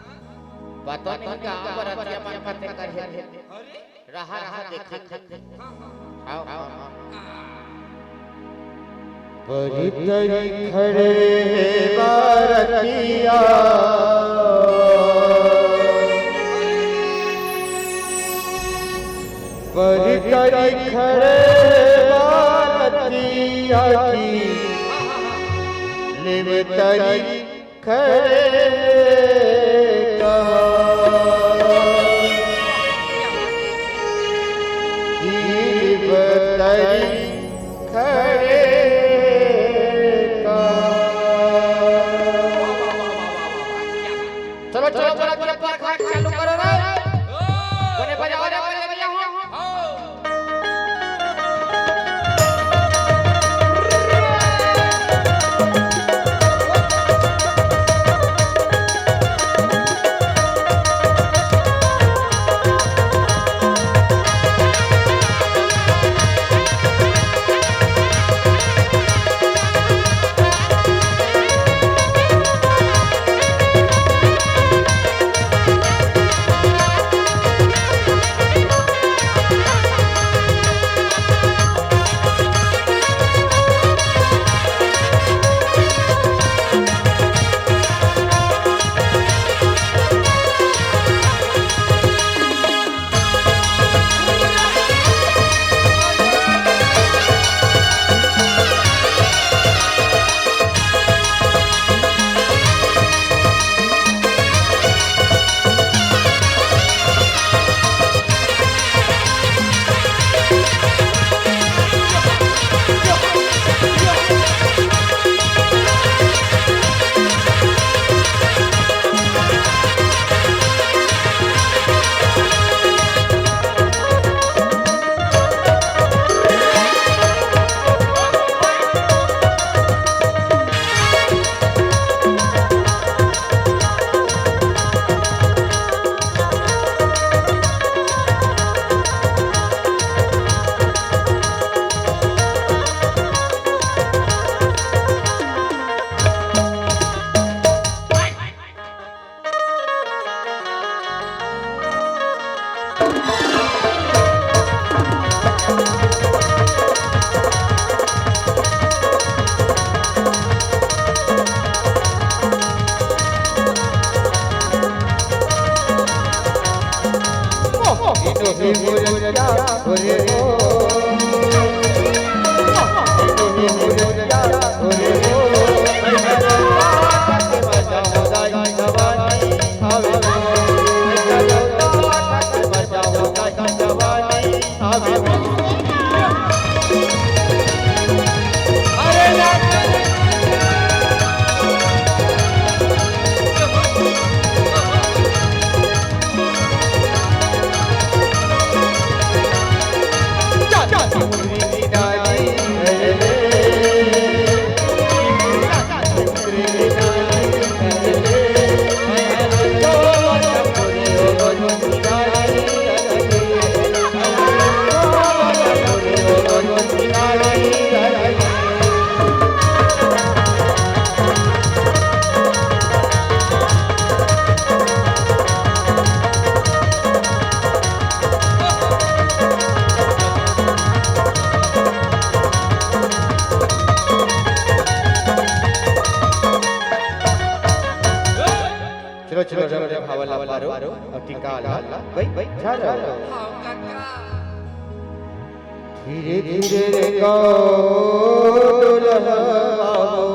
पता नहीं का बरातिया मन का देखा रहे। अरे? रहा, रहा, देखा, देखा। हाँ, हाँ। आओ, आओ, आओ। बरी तरी खड़े हे बरतिया, बरी तरी खड़े हे बरतिया की, लिव तरी खड़े कहाँ। गिरब तरी खड़े कहाँ। चलो, चलो, चलो, चलो, चलो, चालू करो रे। कोने बजाओ रे, कोने बजाओ। चलो, चलो, चलो, चलो, भावल ला पारो, अउ टीका ला, भाई, भाई, झारो। धीरे धीरे रे गाओ, डोलवाओ।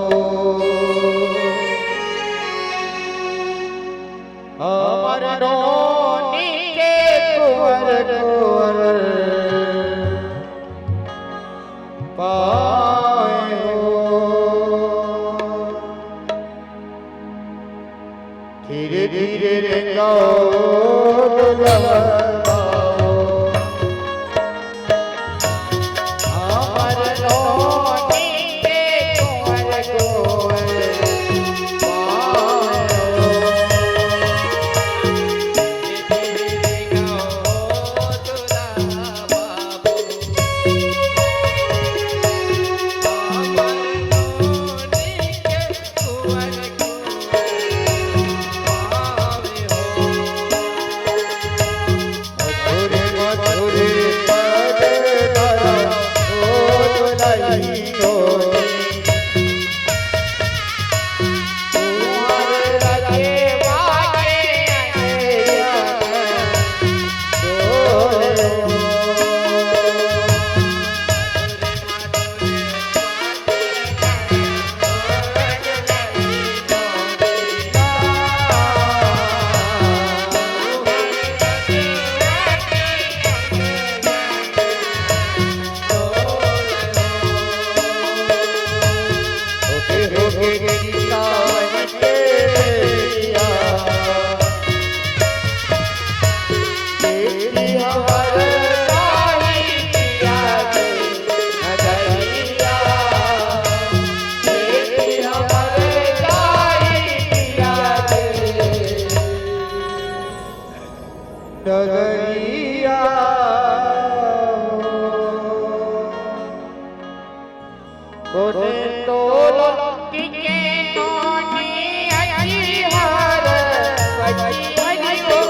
हमर नोनी के कुंवर कुंवर पाए हो। धीरे धीरे रेंगाओ, डोलाओ। हमर नोनी के कुंवर कुंवर पाँव। धीरे धीरे रेंगाओ, डोलाओ। डगरिया। कोने तोला टिके नोनी अजिहार, बजी हरिओ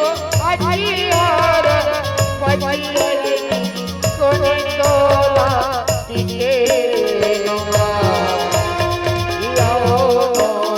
अजिहार, बजी हरि। कोने तोला टिके नोनी, आओ नोनी।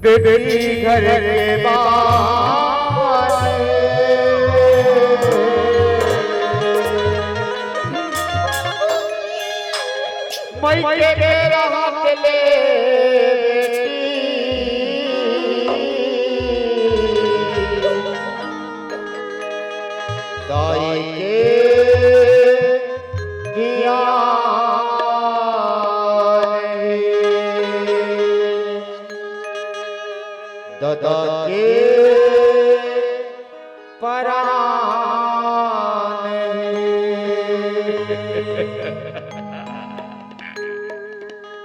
बेटी घर के बाहर मइके के रहत ले बेटी दाई के ज्ञान हे, ददा के परान हे।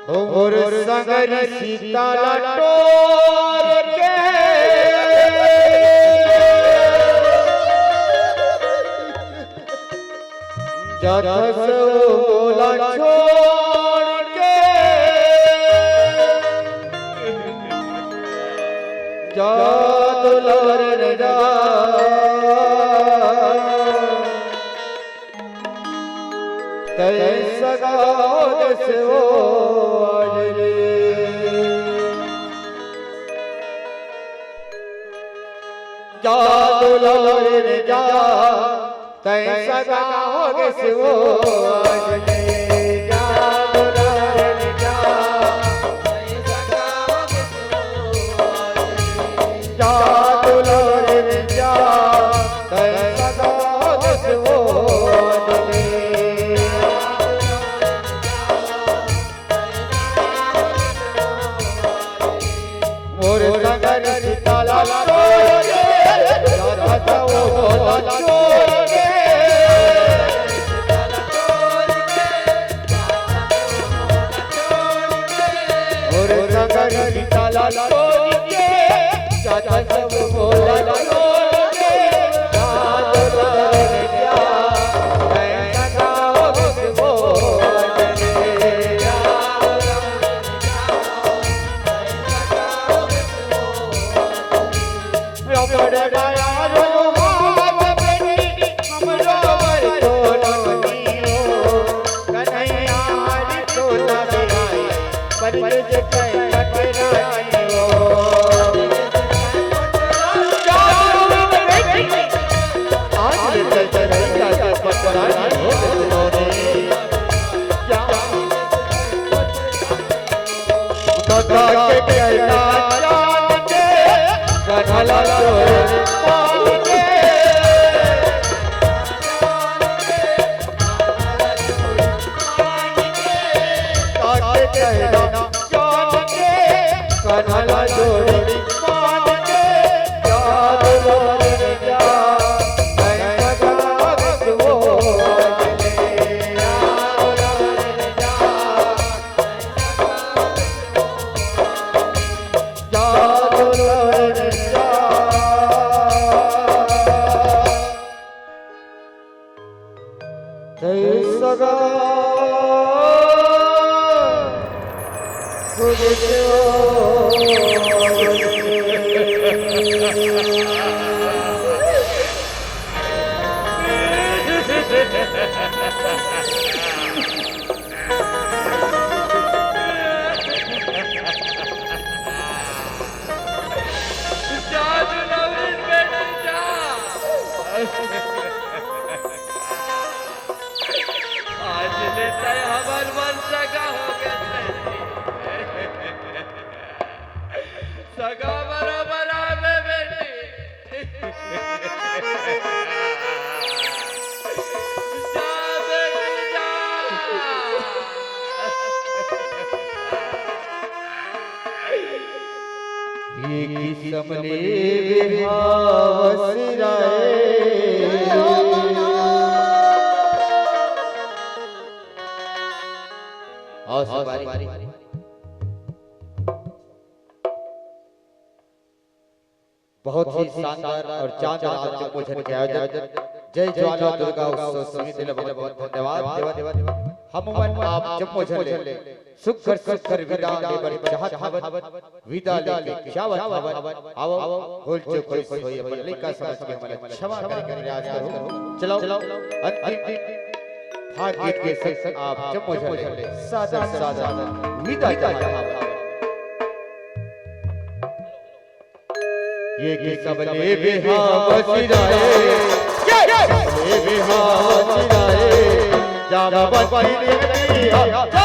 ओ मोर संगरी सीता ला टोर के जाथस ओला छोड़ के, जा दुलार जा। से वो आज रे। जा दुलारे रे जा, तैं सगा होगे से वो आज रे। जा दुलारे रे जा, तैं सगा होगे से वो आज रे। जा दुलारे रे जा, तैं सगा होगे से वो आज रे। मोर संगरी सीताला तोड़ के, राधा वो बोला छोड़ के। मोर संगरी सीताला तोड़ के, चाचा सब बोला छोड़ के। राधा बोला क्या, मैं सदा हो गो। जा दुलारी बेटी जा। आज ले तैं हमर मन सगा हो गे। सगा बरोबर आबे बेटी। जा बेटी जा। ये किसम ले बिहाव सिराए। आओ संगवारी। बहुत ही शानदार और चांद रात जम्मो झन के आयोजन। जय ज्वाला दुर्गा उत्सव समिति ल बहुत बहुत धन्यवाद देवत हमन आप जम्मो झन ले सुग्घर सुग्घर विदा लेबर चाहत हवन, विदा लेके जावत हवन। आवो, भूल चूक होइस होही, अपन लइका समझ के हमन ला क्षमा करे के प्रयास करो। चलो, अंतिम फाग गीत के संग आप जम्मो झन ले सादर सादर विदा चाहत हवन। ये किसम ले बिहाव सिराए, ये किसम ले बिहाव सिराए, जावत दिन बिहाव।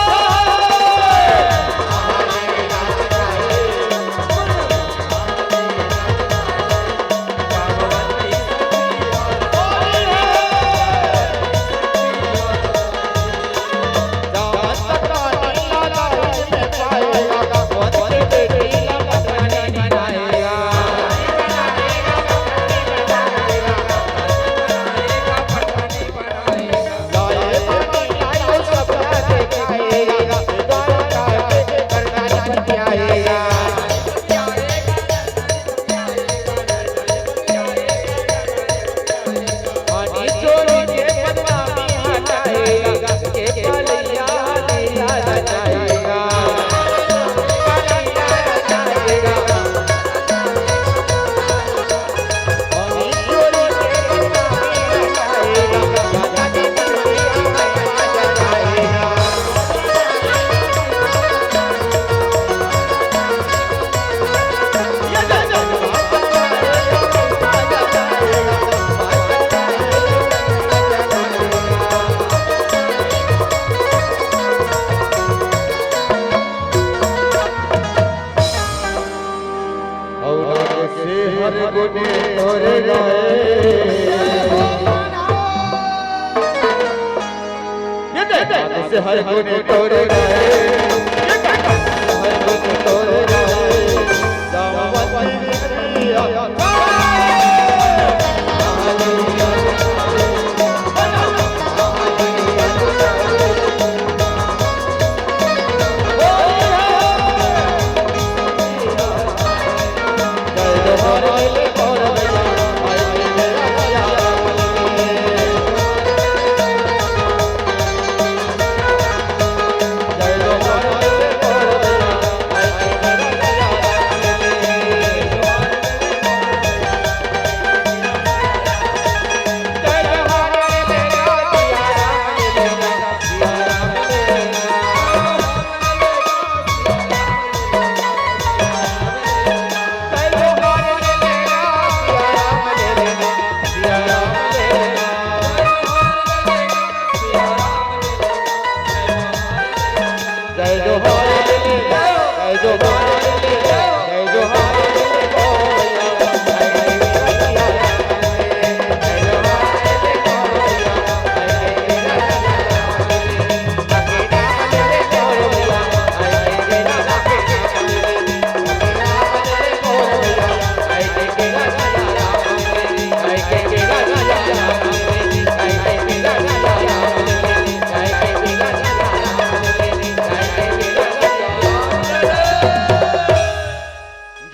हर गुण तोर गाए, हर गुण तोर गाए, जामवंती नगरिया।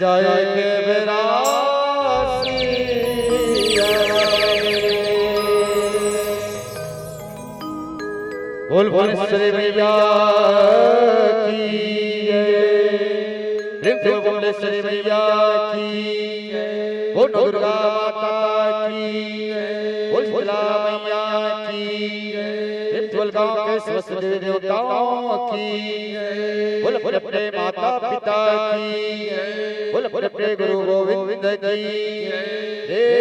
जय के बेरा सिया। बोल भुवनेश्वरी मैया की जय। प्रेम से बोल भुवनेश्वरी मैया की जय। बोल दुर्गा माता की जय। बोल शीतला मैया की जय। प्रेम से बोल गाँव के समस्त देवी देवताओं की जय। बोल अपने अपने माता पिता की जय। बोल अपने अपने गुरु गोविंद की जय।